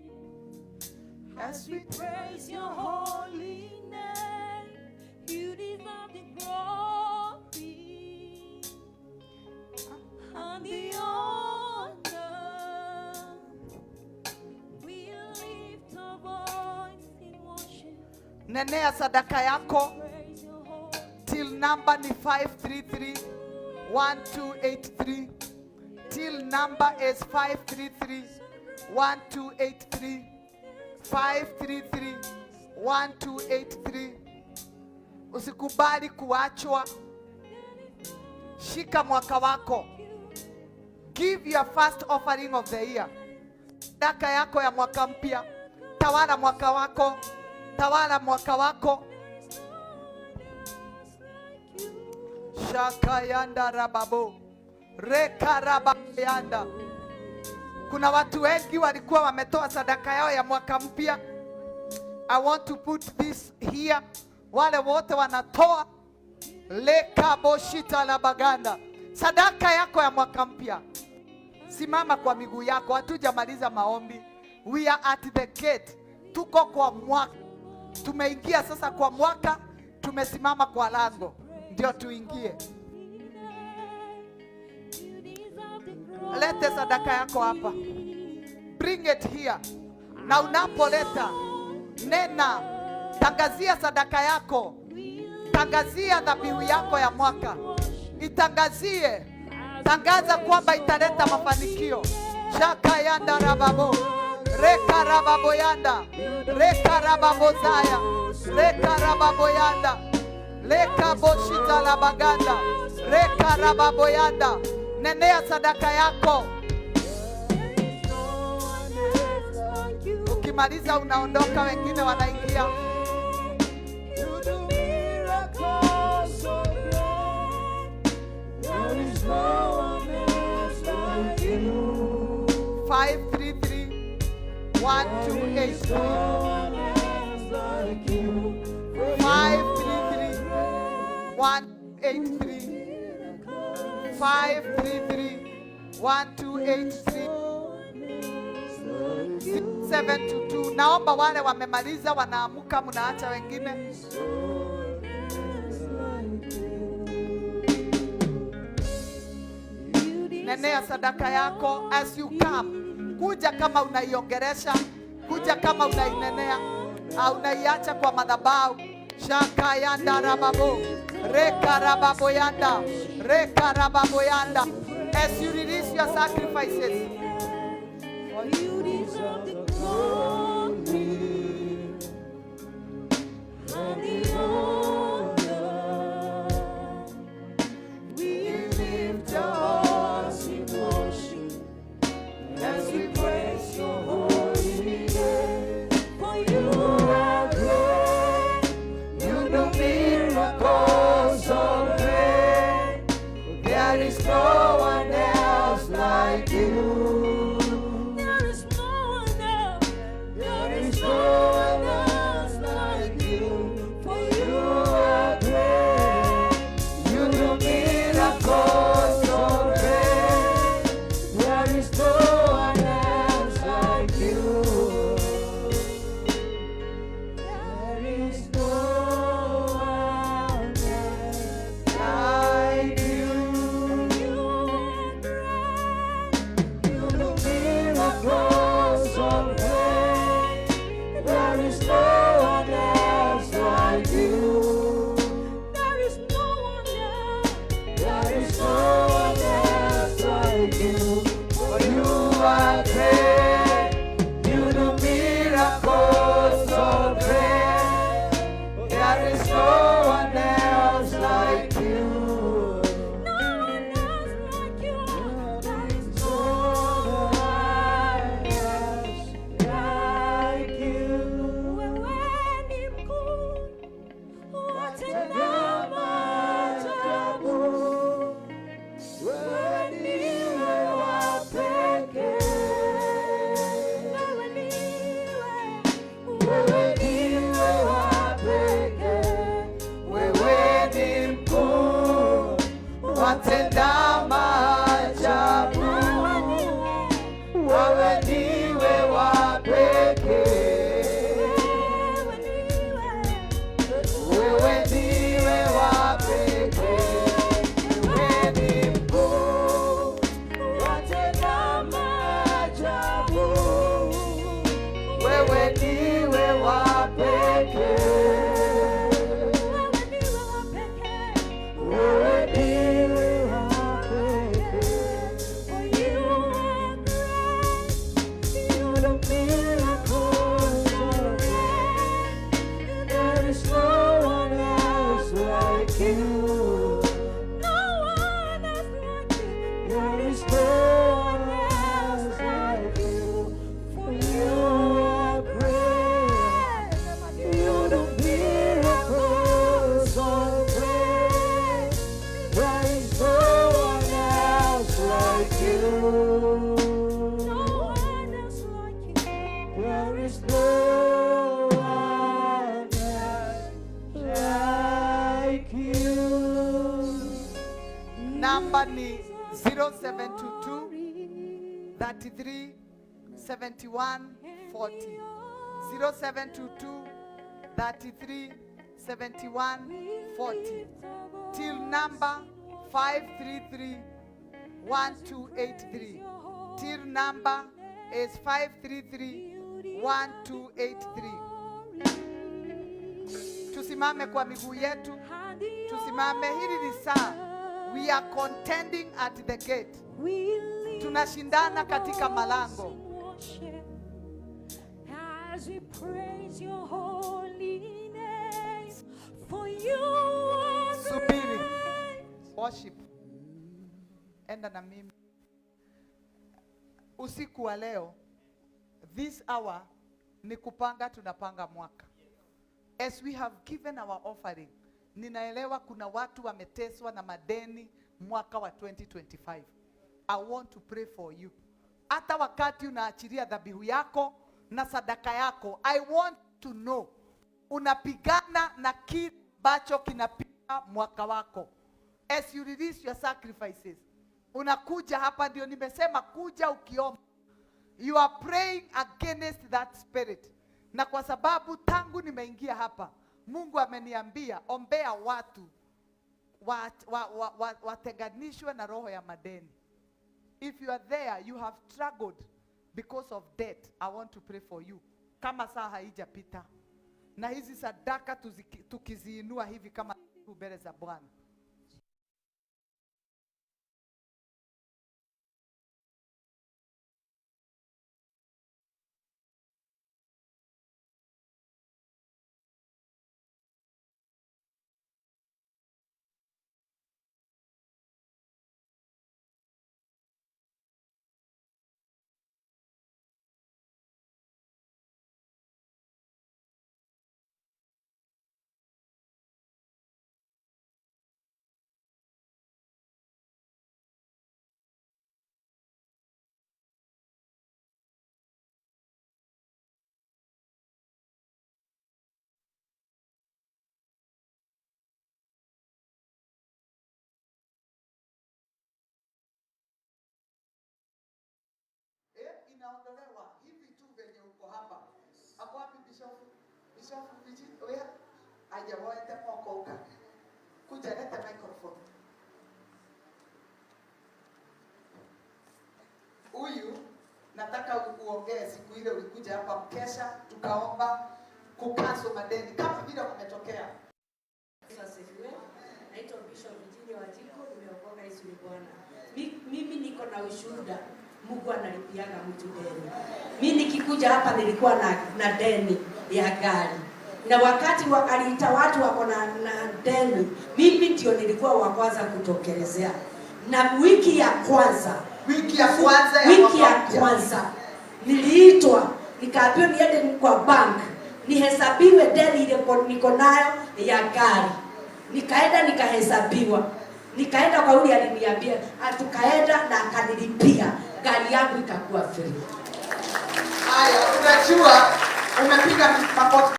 [SPEAKER 3] as we praise your holy name. You deserve the glory and the honor. We lift our voice in worship.
[SPEAKER 8] Nenea sadaka yako.
[SPEAKER 3] Praise your holy
[SPEAKER 8] Till number ni 533 1283. Till number is 533 1283. 533 1283. Usikubali kuachwa. Shika mwaka wako. Give your first offering of the year. Sadaka yako ya mwaka mpya. Tawala mwaka wako. Tawala mwaka wako. Shakayanda rababo rekarabayanda. Kuna watu wengi walikuwa wametoa sadaka yao ya mwaka mpya. I want to put this here. Wale wote wanatoa lekaboshita la baganda, sadaka yako ya mwaka mpya. Simama kwa miguu yako, hatujamaliza maombi. We are at the gate, tuko kwa mwaka, tumeingia sasa kwa mwaka, tumesimama kwa lango, ndio tuingie. Lete sadaka yako hapa, bring it here. Na unapoleta nena, tangazia sadaka yako, tangazia dhabihu yako ya mwaka, itangazie, tangaza kwamba italeta mafanikio. Shakayanda rababo. Reka rababoyanda. Reka rababozaya. Reka rababoyanda. Leka boshita la baganda. Reka rababoyanda. Nenea sadaka yako. Ukimaliza unaondoka, wengine wanaingia.
[SPEAKER 6] You do miracles so great. There is no one else like you.
[SPEAKER 8] 533 1283.
[SPEAKER 6] No one else like you.
[SPEAKER 8] 533 183. 533 1283 722. Naomba wale wamemaliza wanaamuka, mnaacha wengine. Nenea sadaka yako as you come. Kuja kama unaiongeresha, kuja kama unainenea, au unaiacha kwa madhabahu. Shaka yanda rababo, reka rababo yanda, reka rababo yanda. As you release your sacrifices,
[SPEAKER 6] You deserve the glory and the honor. We lift our hearts in worship as we praise your holy name. For you are great,
[SPEAKER 2] You do miracles so great. There is no one else like you.
[SPEAKER 6] there is no one else, there
[SPEAKER 2] There
[SPEAKER 6] is
[SPEAKER 2] is
[SPEAKER 6] no
[SPEAKER 2] no
[SPEAKER 6] one
[SPEAKER 2] one
[SPEAKER 6] else
[SPEAKER 2] else
[SPEAKER 6] like
[SPEAKER 2] like
[SPEAKER 6] you.
[SPEAKER 2] you.
[SPEAKER 6] For
[SPEAKER 2] You
[SPEAKER 6] you
[SPEAKER 2] are great. You do miracles so great. There is no one else like you. There is no one else like you.
[SPEAKER 6] You are great.
[SPEAKER 2] You do miracles so great. There is no one else like you.
[SPEAKER 6] There is no one else.
[SPEAKER 2] There is no one else like you. For you are great. You do miracles so great. There is no one else like you.
[SPEAKER 6] No one else like you. There is
[SPEAKER 2] No one else like you.
[SPEAKER 6] Wewe ni mkuu, watenda maajabu.
[SPEAKER 2] Wewe ndiwe wa pekee.
[SPEAKER 6] Wewe ndiwe,
[SPEAKER 2] Wewe ndiwe wa pekee. Wewe ni mkuu, watenda maajabu. Wewe ndiwe wa pekee.
[SPEAKER 6] wewe ndiwe,
[SPEAKER 2] Wewe ndiwe wa pekee. Wewe ni mkuu, watenda maajabu. Wewe ndiwe wa pekee.
[SPEAKER 6] wewe ndiwe wa pekee.
[SPEAKER 2] Wewe ndiwe wa pekee.
[SPEAKER 6] For you are great, you do miracles so great.
[SPEAKER 2] There is no one else like you.
[SPEAKER 6] No one else like you.
[SPEAKER 2] There is no one else like you.
[SPEAKER 6] For
[SPEAKER 2] You are great. You do miracles so great. There is no one else like you.
[SPEAKER 6] No one else like you.
[SPEAKER 2] There is no one else like you.
[SPEAKER 8] Namba ni 0722 33 71 40. 0722 33 71 40. Till number 533 1283. Till number is 533 1283. Tusimame kwa miguu yetu, tusimame. Hili ni saa, we are contending at the gate.
[SPEAKER 6] We
[SPEAKER 8] Tunashindana katika malango.
[SPEAKER 3] As we praise your holy name, for you are
[SPEAKER 8] Subiri. Worship. Enda na mimi. Usiku wa leo, this hour ni kupanga, tunapanga mwaka. As we have given our offering, ninaelewa kuna watu wameteswa na madeni mwaka wa 2025. I want to pray for you. Hata wakati unaachilia dhabihu yako na sadaka yako, I want to know unapigana na kile ambacho kinapiga mwaka wako. As you release your sacrifices, unakuja hapa, ndio nimesema kuja ukiomba. You are praying against that spirit. Na kwa sababu tangu nimeingia hapa, Mungu ameniambia ombea watu watenganishwe na roho ya madeni. If you are there, you have struggled because of debt, I want to pray for you. Kama saa haijapita. Na hizi sadaka tukiziinua hivi kama mbele za Bwana. Inaondolewa hivi tu venye uko hapa. Ako wapi Bishop? Bishop Vijit, oya. Hajawaita mwako uka. Kuja leta microphone. Huyu nataka uongee siku ile ulikuja hapa mkesha tukaomba kukaso madeni kama vile kumetokea.
[SPEAKER 10] Yesu asifiwe. Naitwa Bishop Virginia Wanjiku, nimeokoka, Yesu ni Bwana. Mimi niko na ushuhuda. Mungu analipiaga mtu deni. Mimi nikikuja hapa nilikuwa na deni ya gari. Na wakati aliita watu wako na deni, mimi ndio nilikuwa wa kwanza kutokelezea. Na wiki ya kwanza,
[SPEAKER 8] wiki ya kwanza ya
[SPEAKER 10] wiki
[SPEAKER 8] mwaka
[SPEAKER 10] ya
[SPEAKER 8] mpya.
[SPEAKER 10] kwanza niliitwa, nikaambiwa niende kwa bank nihesabiwe deni ile niko nayo ya gari. Nikaenda nikahesabiwa. Nikaenda kwa yule aliniambia, tukaenda na akanilipia gari yangu ikakuwa free.
[SPEAKER 8] Haya, unajua umepiga makofi.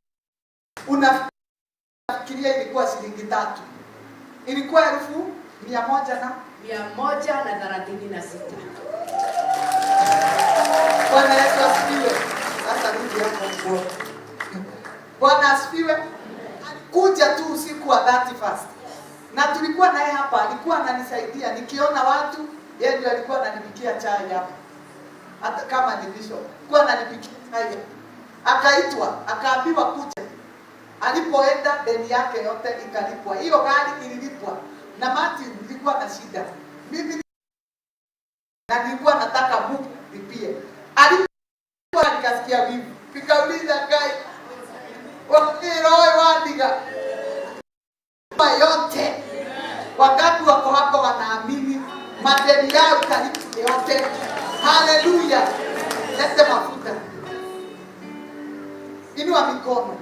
[SPEAKER 8] Unafikiria ilikuwa shilingi 3. Ilikuwa 1,100 na
[SPEAKER 10] 136.
[SPEAKER 8] Bwana Yesu asifiwe. Sasa rudi hapo mkono. Bwana asifiwe. Alikuja tu usiku wa 31st. Na tulikuwa naye hapa, alikuwa ananisaidia nikiona watu, yeye ndiye alikuwa ananipikia chai hapa. Hata kama ni bishop, alikuwa ananipikia chai. Akaitwa, akaambiwa kuja. Alipoenda deni yake yote ikalipwa. Hiyo gari ililipwa. Na Martin nilikuwa na shida. Mimi na nilikuwa nataka Mungu nilipie. Alipo nikasikia wivu. Nikauliza kai, wakiroi wandiga. Yote. Wangapi wako hapa wanaamini madeni yao italipwa yote? Haleluya. Lete mafuta. Inua mikono.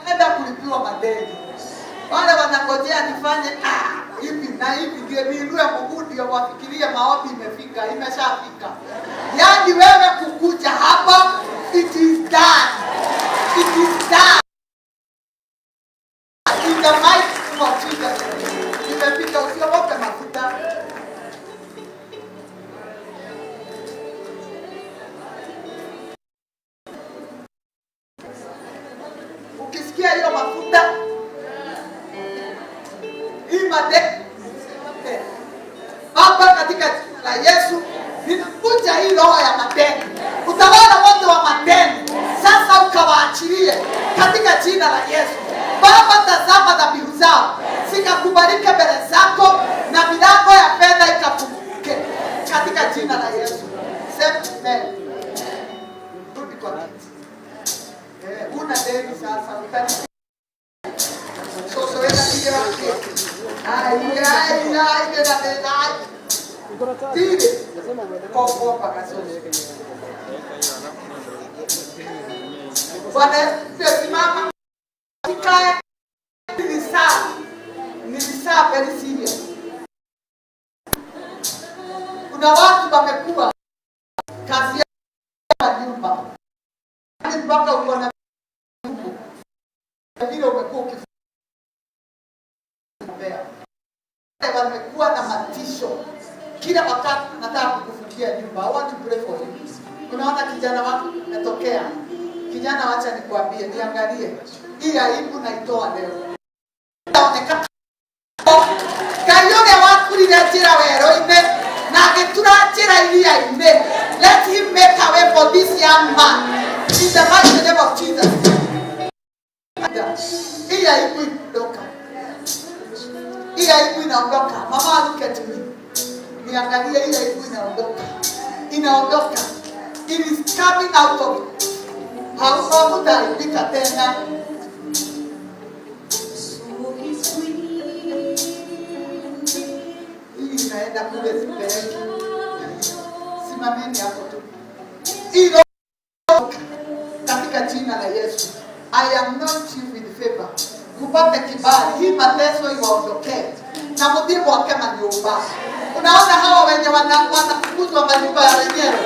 [SPEAKER 8] Naenda kulipiwa madeni. Wale wanangojea nifanye hivi na hivi ndio niinue mguu ndio wafikirie maombi imefika, imeshafika. Yaani wewe kukuja hapa, it is done. It is done. In the mighty name of Jesus. Imefika, usiogope mafuta. Ukisikia hiyo mafuta, hii madeni Baba, katika jina la Yesu, ninakunja hii roho ya madeni, utawala wote wa madeni sasa ukawaachilie katika jina la Yesu. Baba, tazama dhabihu zao zikakubalike mbele zako na milango ya fedha ikafunguke. jina la Yesu. Sema amen. Rudi kwa kiti. Una deni sasa utani. Sasa wewe ndiye wake. Ai ai ai ai ai. Tire. Kopo paka sasa. Bwana Yesu simama. Sikae. Ni saa very serious. Kuna watu wamekuwa kazi ya nyumba. Mpaka uko na Mungu. Vile umekuwa ukifundea. Wamekuwa na matisho. Kila wakati nataka kukufungia nyumba. I want to pray for you. Unaona kijana wako natokea. Kijana, wacha nikuambie, niangalie. Hii aibu naitoa leo. Inaonekana Ngai ũrĩa wakurire njĩra werũ-inĩ na agĩtura njĩra iria-inĩ. Let him make a way for this young man in the mighty name of Jesus. Hii aibu inaondoka. Hii aibu inaondoka. Mama, look at me. Niangalie, hii aibu inaondoka. Inaondoka. It is coming out of it. Hautaaibika tena. Hii inaenda kule sipeleki. Simameni hapo tu. Hilo katika jina la Yesu. I am not you with favor. Kupate kibali, hii mateso iwaondokee. Na muthie mwake manyumba. Unaona hawa wenye wanafukuzwa manyumba ya wenyewe.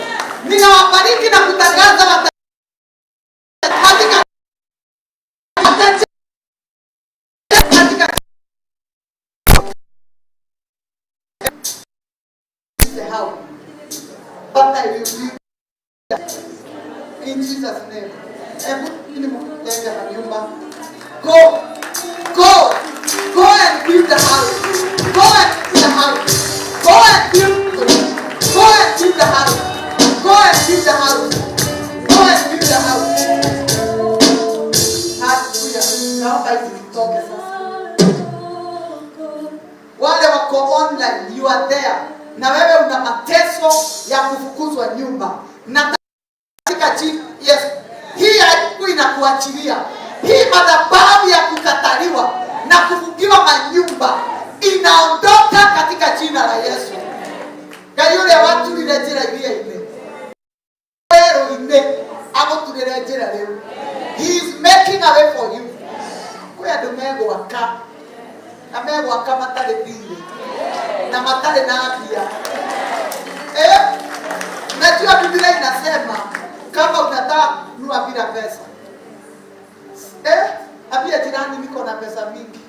[SPEAKER 8] Ninawabariki na kutangaza katika how, but I will do in Jesus' name. Go, go, go and build the house. Go and build the house. Go and build. Go and build the house. Go and build the house. Go and build the house. Hallelujah. Naomba hizi zitoke sasa. Wale wako online, you are there. Na wewe una mateso ya kufukuzwa nyumba. Na katika jina Yesu, hii aibu inakuachilia. Hii madhabahu ya kukataliwa na kufungiwa manyumba inaondoka katika jina la Yesu. Ngai ũrĩa waturire njĩra iria-inĩ, werũ-inĩ agũturĩre njĩra rĩu. He is making a way for you. Kwĩ andũ megwaka na megwaka matarĩ thirĩ na matarĩ na mbia. Najua Biblia inasema kama unataka kununua bila pesa. Ambia jirani niko na pesa mingi.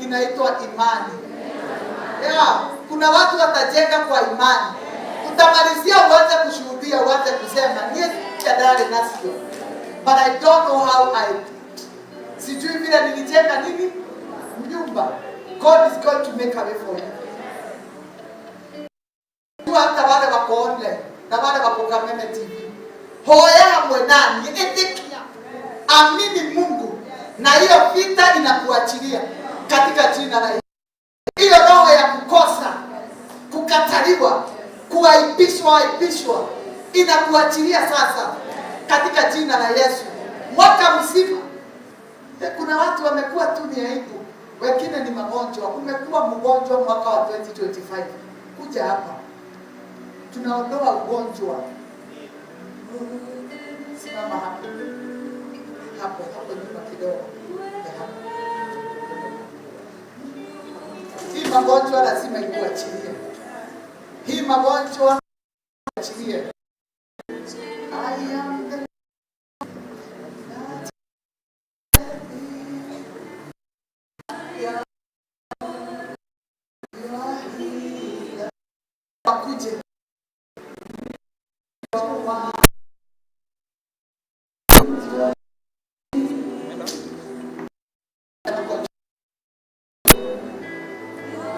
[SPEAKER 8] Inaitwa imani. Yeah, kuna watu watajenga kwa imani. Utamalizia uanze kushuhudia, uanze kusema niye chadare nasio. But I don't know how I sijui vile nilijenga nini nyumba. God is going to make a way for you. Hata wale wako online na wale wako Kameme TV. Hoya hamwe nani, itikia. Amini Mungu na hiyo vita inakuachilia katika jina la Yesu. Hiyo roho ya kukosa, kukataliwa, kuaibishwa, aibishwa inakuachilia sasa katika jina la Yesu. Mwaka mzima kuna watu wamekuwa tu ni aibu, wengine ni magonjwa. Umekuwa mgonjwa mwaka wa 2025. Kuja hapa tunaondoa ugonjwa. Simama hapo. Hapo, hapo nyuma kidogo. Hapo. Hii magonjwa lazima ikuachilie. Hii magonjwa achilie. I am the wakuje.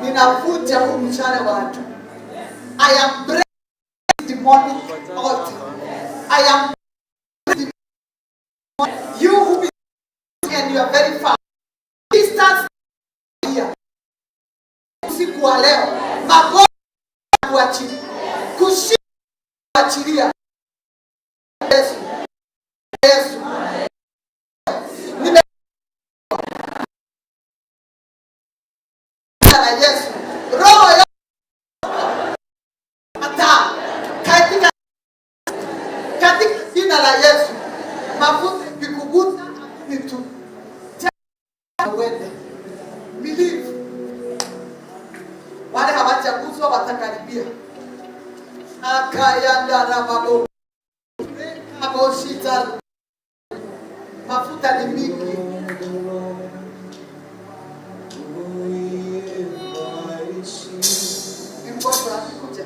[SPEAKER 8] Ninavuja huu mshale wa watu. I am breaking demonic altar. I am breaking demonic. You who be and you are very far. Distance here. Usiku wa leo magonjwa kuachilia. Ushindi achilia. Yesu. Yesu. Nime na Yesu. Roho ya hata katika jina la Yesu. Mafuta ikikugusa ni tu. Uende. Believe. Wale hawajaguswa watakaribia. Akayanda rababo. Aboshita. Mafuta ni mingi. Ni mgonjwa akikuja.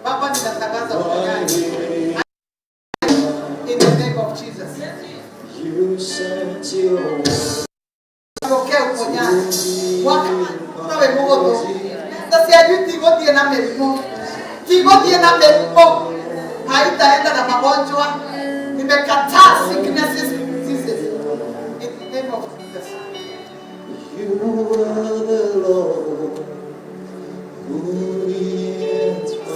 [SPEAKER 8] Baba, ninatangaza uponyaji. In the name of Jesus. Pokea uponyaji. Mwaka we mugoto. Sasa sijui tigothiĩ na mĩrimũ. Tigothiĩ na mĩrimũ. Haitaenda na magonjwa. Nimekataa sicknesses and diseases. In the name of Jesus.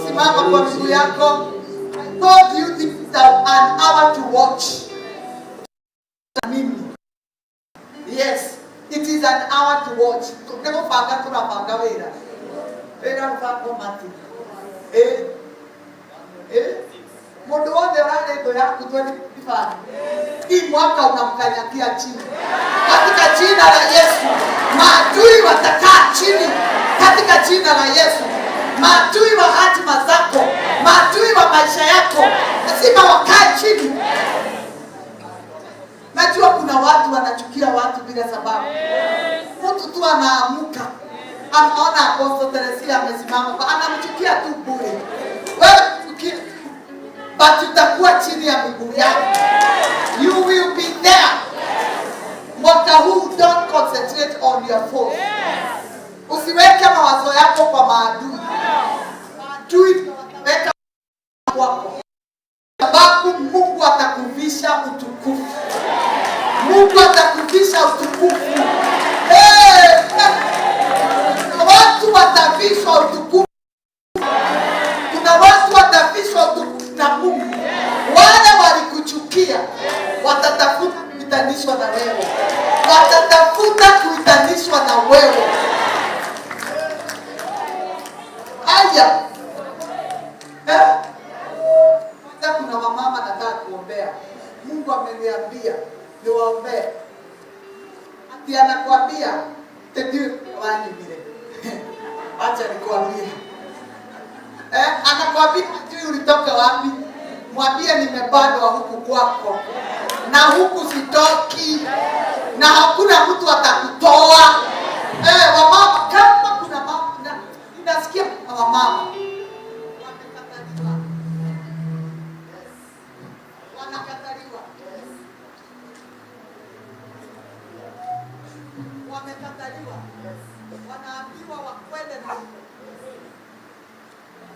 [SPEAKER 8] Simama kwa miguu yako. I told you this is an hour to watch. Mimi. Yes, it is an hour to watch. Nĩgũbanga tũrabanga wĩra. Wĩra ũbangwo mati. Eh? Eh? Mũndũ wothe ũrarĩ thũ yaku 2025. Hii mwaka unamkanyagia chini. Katika jina la Yesu. Maadui watakaa chini. Katika jina la Yesu. Maadui wa hatima zako, maadui wa maisha yako, lazima wakae chini. Najua kuna watu wanachukia watu bila sababu. Mtu tu anaamuka, anaona Apostle Teresia amesimama, anamchukia tu bure. Wewe chukia tu, but utakuwa chini ya miguu yako. You will be there. Mwaka huu don't concentrate on your foes. Usiweke mawazo yako kwa maadui. Maadui wataweka kwako. Sababu Mungu atakuvisha utukufu. Mungu atakuvisha utukufu. Hey, kuna watu watavishwa utukufu. Kuna watu watavishwa utukufu na Mungu. Wale walikuchukia watatafuta kuitanishwa na wewe. Watatafuta kuitanishwa na wewe. Haya. Eh? Kwanza kuna wamama nataka kuombea. Mungu ameniambia niwaombee. Ati anakuambia tedio wanyimire. Acha nikwambie. Anakuambia ati ulitoka wapi? Mwambie nimebadwa huku kwako. Na huku sitoki. Na hakuna mtu atakutoa. Wamama, kama kuna mama, ninasikia kuna wamama wamekataliwa. Wanakataliwa. Wamekataliwa. Wanaambiwa wakwende na huko.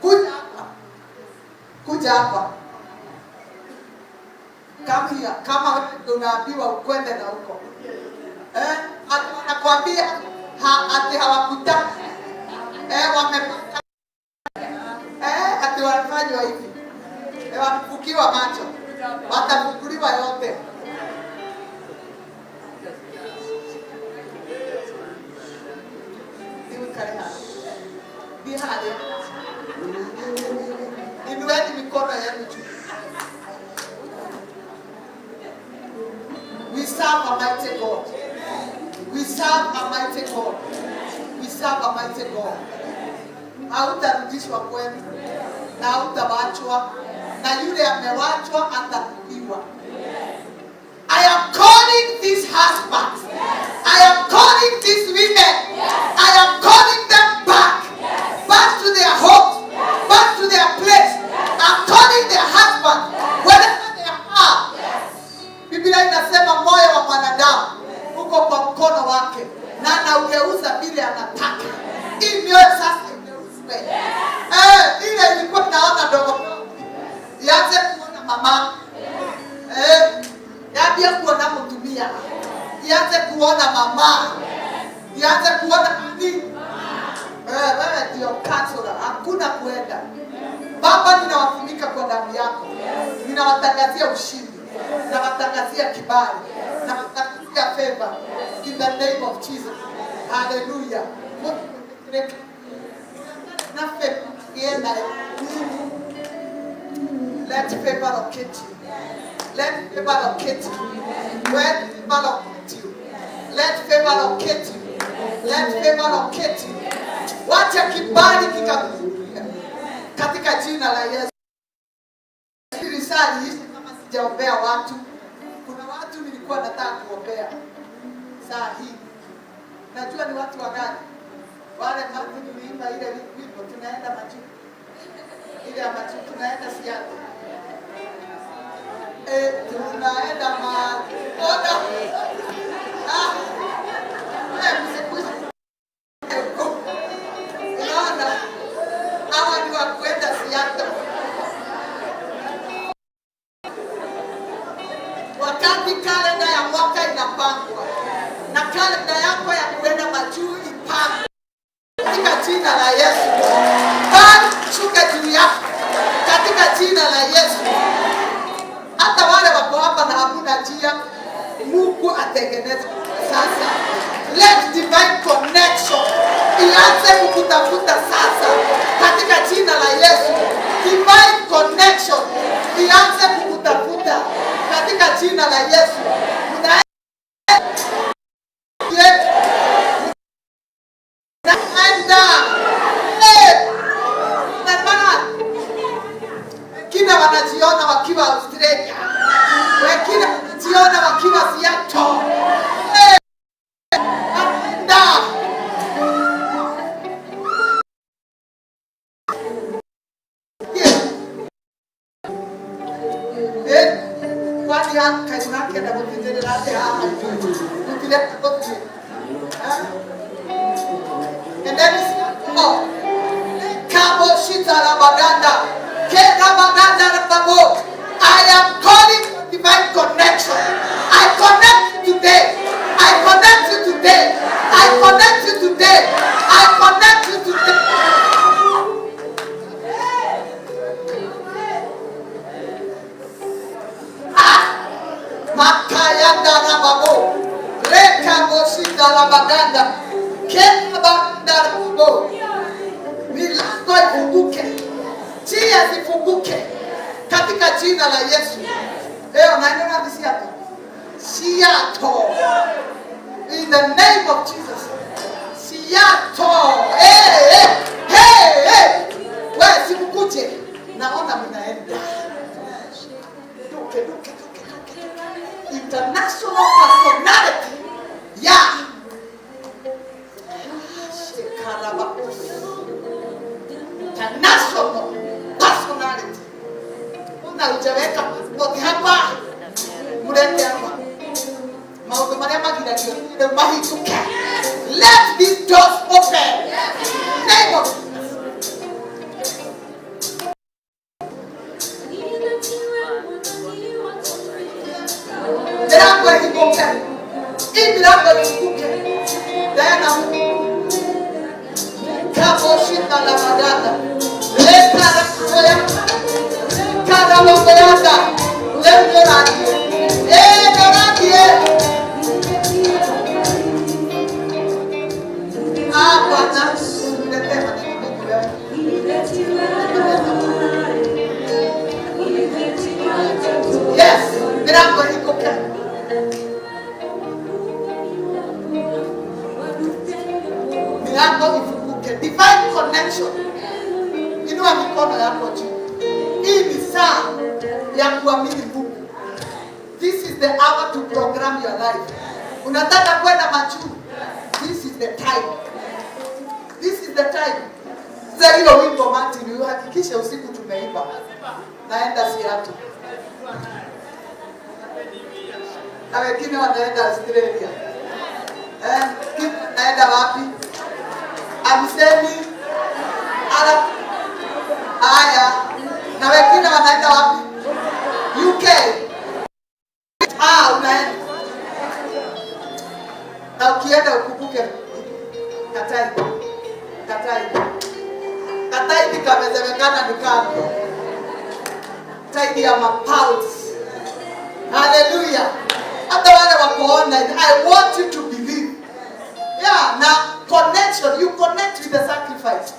[SPEAKER 8] Kuja hapa. Kuja hapa. Come here. Kama wewe ndio unaambiwa ukwende na huko. Anakuambia ati hawakutaki. Wamepata. Ati walifanywa hivi. Wamefukiwa macho. Watafunguliwa yote. Inueni mikono yenu juu. We serve a mighty God. We serve a mighty God. We serve a mighty God. Hautarudishwa kwenu na hautawachwa, na yule amewachwa atarudiwa. I am calling these husbands. I am calling these women. I am calling them back. Back to their homes. Back to their place. I'm calling their husband. Wherever they are. Biblia inasema moyo wa mwanadamu uko kwa mkono wake na anaugeuza vile anataka. Hii mioyo sasa igeuzwe. Ile ilikuwa naona dogo ianze kuona mama. Yambie kuona mtumia. Ianze kuona mama. Ianze kuona nini? Wewe ndio counselor, hakuna kuenda. Baba, ninawafunika kwa damu yako. Ninawatangazia ushindi. Nawatangazia kibali. Nawatangazia favor. In the name of Jesus. Hallelujah. Let favor locate you. Let favor locate you. Let favor locate you. Let favor locate you. Let favor locate you. Wacha kibali kikakufikia katika jina la Yesu. Risali hii kama sijaombea watu, kuna watu nilikuwa nataka kuombea saa hii. Najua ni watu wagani wale watu niliimba ile wimbo tunaenda majuu, ile ya majuu tunaenda Seattle. Tunaenda majuu. Ona. Unaona, hawa ni wa kuenda Seattle. Wakati kalenda ya mwaka inapangwa na kalenda yako ya kuenda majuu ipangwe katika jina la Yesu. Bali shuka juu yako katika jina la Yesu. Hata wale wako hapa na hakuna njia, Mungu atengeneze sasa. Let divine connection ianze kukutafuta sasa katika jina la Yesu. Divine connection ianze kukutafuta katika jina la Yesu. Unaenda wengine wanajiona wakiwa Australia, wengine wanajiona wakiwa Seattle. And then I am calling divine connection. I connect you today. I connect you today. I connect you today. I connect you today. Makayanda rababo. Rekaboshita rabaganda. Kebanda rababo. Milango ifunguke. Njia zifunguke katika jina la Yesu. Leo naenda na Seattle. Seattle. In the name of Jesus. Seattle. Hey, hey, hey, hey. Wewe sikukuje. Naona mnaenda. Duke, duke, duke, duke. International personality. Yeah. International personality. Una hujaweka passport hapa, mlete hapa. Maũndũ marĩa magiragio rĩu mahingũke. Let these doors open. Name of milango ihinguke. Hii milango ifunguke. Tena kaboshita la maganda. Leta rakoya. Karabokoyanda. Lemorani. Dorani. Ah, Bwana, niletee maneno mengi leo. Yes, milango ihinguke. Milango ifunguke. Divine connection. Inua mikono yako juu. Hii ni saa ya kuamini Mungu. This is the hour to program your life. Unataka kwenda majuu. This is the time. This is the time. Sasa hilo wimbo Martin, uhakikishe usiku tumeimba. Naenda Seattle. Na wengine wanaenda Australia. Naenda wapi? Amsemi ala haya. Na wengine wanaenda wapi? UK. Unaenda. Na ukienda ukumbuke katai. Katai. Haleluya. Hata wale wako online, I want you to believe. Yeah, na connection, you connect with the sacrifice.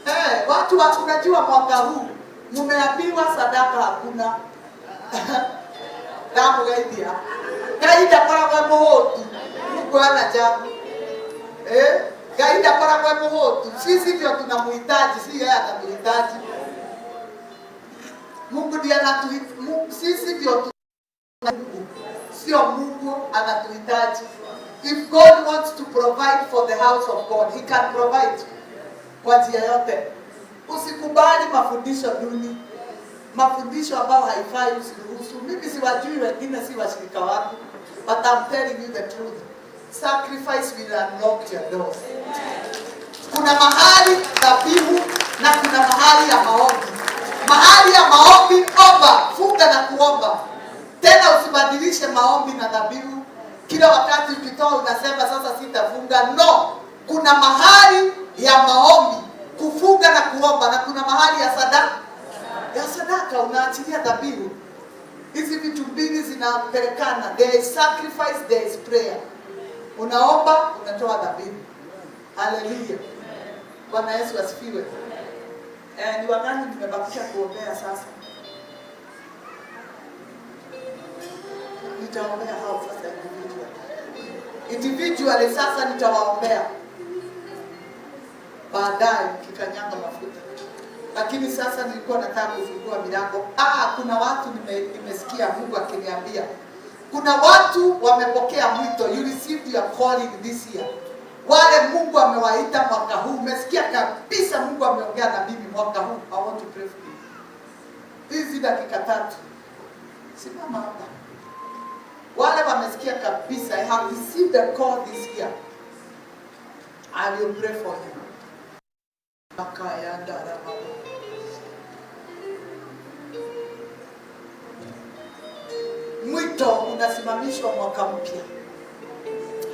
[SPEAKER 8] Eh, watu wa, unajua mwaka huu mumeambiwa sadaka hakuna. Ndamũgeithia. Ngai ndakoragwo e mũhũtu. Mungu hana jambo. Eh? Ngai ndakoragwo e mũhũtu. Sisi ndio tunamhitaji, si yeye anatuhitaji. Mungu ndiye anatuhitaji. Sisi ndio tuna Mungu. Sio Mungu anatuhitaji. If God wants to provide for the house of God, he can provide kwa njia yote. Usikubali mafundisho duni, mafundisho ambayo haifai, usiruhusu. Mimi siwajui wengine, si washirika wangu, but I'm telling you the truth. Sacrifice will unlock your doors. Kuna mahali dhabihu na kuna mahali ya maombi. Mahali ya maombi, omba, funga na kuomba. Tena usibadilishe maombi na dhabihu. Kila wakati ukitoa unasema sasa sitafunga. No, kuna mahali ya maombi, kufunga na kuomba, na kuna mahali ya sadaka. Ya sadaka unaachilia dhabihu. Hizi vitu mbili zinapelekana. There is sacrifice, there is prayer. Unaomba, unatoa dhabihu. Haleluya. Bwana Yesu asifiwe. Eh, ni wangapi nimebakisha kuombea sasa? Nitaombea hao sasa individually. Individually sasa nitawaombea baadaye mkikanyanga mafuta. Lakini sasa nilikuwa nataka kufungua milango. Kuna watu nimesikia Mungu akiniambia kuna watu wamepokea mwito, you received your calling this year. Wale Mungu amewaita mwaka huu, umesikia kabisa Mungu ameongea na mimi mwaka huu. I want to pray for you. Hizi dakika tatu, simama hapa. Wale wamesikia kabisa, I have received a call this year. I will pray for you. Makayanda ramabo. Mwito unasimamishwa mwaka mpya.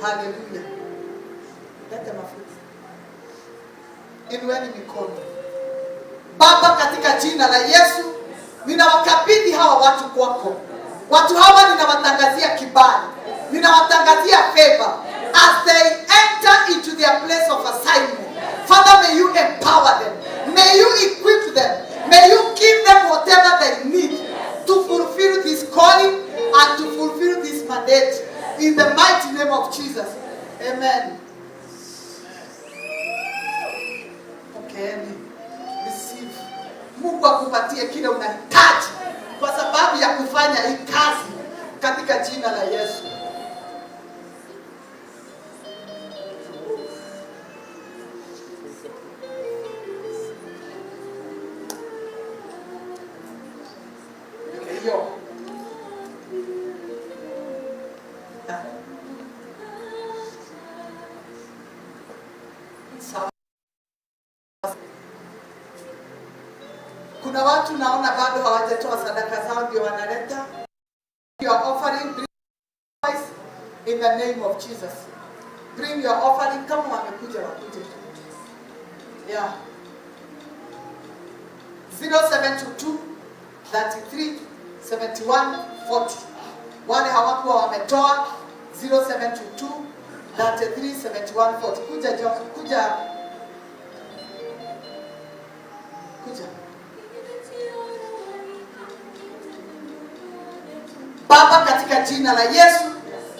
[SPEAKER 8] Haleluya. Lete mafuta. Inueni mikono. Baba, katika jina la Yesu, ninawakabidhi hawa watu kwako. Watu hawa ninawatangazia kibali, ninawatangazia favor as they enter into their place of assignment. Father, may you empower them, may you equip them, may you give them whatever they need to fulfill this calling and to fulfill this mandate. In the mighty name of Jesus. Amen. Pokeeni. Receive. Mungu akupatie kile unahitaji kwa sababu ya kufanya hii kazi katika jina la Yesu. Hiyo. Sawa. Kuna watu naona bado hawajatoa sadaka zao, ndio wanaleta your offering. Bring in the name of Jesus. Bring your offering. Kama wamekuja wakuje tu. Yeah. 0722 33 71 40. Wale hawakuwa wametoa 0722 33 71 40. Kuja Jo, kuja. Kuja. Baba, katika jina la Yesu,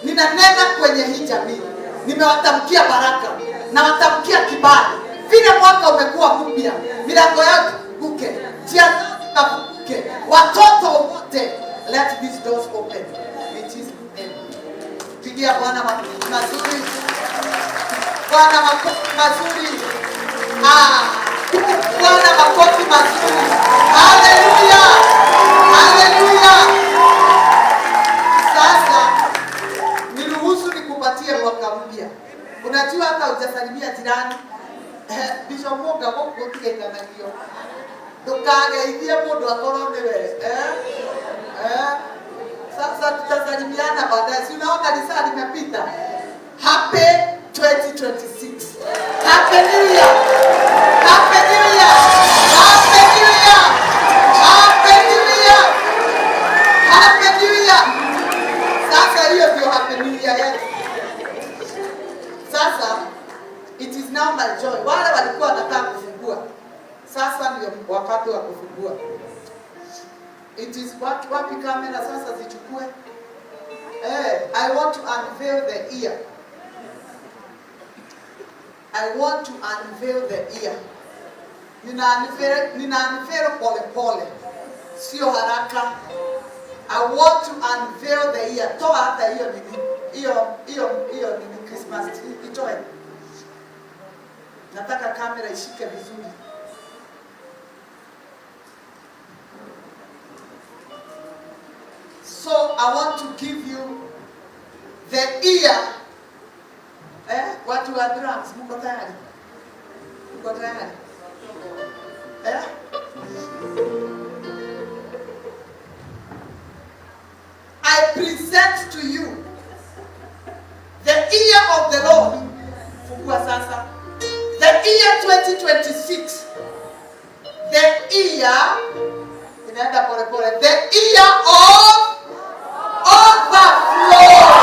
[SPEAKER 8] ninanena kwenye hii jamii. Nimewatamkia baraka, nawatamkia kibali. Vile mwaka umekuwa mpya, milango yao ifunguke, njia zao zikafunguke, watoto wote, let these doors open. In Jesus' name. Pigia Bwana makofi mazuri. Bwana makofi mazuri. Ah, Bwana makofi mazuri. Haleluya. Haleluya. Sasa niruhusu nikupatie mwaka mpya. Unajua hata hujasalimia jirani. Bishop Munga gũkũ tigaithanagio. Ndũkageithie mũndũ akorwo nĩwe. Eh? Eh? Sasa tutasalimiana baadaye. Si unaona lisaa limepita. Happy 2026. Happy New Year. Happy New Year. Happy New Year. Happy New Year. Happy New Year. Sasa hiyo ndio happy new year yetu. Sasa it is now my joy. Wale walikuwa wanataka kufungua, sasa ndio wakati wa kufungua. It is wapi kamera sasa zichukue? I want to unveil the ear. I want to unveil the ear. Nina unveil pole pole, sio haraka. I want to unveil the ear. Toa hata hiyo nini, hiyo nini Christmas tree itoe. Nataka kamera ishike vizuri. So I want to give you the ear. Watu wa drums, mko tayari? Mko tayari? I present to you the year of the Lord. Fungua sasa. The year 2026. The year, inaenda pole pole. The year of overflow.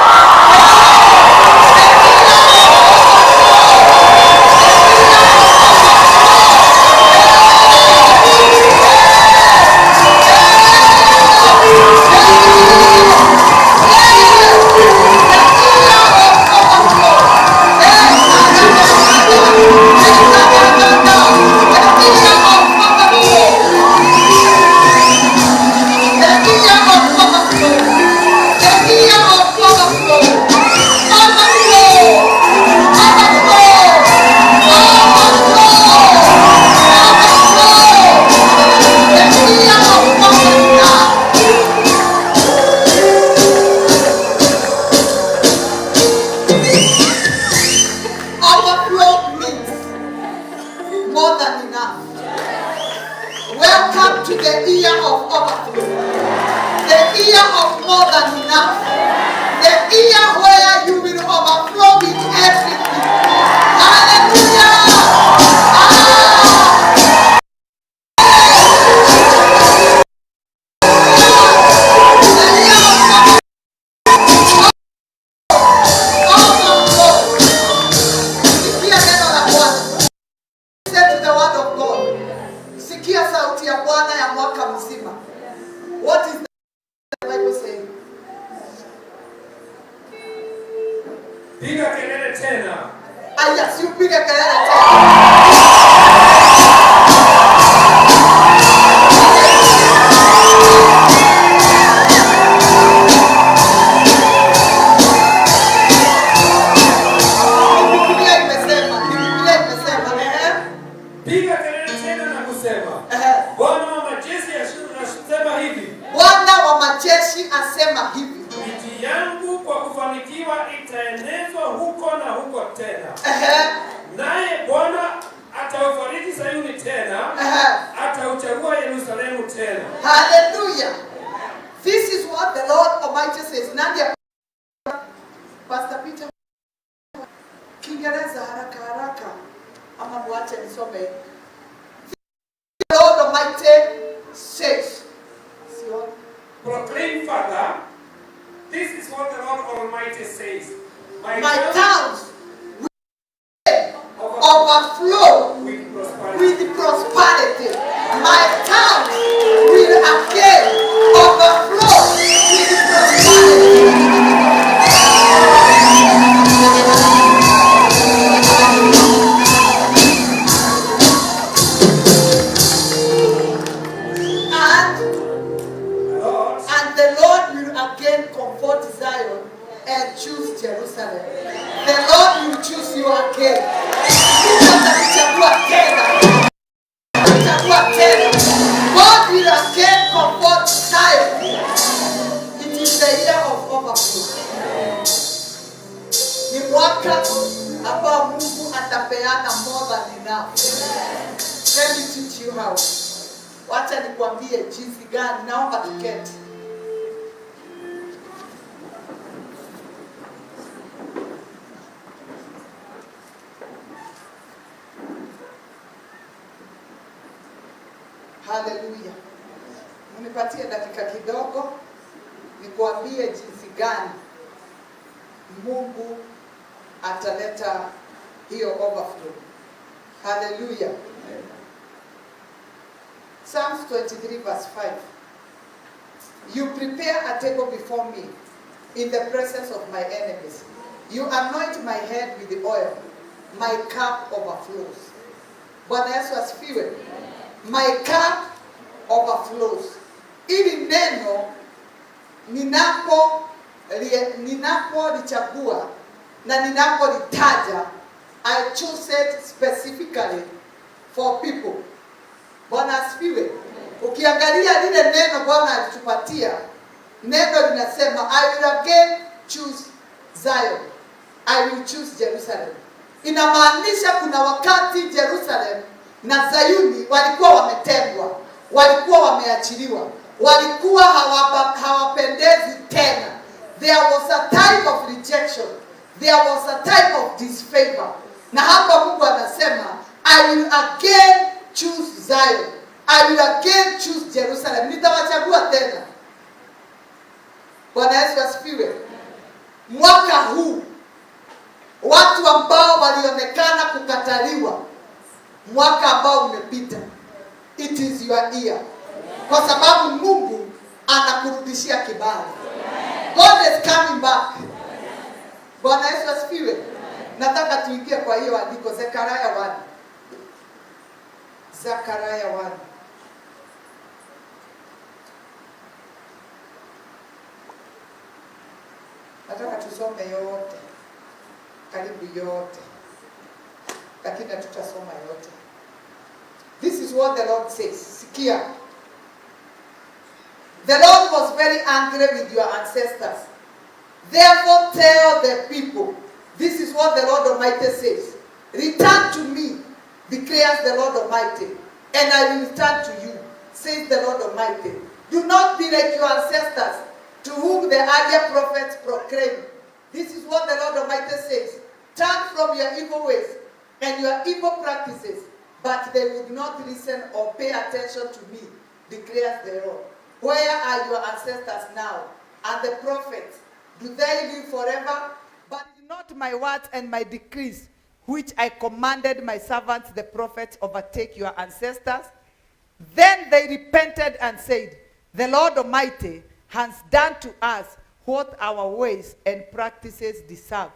[SPEAKER 9] Piga kelele tena.
[SPEAKER 8] Aya, si upige kelele tena. Biblia imesema, Biblia imesema,
[SPEAKER 9] Piga kelele tena na kusema. Bwana wa majeshi asema hivi.
[SPEAKER 8] Bwana wa majeshi asema hivi.
[SPEAKER 9] Miji yangu kwa kufanikiwa itaenezwa huko na huko tena. Naye Bwana ataufariji Sayuni tena. Atauchagua Yerusalemu tena.
[SPEAKER 8] Hallelujah. This is what the Lord Almighty says. Nadia, Pastor Peter, Kiingereza haraka haraka ama muache nisome. The Lord Almighty says.
[SPEAKER 9] Proclaim, Father, this is what the Lord Almighty says.
[SPEAKER 8] My towns will overflow with prosperity. My towns will again overflow with prosperity. And the Lord will again comfort Zion and choose Jerusalem. The Lord will choose you again. God will again comfort Zion. It is the year of overflow. Ni mwaka ambao Mungu atapeana more than enough. Let me teach you how. Wacha nikwambie jinsi gani. Naomba tiketi. Hallelujah. Mnipatie dakika kidogo nikuambie. Nikuambie jinsi gani Mungu ataleta hiyo overflow. Hallelujah. Psalms 23 verse 5. You prepare a table before me in the presence of my enemies. You anoint my head with the oil. My cup overflows. Bwana Yesu asifiwe. My cup overflows. Ili neno ninapolichagua na ninapolitaja, I choose it specifically for people. Bwana asifiwe. Ukiangalia lile neno Bwana alitupatia, neno linasema, "I will again choose Zion. I will choose Jerusalem." Inamaanisha kuna wakati Jerusalem na Zayuni walikuwa wametengwa, walikuwa wameachiliwa, walikuwa hawapendezi tena. There was a time of rejection. There was a time of disfavor. Na hapa Mungu anasema, "I will again choose Zion. I will again choose Jerusalem." Nitawachagua tena. Bwana Yesu asifiwe. Mwaka huu watu ambao walionekana kukataliwa mwaka ambao umepita, it is your year, kwa sababu Mungu anakurudishia kibali. God is coming back. Bwana Yesu asifiwe. Nataka tuingie kwa hiyo andiko, Zekaria 1. Zekaria 1. Nataka tusome yote, karibu yote, lakini hatutasoma yote. This is what the Lord says. Sikia. The Lord was very angry with your ancestors. Therefore tell the people, this is what the Lord Almighty says. Return to me, declares the Lord Almighty, and I will return to you, says the Lord Almighty. Do not be like your ancestors, to whom the earlier prophets proclaimed. This is what the Lord Almighty says. Turn from your evil ways and your evil practices, but they would not listen or pay attention to me, declares the Lord. Where are your ancestors now? And the prophets, do they live forever? But not my words and my decrees, which I commanded my servants the prophets, overtake your ancestors? Then they repented and said, "The Lord Almighty has done to us what our ways and practices deserve,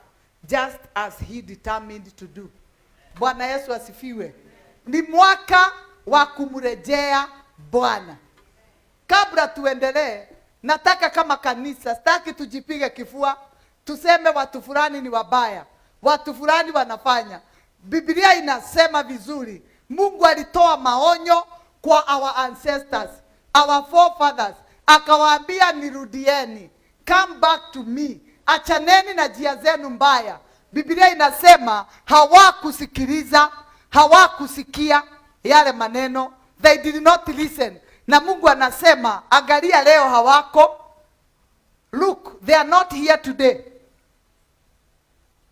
[SPEAKER 8] just as he determined to do." Bwana Yesu asifiwe. Ni mwaka wa kumrejea Bwana. Kabla tuendelee, nataka kama kanisa, sitaki tujipige kifua, tuseme watu fulani ni wabaya, watu fulani wanafanya. Biblia inasema vizuri, Mungu alitoa maonyo kwa our ancestors, our forefathers, akawaambia, "Nirudieni, come back to me, achaneni na njia zenu mbaya." Biblia inasema hawakusikiliza, hawakusikia yale maneno, they did not listen. Na Mungu anasema, angalia leo hawako. Look, they are not here today.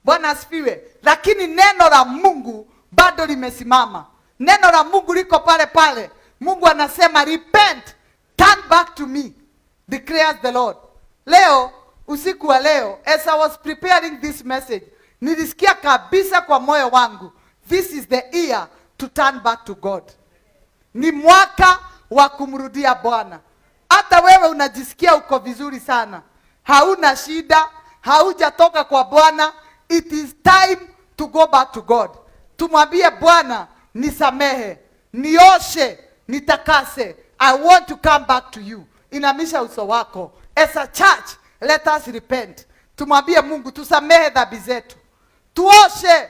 [SPEAKER 8] Bwana asifiwe. Lakini neno la Mungu bado limesimama. Neno la Mungu liko pale pale. Mungu anasema, "Repent, turn back to me," declares the Lord. Leo, usiku wa leo, as I was preparing this message, nilisikia kabisa kwa moyo wangu, this is the year to turn back to God. Ni mwaka wa kumrudia Bwana. Hata wewe unajisikia uko vizuri sana, hauna shida, haujatoka kwa Bwana, it is time to go back to God. Tumwambie Bwana, "Nisamehe, nioshe, nitakase. I want to come back to you." Inamisha uso wako. As a church, let us repent. Tumwambie Mungu tusamehe dhambi zetu, tuoshe,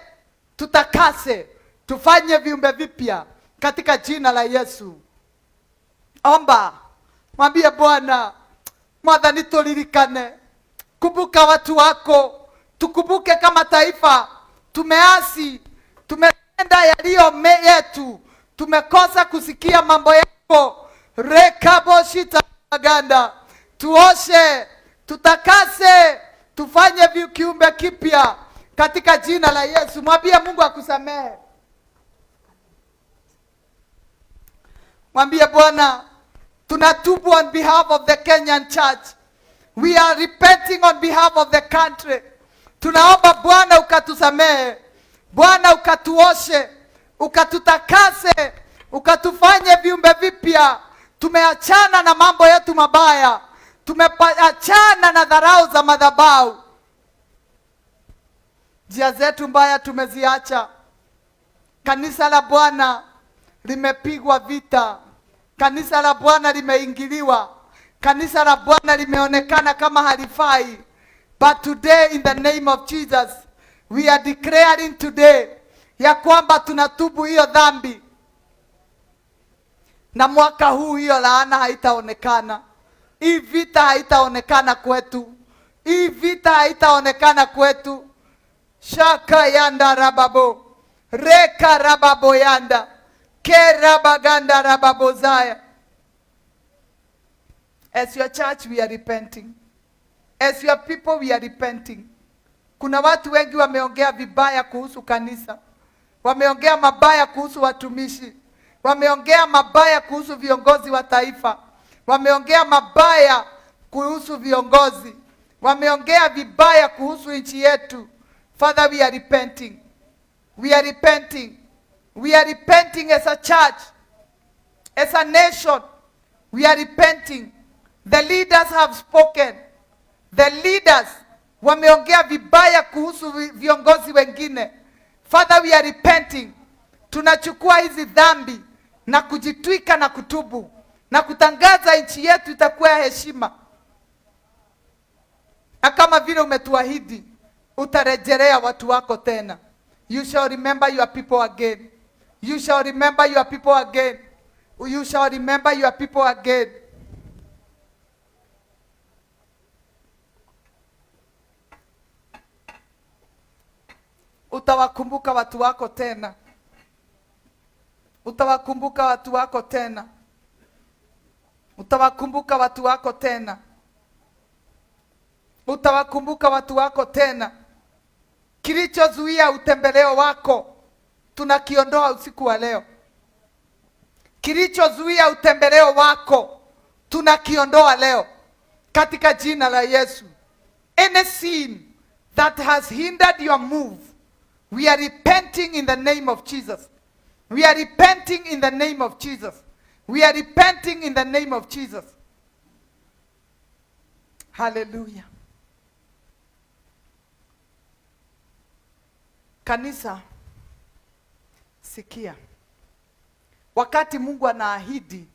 [SPEAKER 8] tutakase, tufanye viumbe vipya katika jina la Yesu. Omba, mwambie Bwana, "Mwathani, turirikane, kumbuka watu wako, tukumbuke kama taifa. Tumeasi, tumetenda yaliyo yetu, tumekosa kusikia mambo yako. Rekaboshita maganda, tuoshe, tutakase, tufanye kiumbe kipya katika jina la Yesu." Mwambie Mungu akusamehe. Mwambie Bwana, tunatubu on behalf of the Kenyan church. We are repenting on behalf of the country. Tunaomba Bwana ukatusamehe, Bwana ukatuoshe, ukatutakase, ukatufanye viumbe vipya. Tumeachana na mambo yetu mabaya, tumeachana na dharau za madhabahu. Njia zetu mbaya tumeziacha. Kanisa la Bwana limepigwa vita, kanisa la Bwana limeingiliwa, kanisa la Bwana limeonekana kama halifai. But today in the name of Jesus we are declaring today ya kwamba tunatubu hiyo dhambi, na mwaka huu hiyo laana haitaonekana, hii vita haitaonekana kwetu, hii vita haitaonekana kwetu. Shaka yanda rababo reka rababo yanda ke rabaganda rababozaya. As your church we are repenting. As your people we are repenting. Kuna watu wengi wameongea vibaya kuhusu kanisa, wameongea mabaya kuhusu watumishi, wameongea mabaya kuhusu viongozi wa taifa, wameongea mabaya kuhusu viongozi, wameongea vibaya kuhusu nchi yetu. Father, we are repenting. We are repenting. We are repenting as a church, as a nation. We are repenting. The leaders have spoken. The leaders wameongea vibaya kuhusu viongozi wengine. Father, we are repenting. Tunachukua hizi dhambi na kujitwika na kutubu na kutangaza nchi yetu itakuwa ya heshima, na kama vile umetuahidi utarejelea watu wako tena. You shall remember your people again. You shall remember your people again. You shall remember your people again. Utawakumbuka watu wako tena. Utawakumbuka watu wako tena. Utawakumbuka watu wako tena. Utawakumbuka watu wako tena. Kilichozuia utembeleo wako tunakiondoa usiku wa leo. Kilichozuia utembeleo wako tunakiondoa leo katika jina la Yesu. Any sin that has hindered your move, we are repenting in the name of Jesus. We are repenting in the name of Jesus. We are repenting in the name of Jesus. Hallelujah. Kanisa, sikia. Wakati Mungu anaahidi,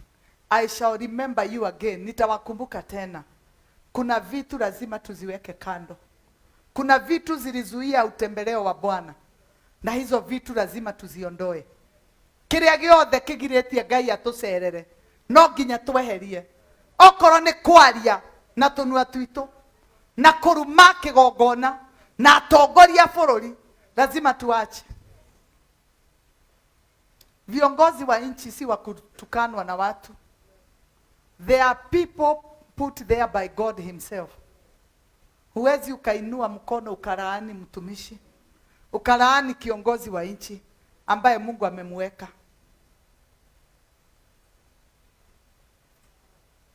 [SPEAKER 8] I shall remember you again, nitawakumbuka tena. Kuna vitu lazima tuziweke kando. Kuna vitu zilizuia utembeleo wa Bwana, na hizo vitu lazima tuziondoe. Kiria giothe kigirĩtie Ngai atũcerere no nginya tweherie. Okorwo nĩ kwaria na tũnua twitũ na kũruma kĩgongona na atongoria a bũrũri, lazima tuache. Viongozi wa nchi si wa kutukanwa na watu. There are people put there by God himself. Huwezi ukainua mkono ukalaani mtumishi, ukalaani kiongozi wa nchi ambaye Mungu amemweka.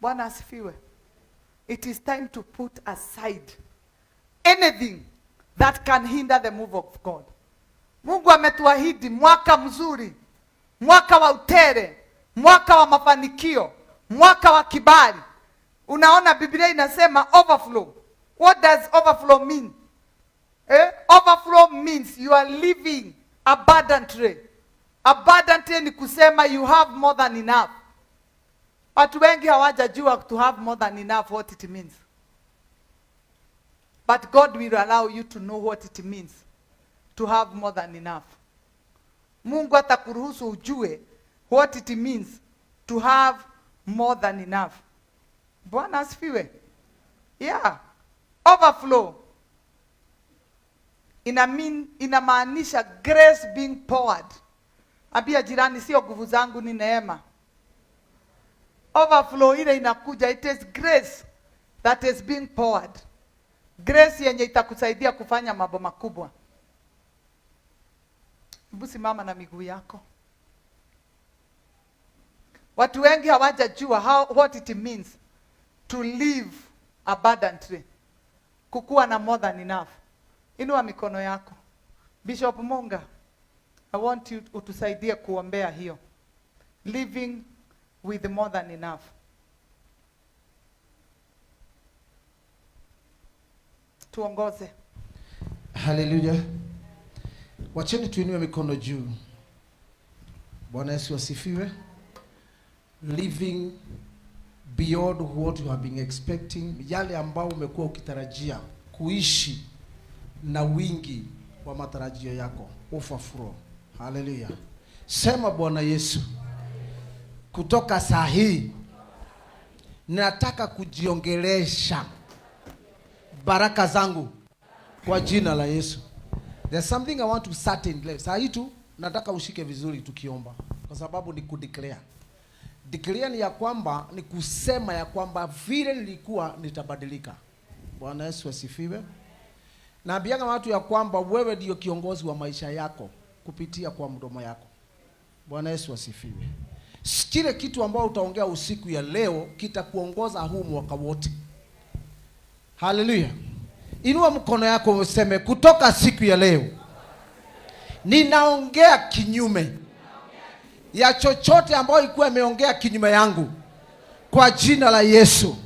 [SPEAKER 8] Bwana asifiwe. It is time to put aside anything that can hinder the move of God. Mungu ametuahidi mwaka mzuri, mwaka wa utere, mwaka wa mafanikio, mwaka wa kibali. Unaona Biblia inasema overflow. What does overflow mean? Overflow means you are living abundantly. Abundantly ni kusema you have more than enough. Watu wengi hawajajua to have more than enough what it means. But God will allow you to know what it means to have more than enough. Mungu atakuruhusu ujue what it means to have more than enough. Bwana asifiwe. Yeah. Overflow. Inamaanisha grace being poured. Ambia jirani, sio nguvu zangu, ni neema. Overflow ile inakuja, it is grace that is being poured. Grace yenye itakusaidia kufanya mambo makubwa. Hebu simama na miguu yako. Watu wengi hawajajua what it means to live Abundantly. Kukuwa na more than enough. Inua mikono yako. Bishop Munga, I want you utusaidie kuombea hiyo. Living with more than enough. Tuongoze.
[SPEAKER 7] Haleluya. Wacheni tuinue mikono juu. Bwana Yesu asifiwe. Living beyond what you have been expecting, yale ambao umekuwa ukitarajia, kuishi na wingi wa matarajio yako, overflow. Haleluya. Sema, Bwana Yesu, kutoka saa hii nataka kujiongelesha baraka zangu kwa jina la Yesu. There's something I want to certain leo. Saa hii tu nataka ushike vizuri tukiomba, kwa sababu ni kudeclare. Declare ni ya kwamba ni kusema ya kwamba vile nilikuwa nitabadilika. Bwana Yesu asifiwe. Naambianga watu ya kwamba wewe ndio kiongozi wa maisha yako kupitia kwa mdomo yako. Bwana Yesu asifiwe. Kile kitu ambao utaongea usiku ya leo kitakuongoza huu mwaka wote. Haleluya. Inua mkono yako useme, kutoka siku ya leo ninaongea kinyume ya chochote ambayo ilikuwa imeongea kinyume yangu kwa jina la Yesu.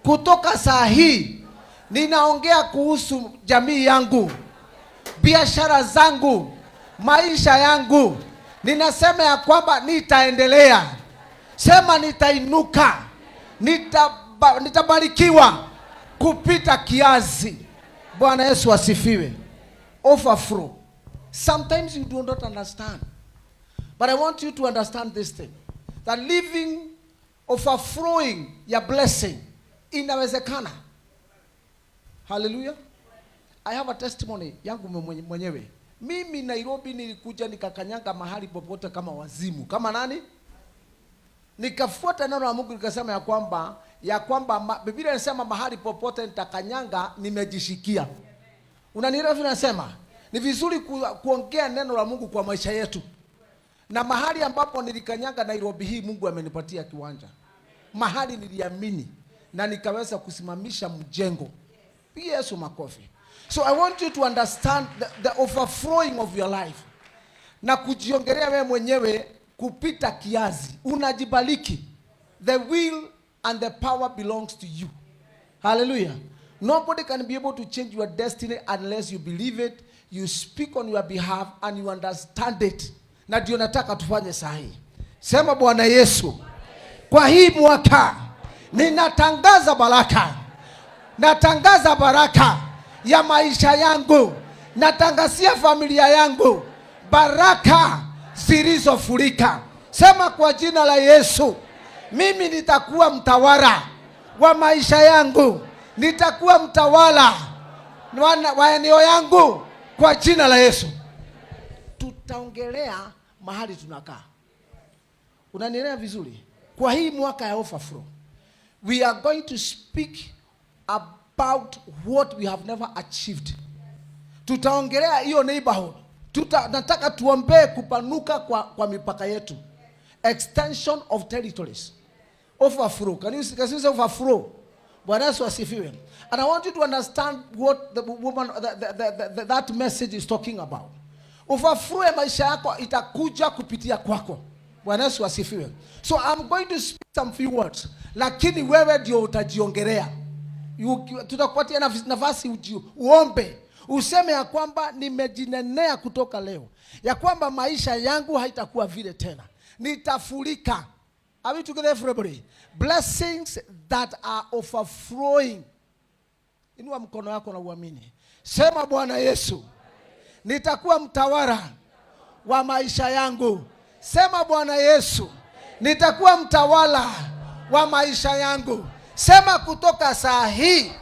[SPEAKER 7] Kutoka saa hii ninaongea kuhusu jamii yangu, biashara zangu, maisha yangu. Ninasema ya kwamba nitaendelea, sema nitainuka, nitabarikiwa kupita kiasi. Bwana Yesu asifiwe. Overflow. Sometimes you do not understand. But I want you to understand this thing. That living, overflowing your blessing inawezekana. Hallelujah. I have a testimony yangu mwenyewe. Mimi Nairobi nilikuja nikakanyanga mahali popote kama wazimu. Kama nani? Nikafuata neno la Mungu nikasema ya kwamba Biblia inasema mahali popote nitakanyanga nimejishikia. Unanielewa vile nasema? Ni vizuri kuongea neno la Mungu kwa maisha yetu. Na mahali ambapo nilikanyanga Nairobi hii, Mungu amenipatia kiwanja. Mahali niliamini na nikaweza kusimamisha mjengo. Piga Yesu makofi. So I want you to understand the overflowing of your life. Na kujiongelea wewe mwenyewe kupita kiasi. Unajibariki. The will and the power belongs to you. Hallelujah. Nobody can be able to change your destiny unless you believe it, you speak on your behalf and you understand it. Na ndio nataka tufanye sahi. Sema, Bwana Yesu, kwa hii mwaka ninatangaza baraka. Natangaza baraka ya maisha yangu. Natangazia familia yangu baraka zilizofurika. Sema, kwa jina la Yesu, mimi nitakuwa mtawala wa maisha yangu, nitakuwa mtawala wa eneo yangu kwa jina la Yesu. Tutaongelea mahali tunakaa. Unanielewa vizuri? Kwa hii mwaka ya overflow, we are going to speak about what we have never achieved. Tutaongelea hiyo neighborhood. Nataka tuombee kupanuka kwa mipaka yetu. Extension of territories. Overflow. Can you say overflow? Bwana Yesu asifiwe. And I want you to understand what the woman, that message is talking about. Overflow ya maisha yako itakuja kupitia kwako. Bwana Yesu asifiwe. So I'm going to speak some few words, lakini wewe ndio utajiongelea. Tutakupatia nafasi uombe useme ya kwamba nimejinenea kutoka leo ya kwamba maisha yangu haitakuwa vile tena, nitafurika. Are we together, everybody? Blessings that are overflowing. Inua mkono wako na uamini, sema, Bwana Yesu, nitakuwa mtawala wa maisha yangu. Sema, Bwana Yesu, nitakuwa mtawala wa maisha yangu. Sema, kutoka saa hii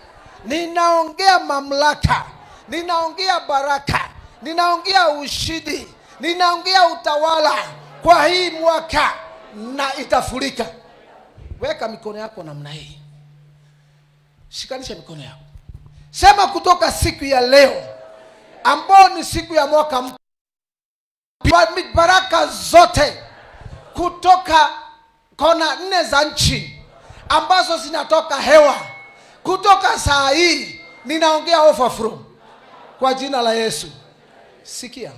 [SPEAKER 7] ninaongea mamlaka, ninaongea baraka, ninaongea ushindi, ninaongea utawala kwa hii mwaka na itafurika. Weka mikono yako namna hii, shikanisha mikono yako, sema, kutoka siku ya leo ambao ni siku ya mwaka mpya, baraka zote kutoka kona nne za nchi ambazo zinatoka hewa.
[SPEAKER 11] Kutoka saa hii ninaongea overflow kwa jina la Yesu. Sikia,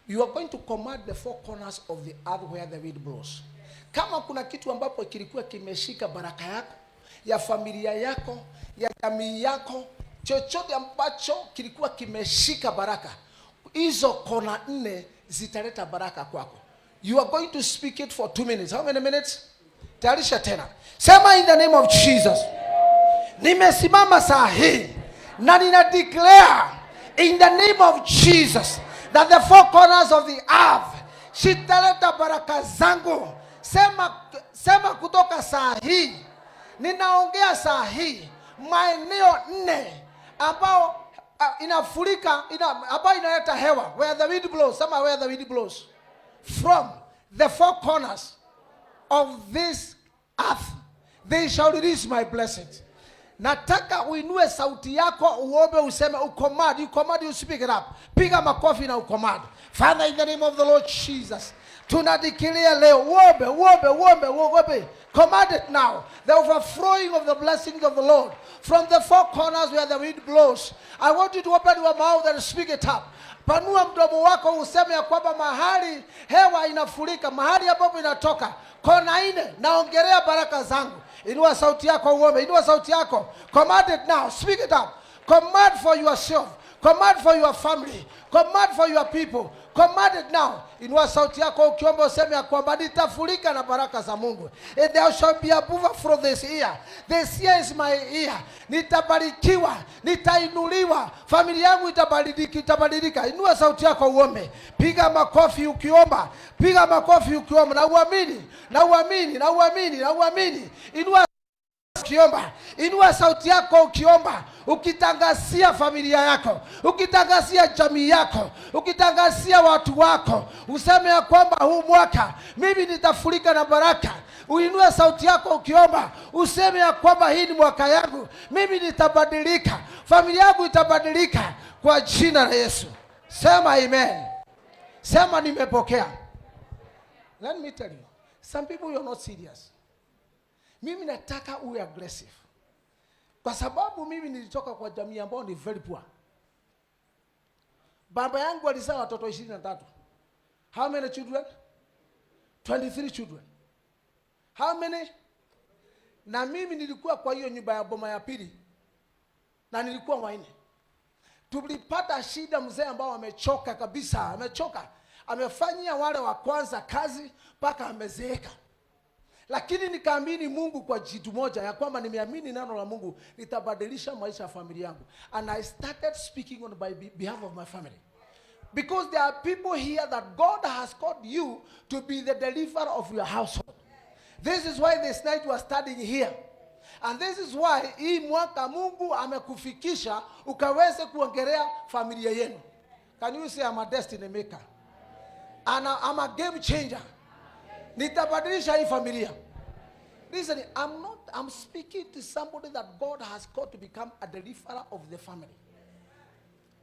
[SPEAKER 11] you are going to command the four corners of the earth where the wind blows. Kama kuna kitu ambapo kilikuwa kimeshika baraka yako, ya familia yako, ya jamii yako, chochote ambacho kilikuwa kimeshika baraka, hizo kona nne zitaleta baraka kwako. You are going to speak it for 2 minutes. How many minutes? Tayarisha tena, sema, "In the name of Jesus, nimesimama saa hii na nina declare in the name of Jesus that the four corners of the earth zitaleta baraka zangu." Sema, sema, kutoka saa hii ninaongea saa hii maeneo nne ambao inafurika ambayo inaleta hewa, where the wind blows. Sema, "Where the wind blows from the four corners of this earth, they shall release my blessings." Nataka uinue sauti yako uombe, useme, ucommand, you command, you speak it up. Piga makofi na ucommand. Father, in the name of the Lord Jesus, tunadeclare leo, uombe, uombe, uombe, uombe. Command it now. The overflowing of the blessings of the Lord from the four corners where the wind blows. I want you to open your mouth and speak it up. Panua mdomo wako useme ya kwamba mahali hewa inafurika, mahali ambapo inatoka kona nne, naongelea baraka zangu. Inua sauti yako uombe, inua sauti yako. Command it now, speak it up. Command for yourself, command for your family, command for your people. Command it now. Inua sauti yako ukiomba useme ya kwamba nitafurika na baraka za Mungu. And there shall be a overflow this year. This year is my year. Nitabarikiwa, nitainuliwa, familia yangu itabadilika, itabadilika. Inua sauti yako uombe. Piga makofi ukiomba, piga makofi ukiomba, na uamini, na uamini, na uamini, na uamini. Inua ukiomba, inua sauti yako ukiomba, ukitangazia familia yako, ukitangazia jamii yako, ukitangazia watu wako, useme ya kwamba huu mwaka mimi nitafurika na baraka. Uinue sauti yako ukiomba, useme ya kwamba hii ni mwaka yangu, mimi nitabadilika, familia yangu itabadilika kwa jina la Yesu. Sema amen. Sema nimepokea. Let me tell you, some people, you are not serious. Mimi nataka uwe aggressive, kwa sababu mimi nilitoka kwa jamii ambayo ni very poor. Baba yangu alizaa watoto 23. How many children? 23 children. How many? Na mimi nilikuwa kwa hiyo nyumba ya boma ya pili na nilikuwa wanne. Tulipata shida, mzee ambao amechoka kabisa, amechoka, amefanyia wale wa kwanza kazi mpaka amezeeka, lakini nikaamini Mungu kwa jitu moja ya kwamba nimeamini neno la Mungu litabadilisha maisha ya familia yangu, and I started speaking on my behalf of my family, because there are people here that God has called you to be the deliverer of your household. This is why this night we are studying here. And this is why hii mwaka Mungu amekufikisha ukaweze kuongelea familia yenu. Can you say, "I'm a destiny maker"? And I'm a game changer. Nitabadilisha hii familia. Listen, I'm not, I'm speaking to somebody that God has called to become a deliverer of the family.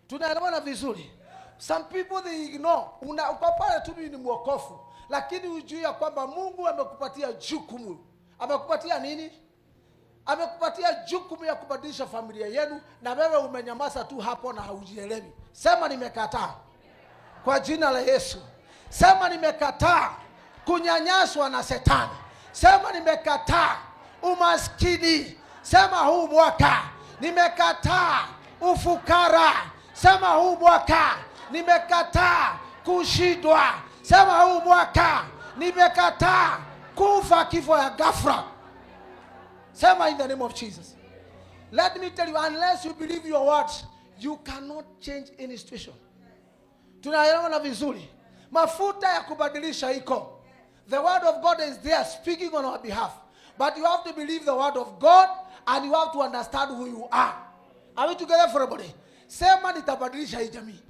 [SPEAKER 11] Tunaelewana vizuri? Some people, they ignore. Uko pale tu, mimi ni mwokofu, lakini hujui ya kwamba Mungu amekupatia jukumu. Amekupatia nini? Amekupatia jukumu ya kubadilisha familia yenu, na wewe umenyamaza tu hapo na haujielewi. Sema nimekataa kwa jina la Yesu. Sema nimekataa kunyanyaswa na Shetani. Sema nimekataa umaskini. Sema huu mwaka nimekataa ufukara. Sema huu mwaka nimekataa kushindwa. Sema huu mwaka nimekataa kufa kifo ya ghafla. Sema, "In the name of Jesus." Let me tell you, unless you believe your words, you cannot change any situation. Tunaelewana vizuri? Mafuta ya kubadilisha iko. The word of God is there speaking on our behalf. But you have to believe the word of God and you have to understand who you are. Are we together, everybody? Sema nitabadilisha hii jamii.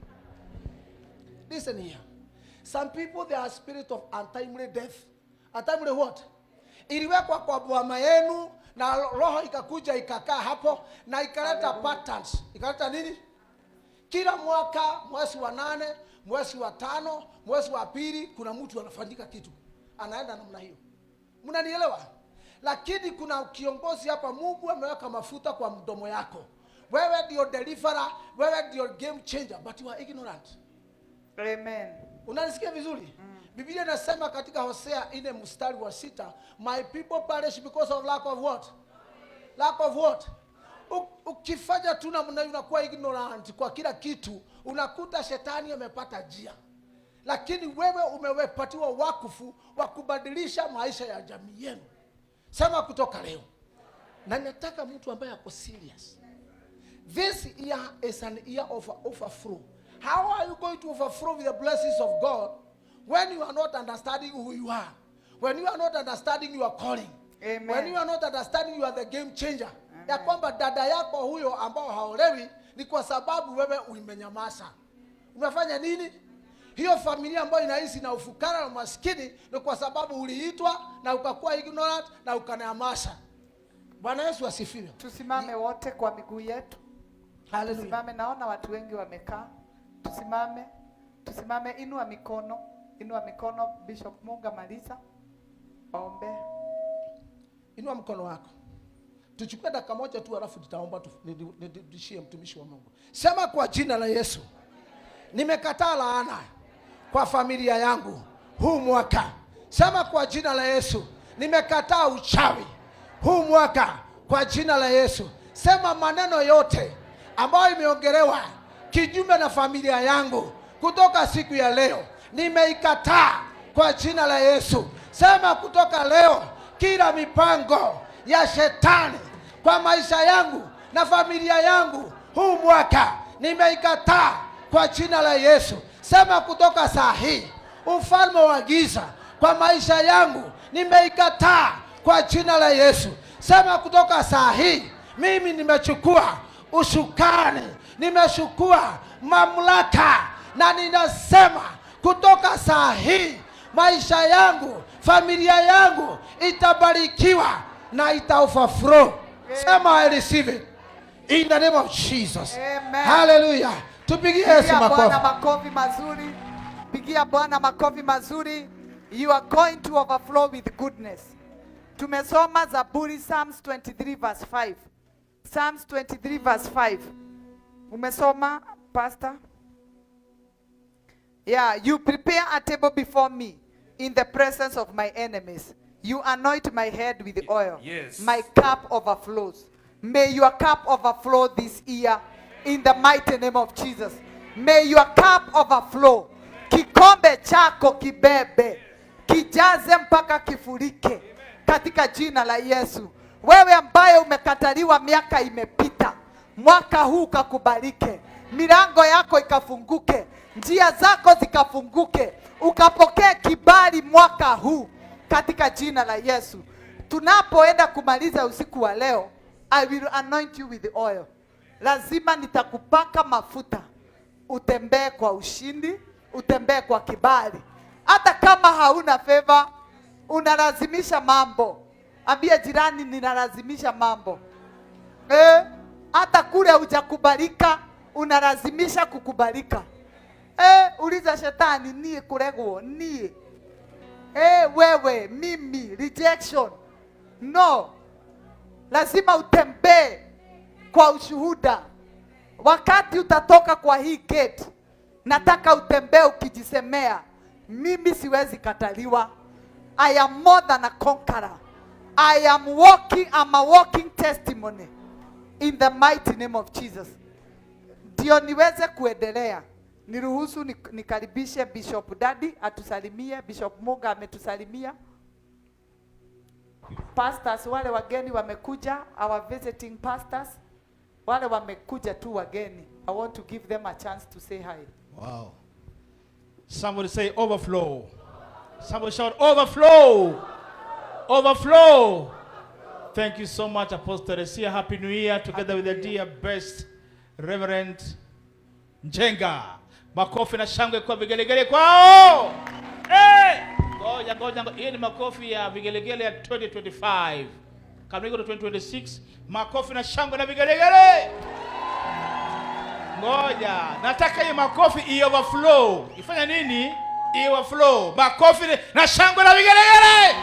[SPEAKER 11] Listen here. Some people, they are spirit of untimely death. Untimely what? Iliwekwa kwa boma yenu na roho ikakuja ikakaa hapo na ikaleta patterns. Ikaleta nini? Kila mwaka mwezi wa 8, mwezi wa 5, mwezi wa 2, kuna mtu anafanyika kitu, anaenda namna hiyo. Mnanielewa? Lakini kuna kiongozi hapa, Mungu ameweka mafuta kwa mdomo yako. Wewe ndio deliverer, wewe ndio game changer, but you are ignorant.
[SPEAKER 8] Amen.
[SPEAKER 11] Unanisikia vizuri? Biblia inasema katika Hosea 4 mstari wa 6, my people perish because of lack of what? Lack of what? Ukifanya tu namna hiyo, unakuwa ignorant kwa kila kitu, unakuta shetani amepata njia. Lakini wewe umepatiwa wakufu wa kubadilisha maisha ya jamii yenu. Sema kutoka leo. Na nataka mtu ambaye ako serious. This year is an year of overflow. How are you going to overflow with the blessings of God when you are not understanding who you are? When you are not understanding your calling?
[SPEAKER 8] Amen.
[SPEAKER 11] When you are not understanding you are the game changer. Ya kwamba dada yako huyo ambao haolewi ni kwa sababu wewe umenyamaza. Umefanya nini? Hiyo familia ambayo inaishi na ufukara na umaskini ni kwa sababu uliitwa na ukakuwa ignorant na ukanyamaza. Bwana Yesu asifiwe.
[SPEAKER 8] Tusimame wote kwa miguu yetu.
[SPEAKER 11] Hallelujah.
[SPEAKER 8] Tusimame, naona watu wengi wamekaa. Tusimame, tusimame, inua mikono, inua mikono. Bishop Munga, maliza, waombe.
[SPEAKER 11] Inua mkono wako. Tuchukue dakika moja tu, alafu tutaomba nirudishie mtumishi wa Mungu. Sema, kwa jina la Yesu, nimekataa laana kwa familia yangu huu mwaka. Sema, kwa jina la Yesu, nimekataa uchawi huu mwaka kwa jina la Yesu. Sema, maneno yote ambayo imeongelewa kinyume na familia yangu kutoka siku ya leo nimeikataa kwa jina la Yesu. Sema, kutoka leo kila mipango ya shetani kwa maisha yangu na familia yangu huu mwaka nimeikataa kwa jina la Yesu. Sema, kutoka saa hii ufalme wa giza kwa maisha yangu nimeikataa kwa jina la Yesu. Sema, kutoka saa hii mimi nimechukua usukani, nimechukua mamlaka na ninasema kutoka saa hii maisha yangu, familia yangu itabarikiwa na ita overflow. Sema, I receive it in the name of Jesus.
[SPEAKER 8] Amen.
[SPEAKER 11] Hallelujah. Tupigie Yesu
[SPEAKER 8] Pigia Bwana
[SPEAKER 11] makofi.
[SPEAKER 8] Makofi mazuri. Pigia Bwana makofi mazuri. You are going to overflow with goodness. Tumesoma Zaburi, Psalms 23 verse 5. Psalms 23 verse 5. Umesoma, Pastor? Yeah, "You prepare a table before me in the presence of my enemies. You anoint my head with oil. My cup overflows." May your cup overflow this year in the mighty name of Jesus. May your cup overflow. Kikombe chako kibebe, kijaze mpaka kifurike katika jina la Yesu. Wewe ambaye umekataliwa miaka imepita, mwaka huu ukakubalike, milango yako ikafunguke, njia zako zikafunguke, ukapokee kibali mwaka huu katika jina la Yesu. Tunapoenda kumaliza usiku wa leo, I will anoint you with oil. Lazima nitakupaka mafuta, utembee kwa ushindi, utembee kwa kibali. Hata kama hauna favor, unalazimisha mambo. Ambia jirani, ninalazimisha mambo. Eh, hata kule hujakubalika, unalazimisha kukubalika. Eh, uliza shetani, nie kuregwo, nie. Eh, wewe, mimi, rejection. No. Lazima utembee kwa ushuhuda. Wakati utatoka kwa hii gate, nataka utembee ukijisemea, mimi siwezi kataliwa. I am more than a conqueror. I am walking, I'm a walking testimony in the mighty name of Jesus. Ndio niweze kuendelea, niruhusu nikaribishe Bishop Dadi atusalimie. Bishop Muga ametusalimia. Pastors wale wageni wamekuja, our visiting pastors wale wamekuja tu wageni. I want to give them a chance to say hi.
[SPEAKER 12] Wow. Somebody say overflow. Somebody shout overflow. Overflow. Thank you so much, Apostle Teresia. Happy New Year together with the dear best Reverend Njenga. Makofi na shangwe kwa vigelegele kwao. Hey! Ngoja ngoja ngoja. Hii ni makofi ya vigelegele ya 2025. Can we go to 2026? Makofi na shangwe na vigelegele. Ngoja, nataka hii makofi i overflow. Ifanya nini? I overflow. Makofi na shangwe na vigelegele.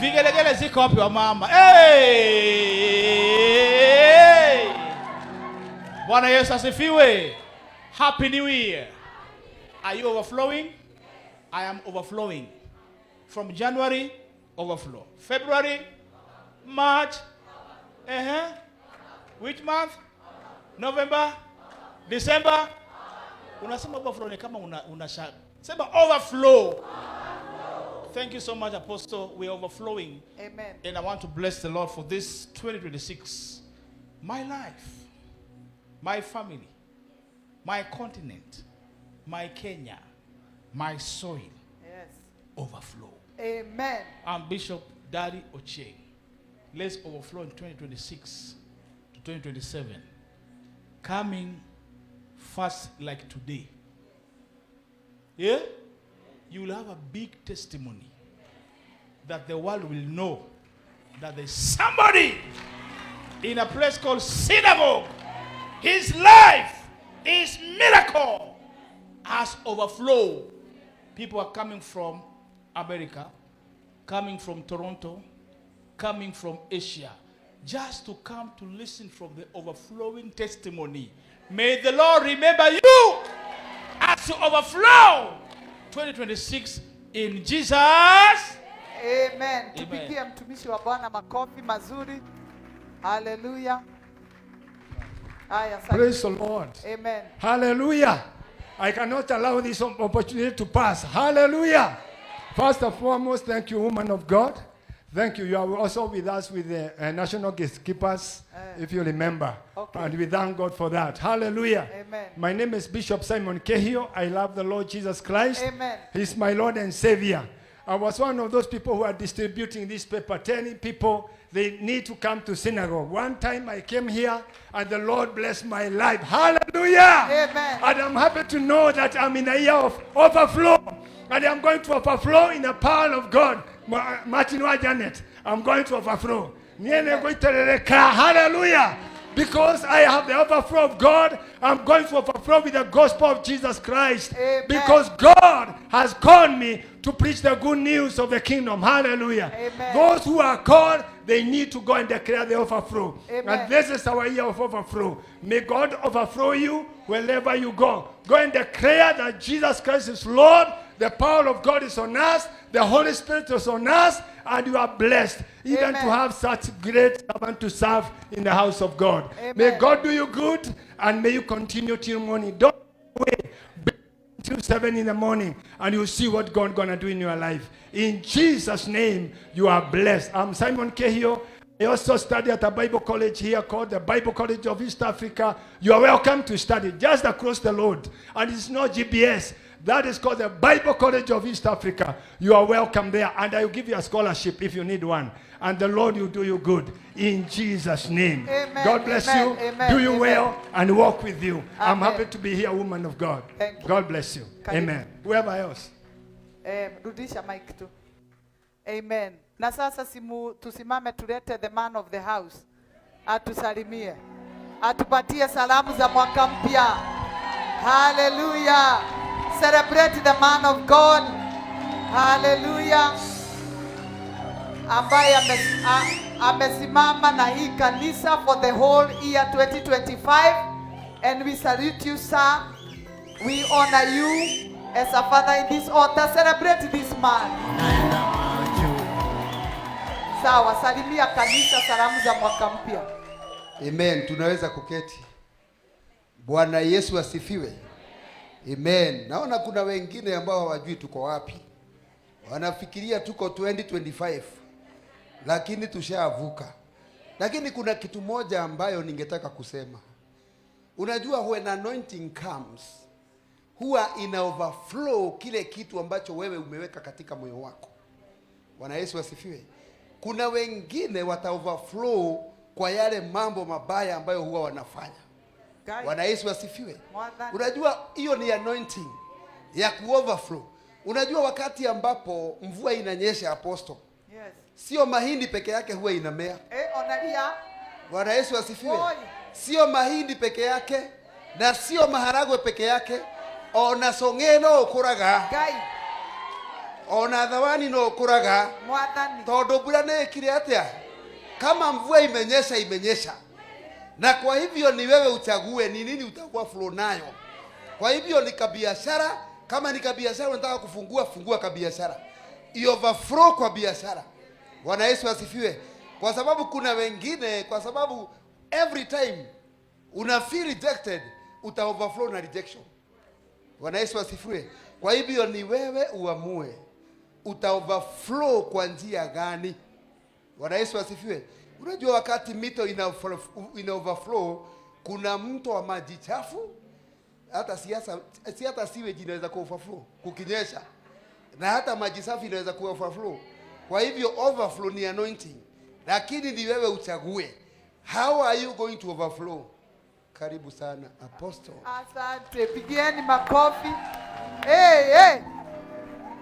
[SPEAKER 12] Vigelegele ziko wapi wa mama? Hey! Bwana Yesu asifiwe. Happy New Year. Are you overflowing? I am overflowing. From January, overflow. February, March, Which month? November, December. Unasema overflow ni kama una sema overflow. Thank you so much, Apostle. We are overflowing.
[SPEAKER 8] Amen.
[SPEAKER 12] And I want to bless the Lord for this 2026. My life, my family, my continent, my Kenya, my soil,
[SPEAKER 8] Yes.
[SPEAKER 12] overflow.
[SPEAKER 8] Amen.
[SPEAKER 12] I'm Bishop Daddy Ochieng. Let's overflow in 2026 to 2027. Coming fast like today. Yeah? You will have a big testimony that the world will know that there's somebody in a place called synagogue. His life, his miracle has overflowed. People are coming from America, coming from Toronto, coming from Asia, just to come to listen from the overflowing testimony. May the Lord remember you as you overflow 2026 in Jesus.
[SPEAKER 8] Amen. Tupigie mtumishi wa Bwana makofi mazuri. Haleluya. Haya, asante.
[SPEAKER 13] Praise the Lord.
[SPEAKER 8] Amen.
[SPEAKER 13] Hallelujah. I cannot allow this opportunity to pass. Hallelujah. First and foremost, thank you, woman of God. Thank you. You are also with us with the National Gatekeepers, if you remember.
[SPEAKER 8] Okay.
[SPEAKER 13] And we thank God for that. Hallelujah.
[SPEAKER 8] Amen.
[SPEAKER 13] My name is Bishop Simon Kehio. I love the Lord Jesus Christ.
[SPEAKER 8] Amen.
[SPEAKER 13] He's my Lord and Savior. I was one of those people who are distributing this paper, telling people they need to come to synagogue. One time I came here and the Lord blessed my life. Hallelujah.
[SPEAKER 8] Amen.
[SPEAKER 13] And I'm happy to know that I'm in a year of overflow. And I'm going to overflow in the power of God. Martin wa Janet, I'm going to overflow. Niene goiterereka. Hallelujah. Because I have the overflow of God, I'm going to overflow with the gospel of Jesus Christ.
[SPEAKER 8] Amen.
[SPEAKER 13] Because God has called me to preach the good news of the kingdom. Hallelujah.
[SPEAKER 8] Amen.
[SPEAKER 13] Those who are called, they need to go and declare the overflow.
[SPEAKER 8] Amen.
[SPEAKER 13] And this is our year of overflow. May God overflow you wherever you go. Go and declare that Jesus Christ is Lord. The power of God is on us. The Holy Spirit is on us. And you are blessed even
[SPEAKER 8] Amen.
[SPEAKER 13] to have such great servant to serve in the house of God.
[SPEAKER 8] Amen.
[SPEAKER 13] May God do you good, and may you continue till morning. Don't wait till 7 in the morning, and you'll see what God gonna do in your life. In Jesus' name, you are blessed. I'm Simon Kehio. I also study at a Bible college here called the Bible College of East Africa. You are welcome to study just across the road. And it's not GBS. That is called the Bible College of East Africa. You are welcome there. And I will give you a scholarship if you need one. And the Lord will do you good in Jesus' name.
[SPEAKER 8] Amen.
[SPEAKER 13] God bless
[SPEAKER 8] Amen.
[SPEAKER 13] you.
[SPEAKER 8] Amen.
[SPEAKER 13] Do you
[SPEAKER 8] Amen.
[SPEAKER 13] well and walk with you. I'm
[SPEAKER 8] Amen.
[SPEAKER 13] happy to be here, woman of God.
[SPEAKER 8] Thank you.
[SPEAKER 13] God bless you.
[SPEAKER 8] Karibu.
[SPEAKER 13] Amen. Whoever else.
[SPEAKER 8] Rudisha mic tu. Amen. Na sasa tusimame tulete the man of the house. Atusalimie. Atupatie salamu za mwaka mpya. Hallelujah. Celebrate the man of God. Hallelujah. Ambaye amesimama na hii kanisa for the whole year 2025, and we salute you, sir. We honor you as a father in this altar. Celebrate this man. Sawa, salimia kanisa salamu za mwaka mpya.
[SPEAKER 7] Amen. Tunaweza kuketi. Bwana Yesu asifiwe. Amen. Naona kuna wengine ambao hawajui tuko wapi. Wanafikiria tuko 2025. Lakini tushavuka. Lakini kuna kitu moja ambayo ningetaka kusema. Unajua, when anointing comes, huwa ina overflow kile kitu ambacho wewe umeweka katika moyo wako. Bwana Yesu asifiwe. Kuna wengine wata overflow kwa yale mambo mabaya ambayo huwa wanafanya. Bwana Yesu asifiwe.
[SPEAKER 8] Mwathani.
[SPEAKER 7] Unajua hiyo ni anointing ya ku overflow. Unajua wakati ambapo mvua inanyesha, Apostle,
[SPEAKER 8] Yes.
[SPEAKER 7] sio mahindi peke yake huwa inamea.
[SPEAKER 8] Onalia.
[SPEAKER 7] Bwana Yesu asifiwe.
[SPEAKER 8] Oi.
[SPEAKER 7] Sio mahindi peke yake na sio maharagwe peke yake, ona song'e no ukuraga.
[SPEAKER 8] Ngai.
[SPEAKER 7] Ona thawani no ũkũraga.
[SPEAKER 8] Mwathani.
[SPEAKER 7] Tondũ mbura nĩ ĩkire atĩa? Kama mvua imenyesha, imenyesha. Na kwa hivyo ni wewe uchague ni nini utakuwa flow nayo. Kwa hivyo ni kabiashara, kama ni kabiashara unataka kufungua, fungua kabiashara. I overflow kwa biashara. Bwana Yesu asifiwe. Kwa sababu kuna wengine, kwa sababu every time una feel rejected, uta overflow na rejection. Bwana Yesu asifiwe. Kwa hivyo ni wewe uamue uta overflow kwa njia gani. Bwana Yesu asifiwe. Unajua wakati mito ina overflow, kuna mto wa maji chafu, hata siasa, si hata sewage inaweza ku overflow kukinyesha, na hata maji safi inaweza ku overflow. Kwa hivyo overflow ni anointing, lakini ni wewe uchague how are you going to overflow. Karibu sana Apostle.
[SPEAKER 8] Asante, pigieni makofi. Hey, hey.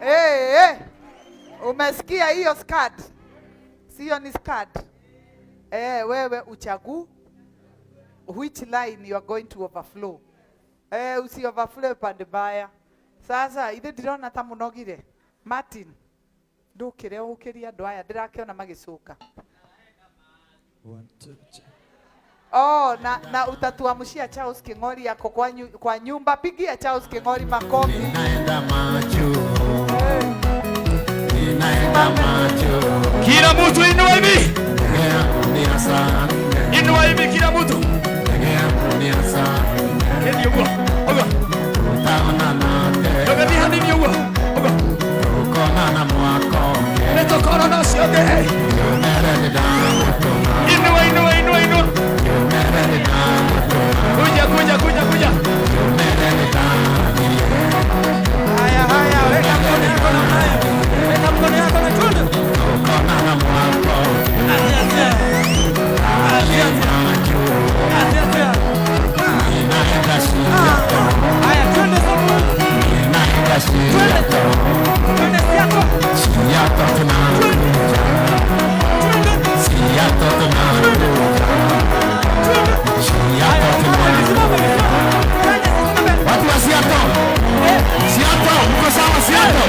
[SPEAKER 8] Hey, hey. Umesikia hiyo skirt? Sio ni skirt. Eh, wewe uchagu which line you are going to overflow. Eh, usi overflow pande mbaya. Sasa ithe ndirona ta munogire. Martin, ndukire ukiria andu aya ndirakiona magicuka.
[SPEAKER 5] 1 2 3.
[SPEAKER 8] Oh, na utatuamshia Charles King'ori yako kwa nyumba. Pigia Charles King'ori makofi.
[SPEAKER 14] Ninaenda macho. Ninaenda macho.
[SPEAKER 5] Kila mtu inua hivi. Inua hivi kila mtu. Ndio huo. Oga. Oga ni hadi huo. Oga. Nitokona na sioge. Inua inua inua inua. Kuja kuja kuja kuja.
[SPEAKER 14] Haya haya, weka mkono yako na haya. Weka mkono yako na chundu. Haya, twende sasa. Twende. Twende Siato.
[SPEAKER 15] Watu wa Siato. Siato, mko sawa Siato?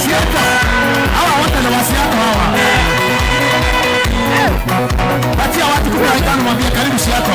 [SPEAKER 15] Siato. Hawa wote ni wa Siato hawa. Patia watu 15 mwambie karibu Siato.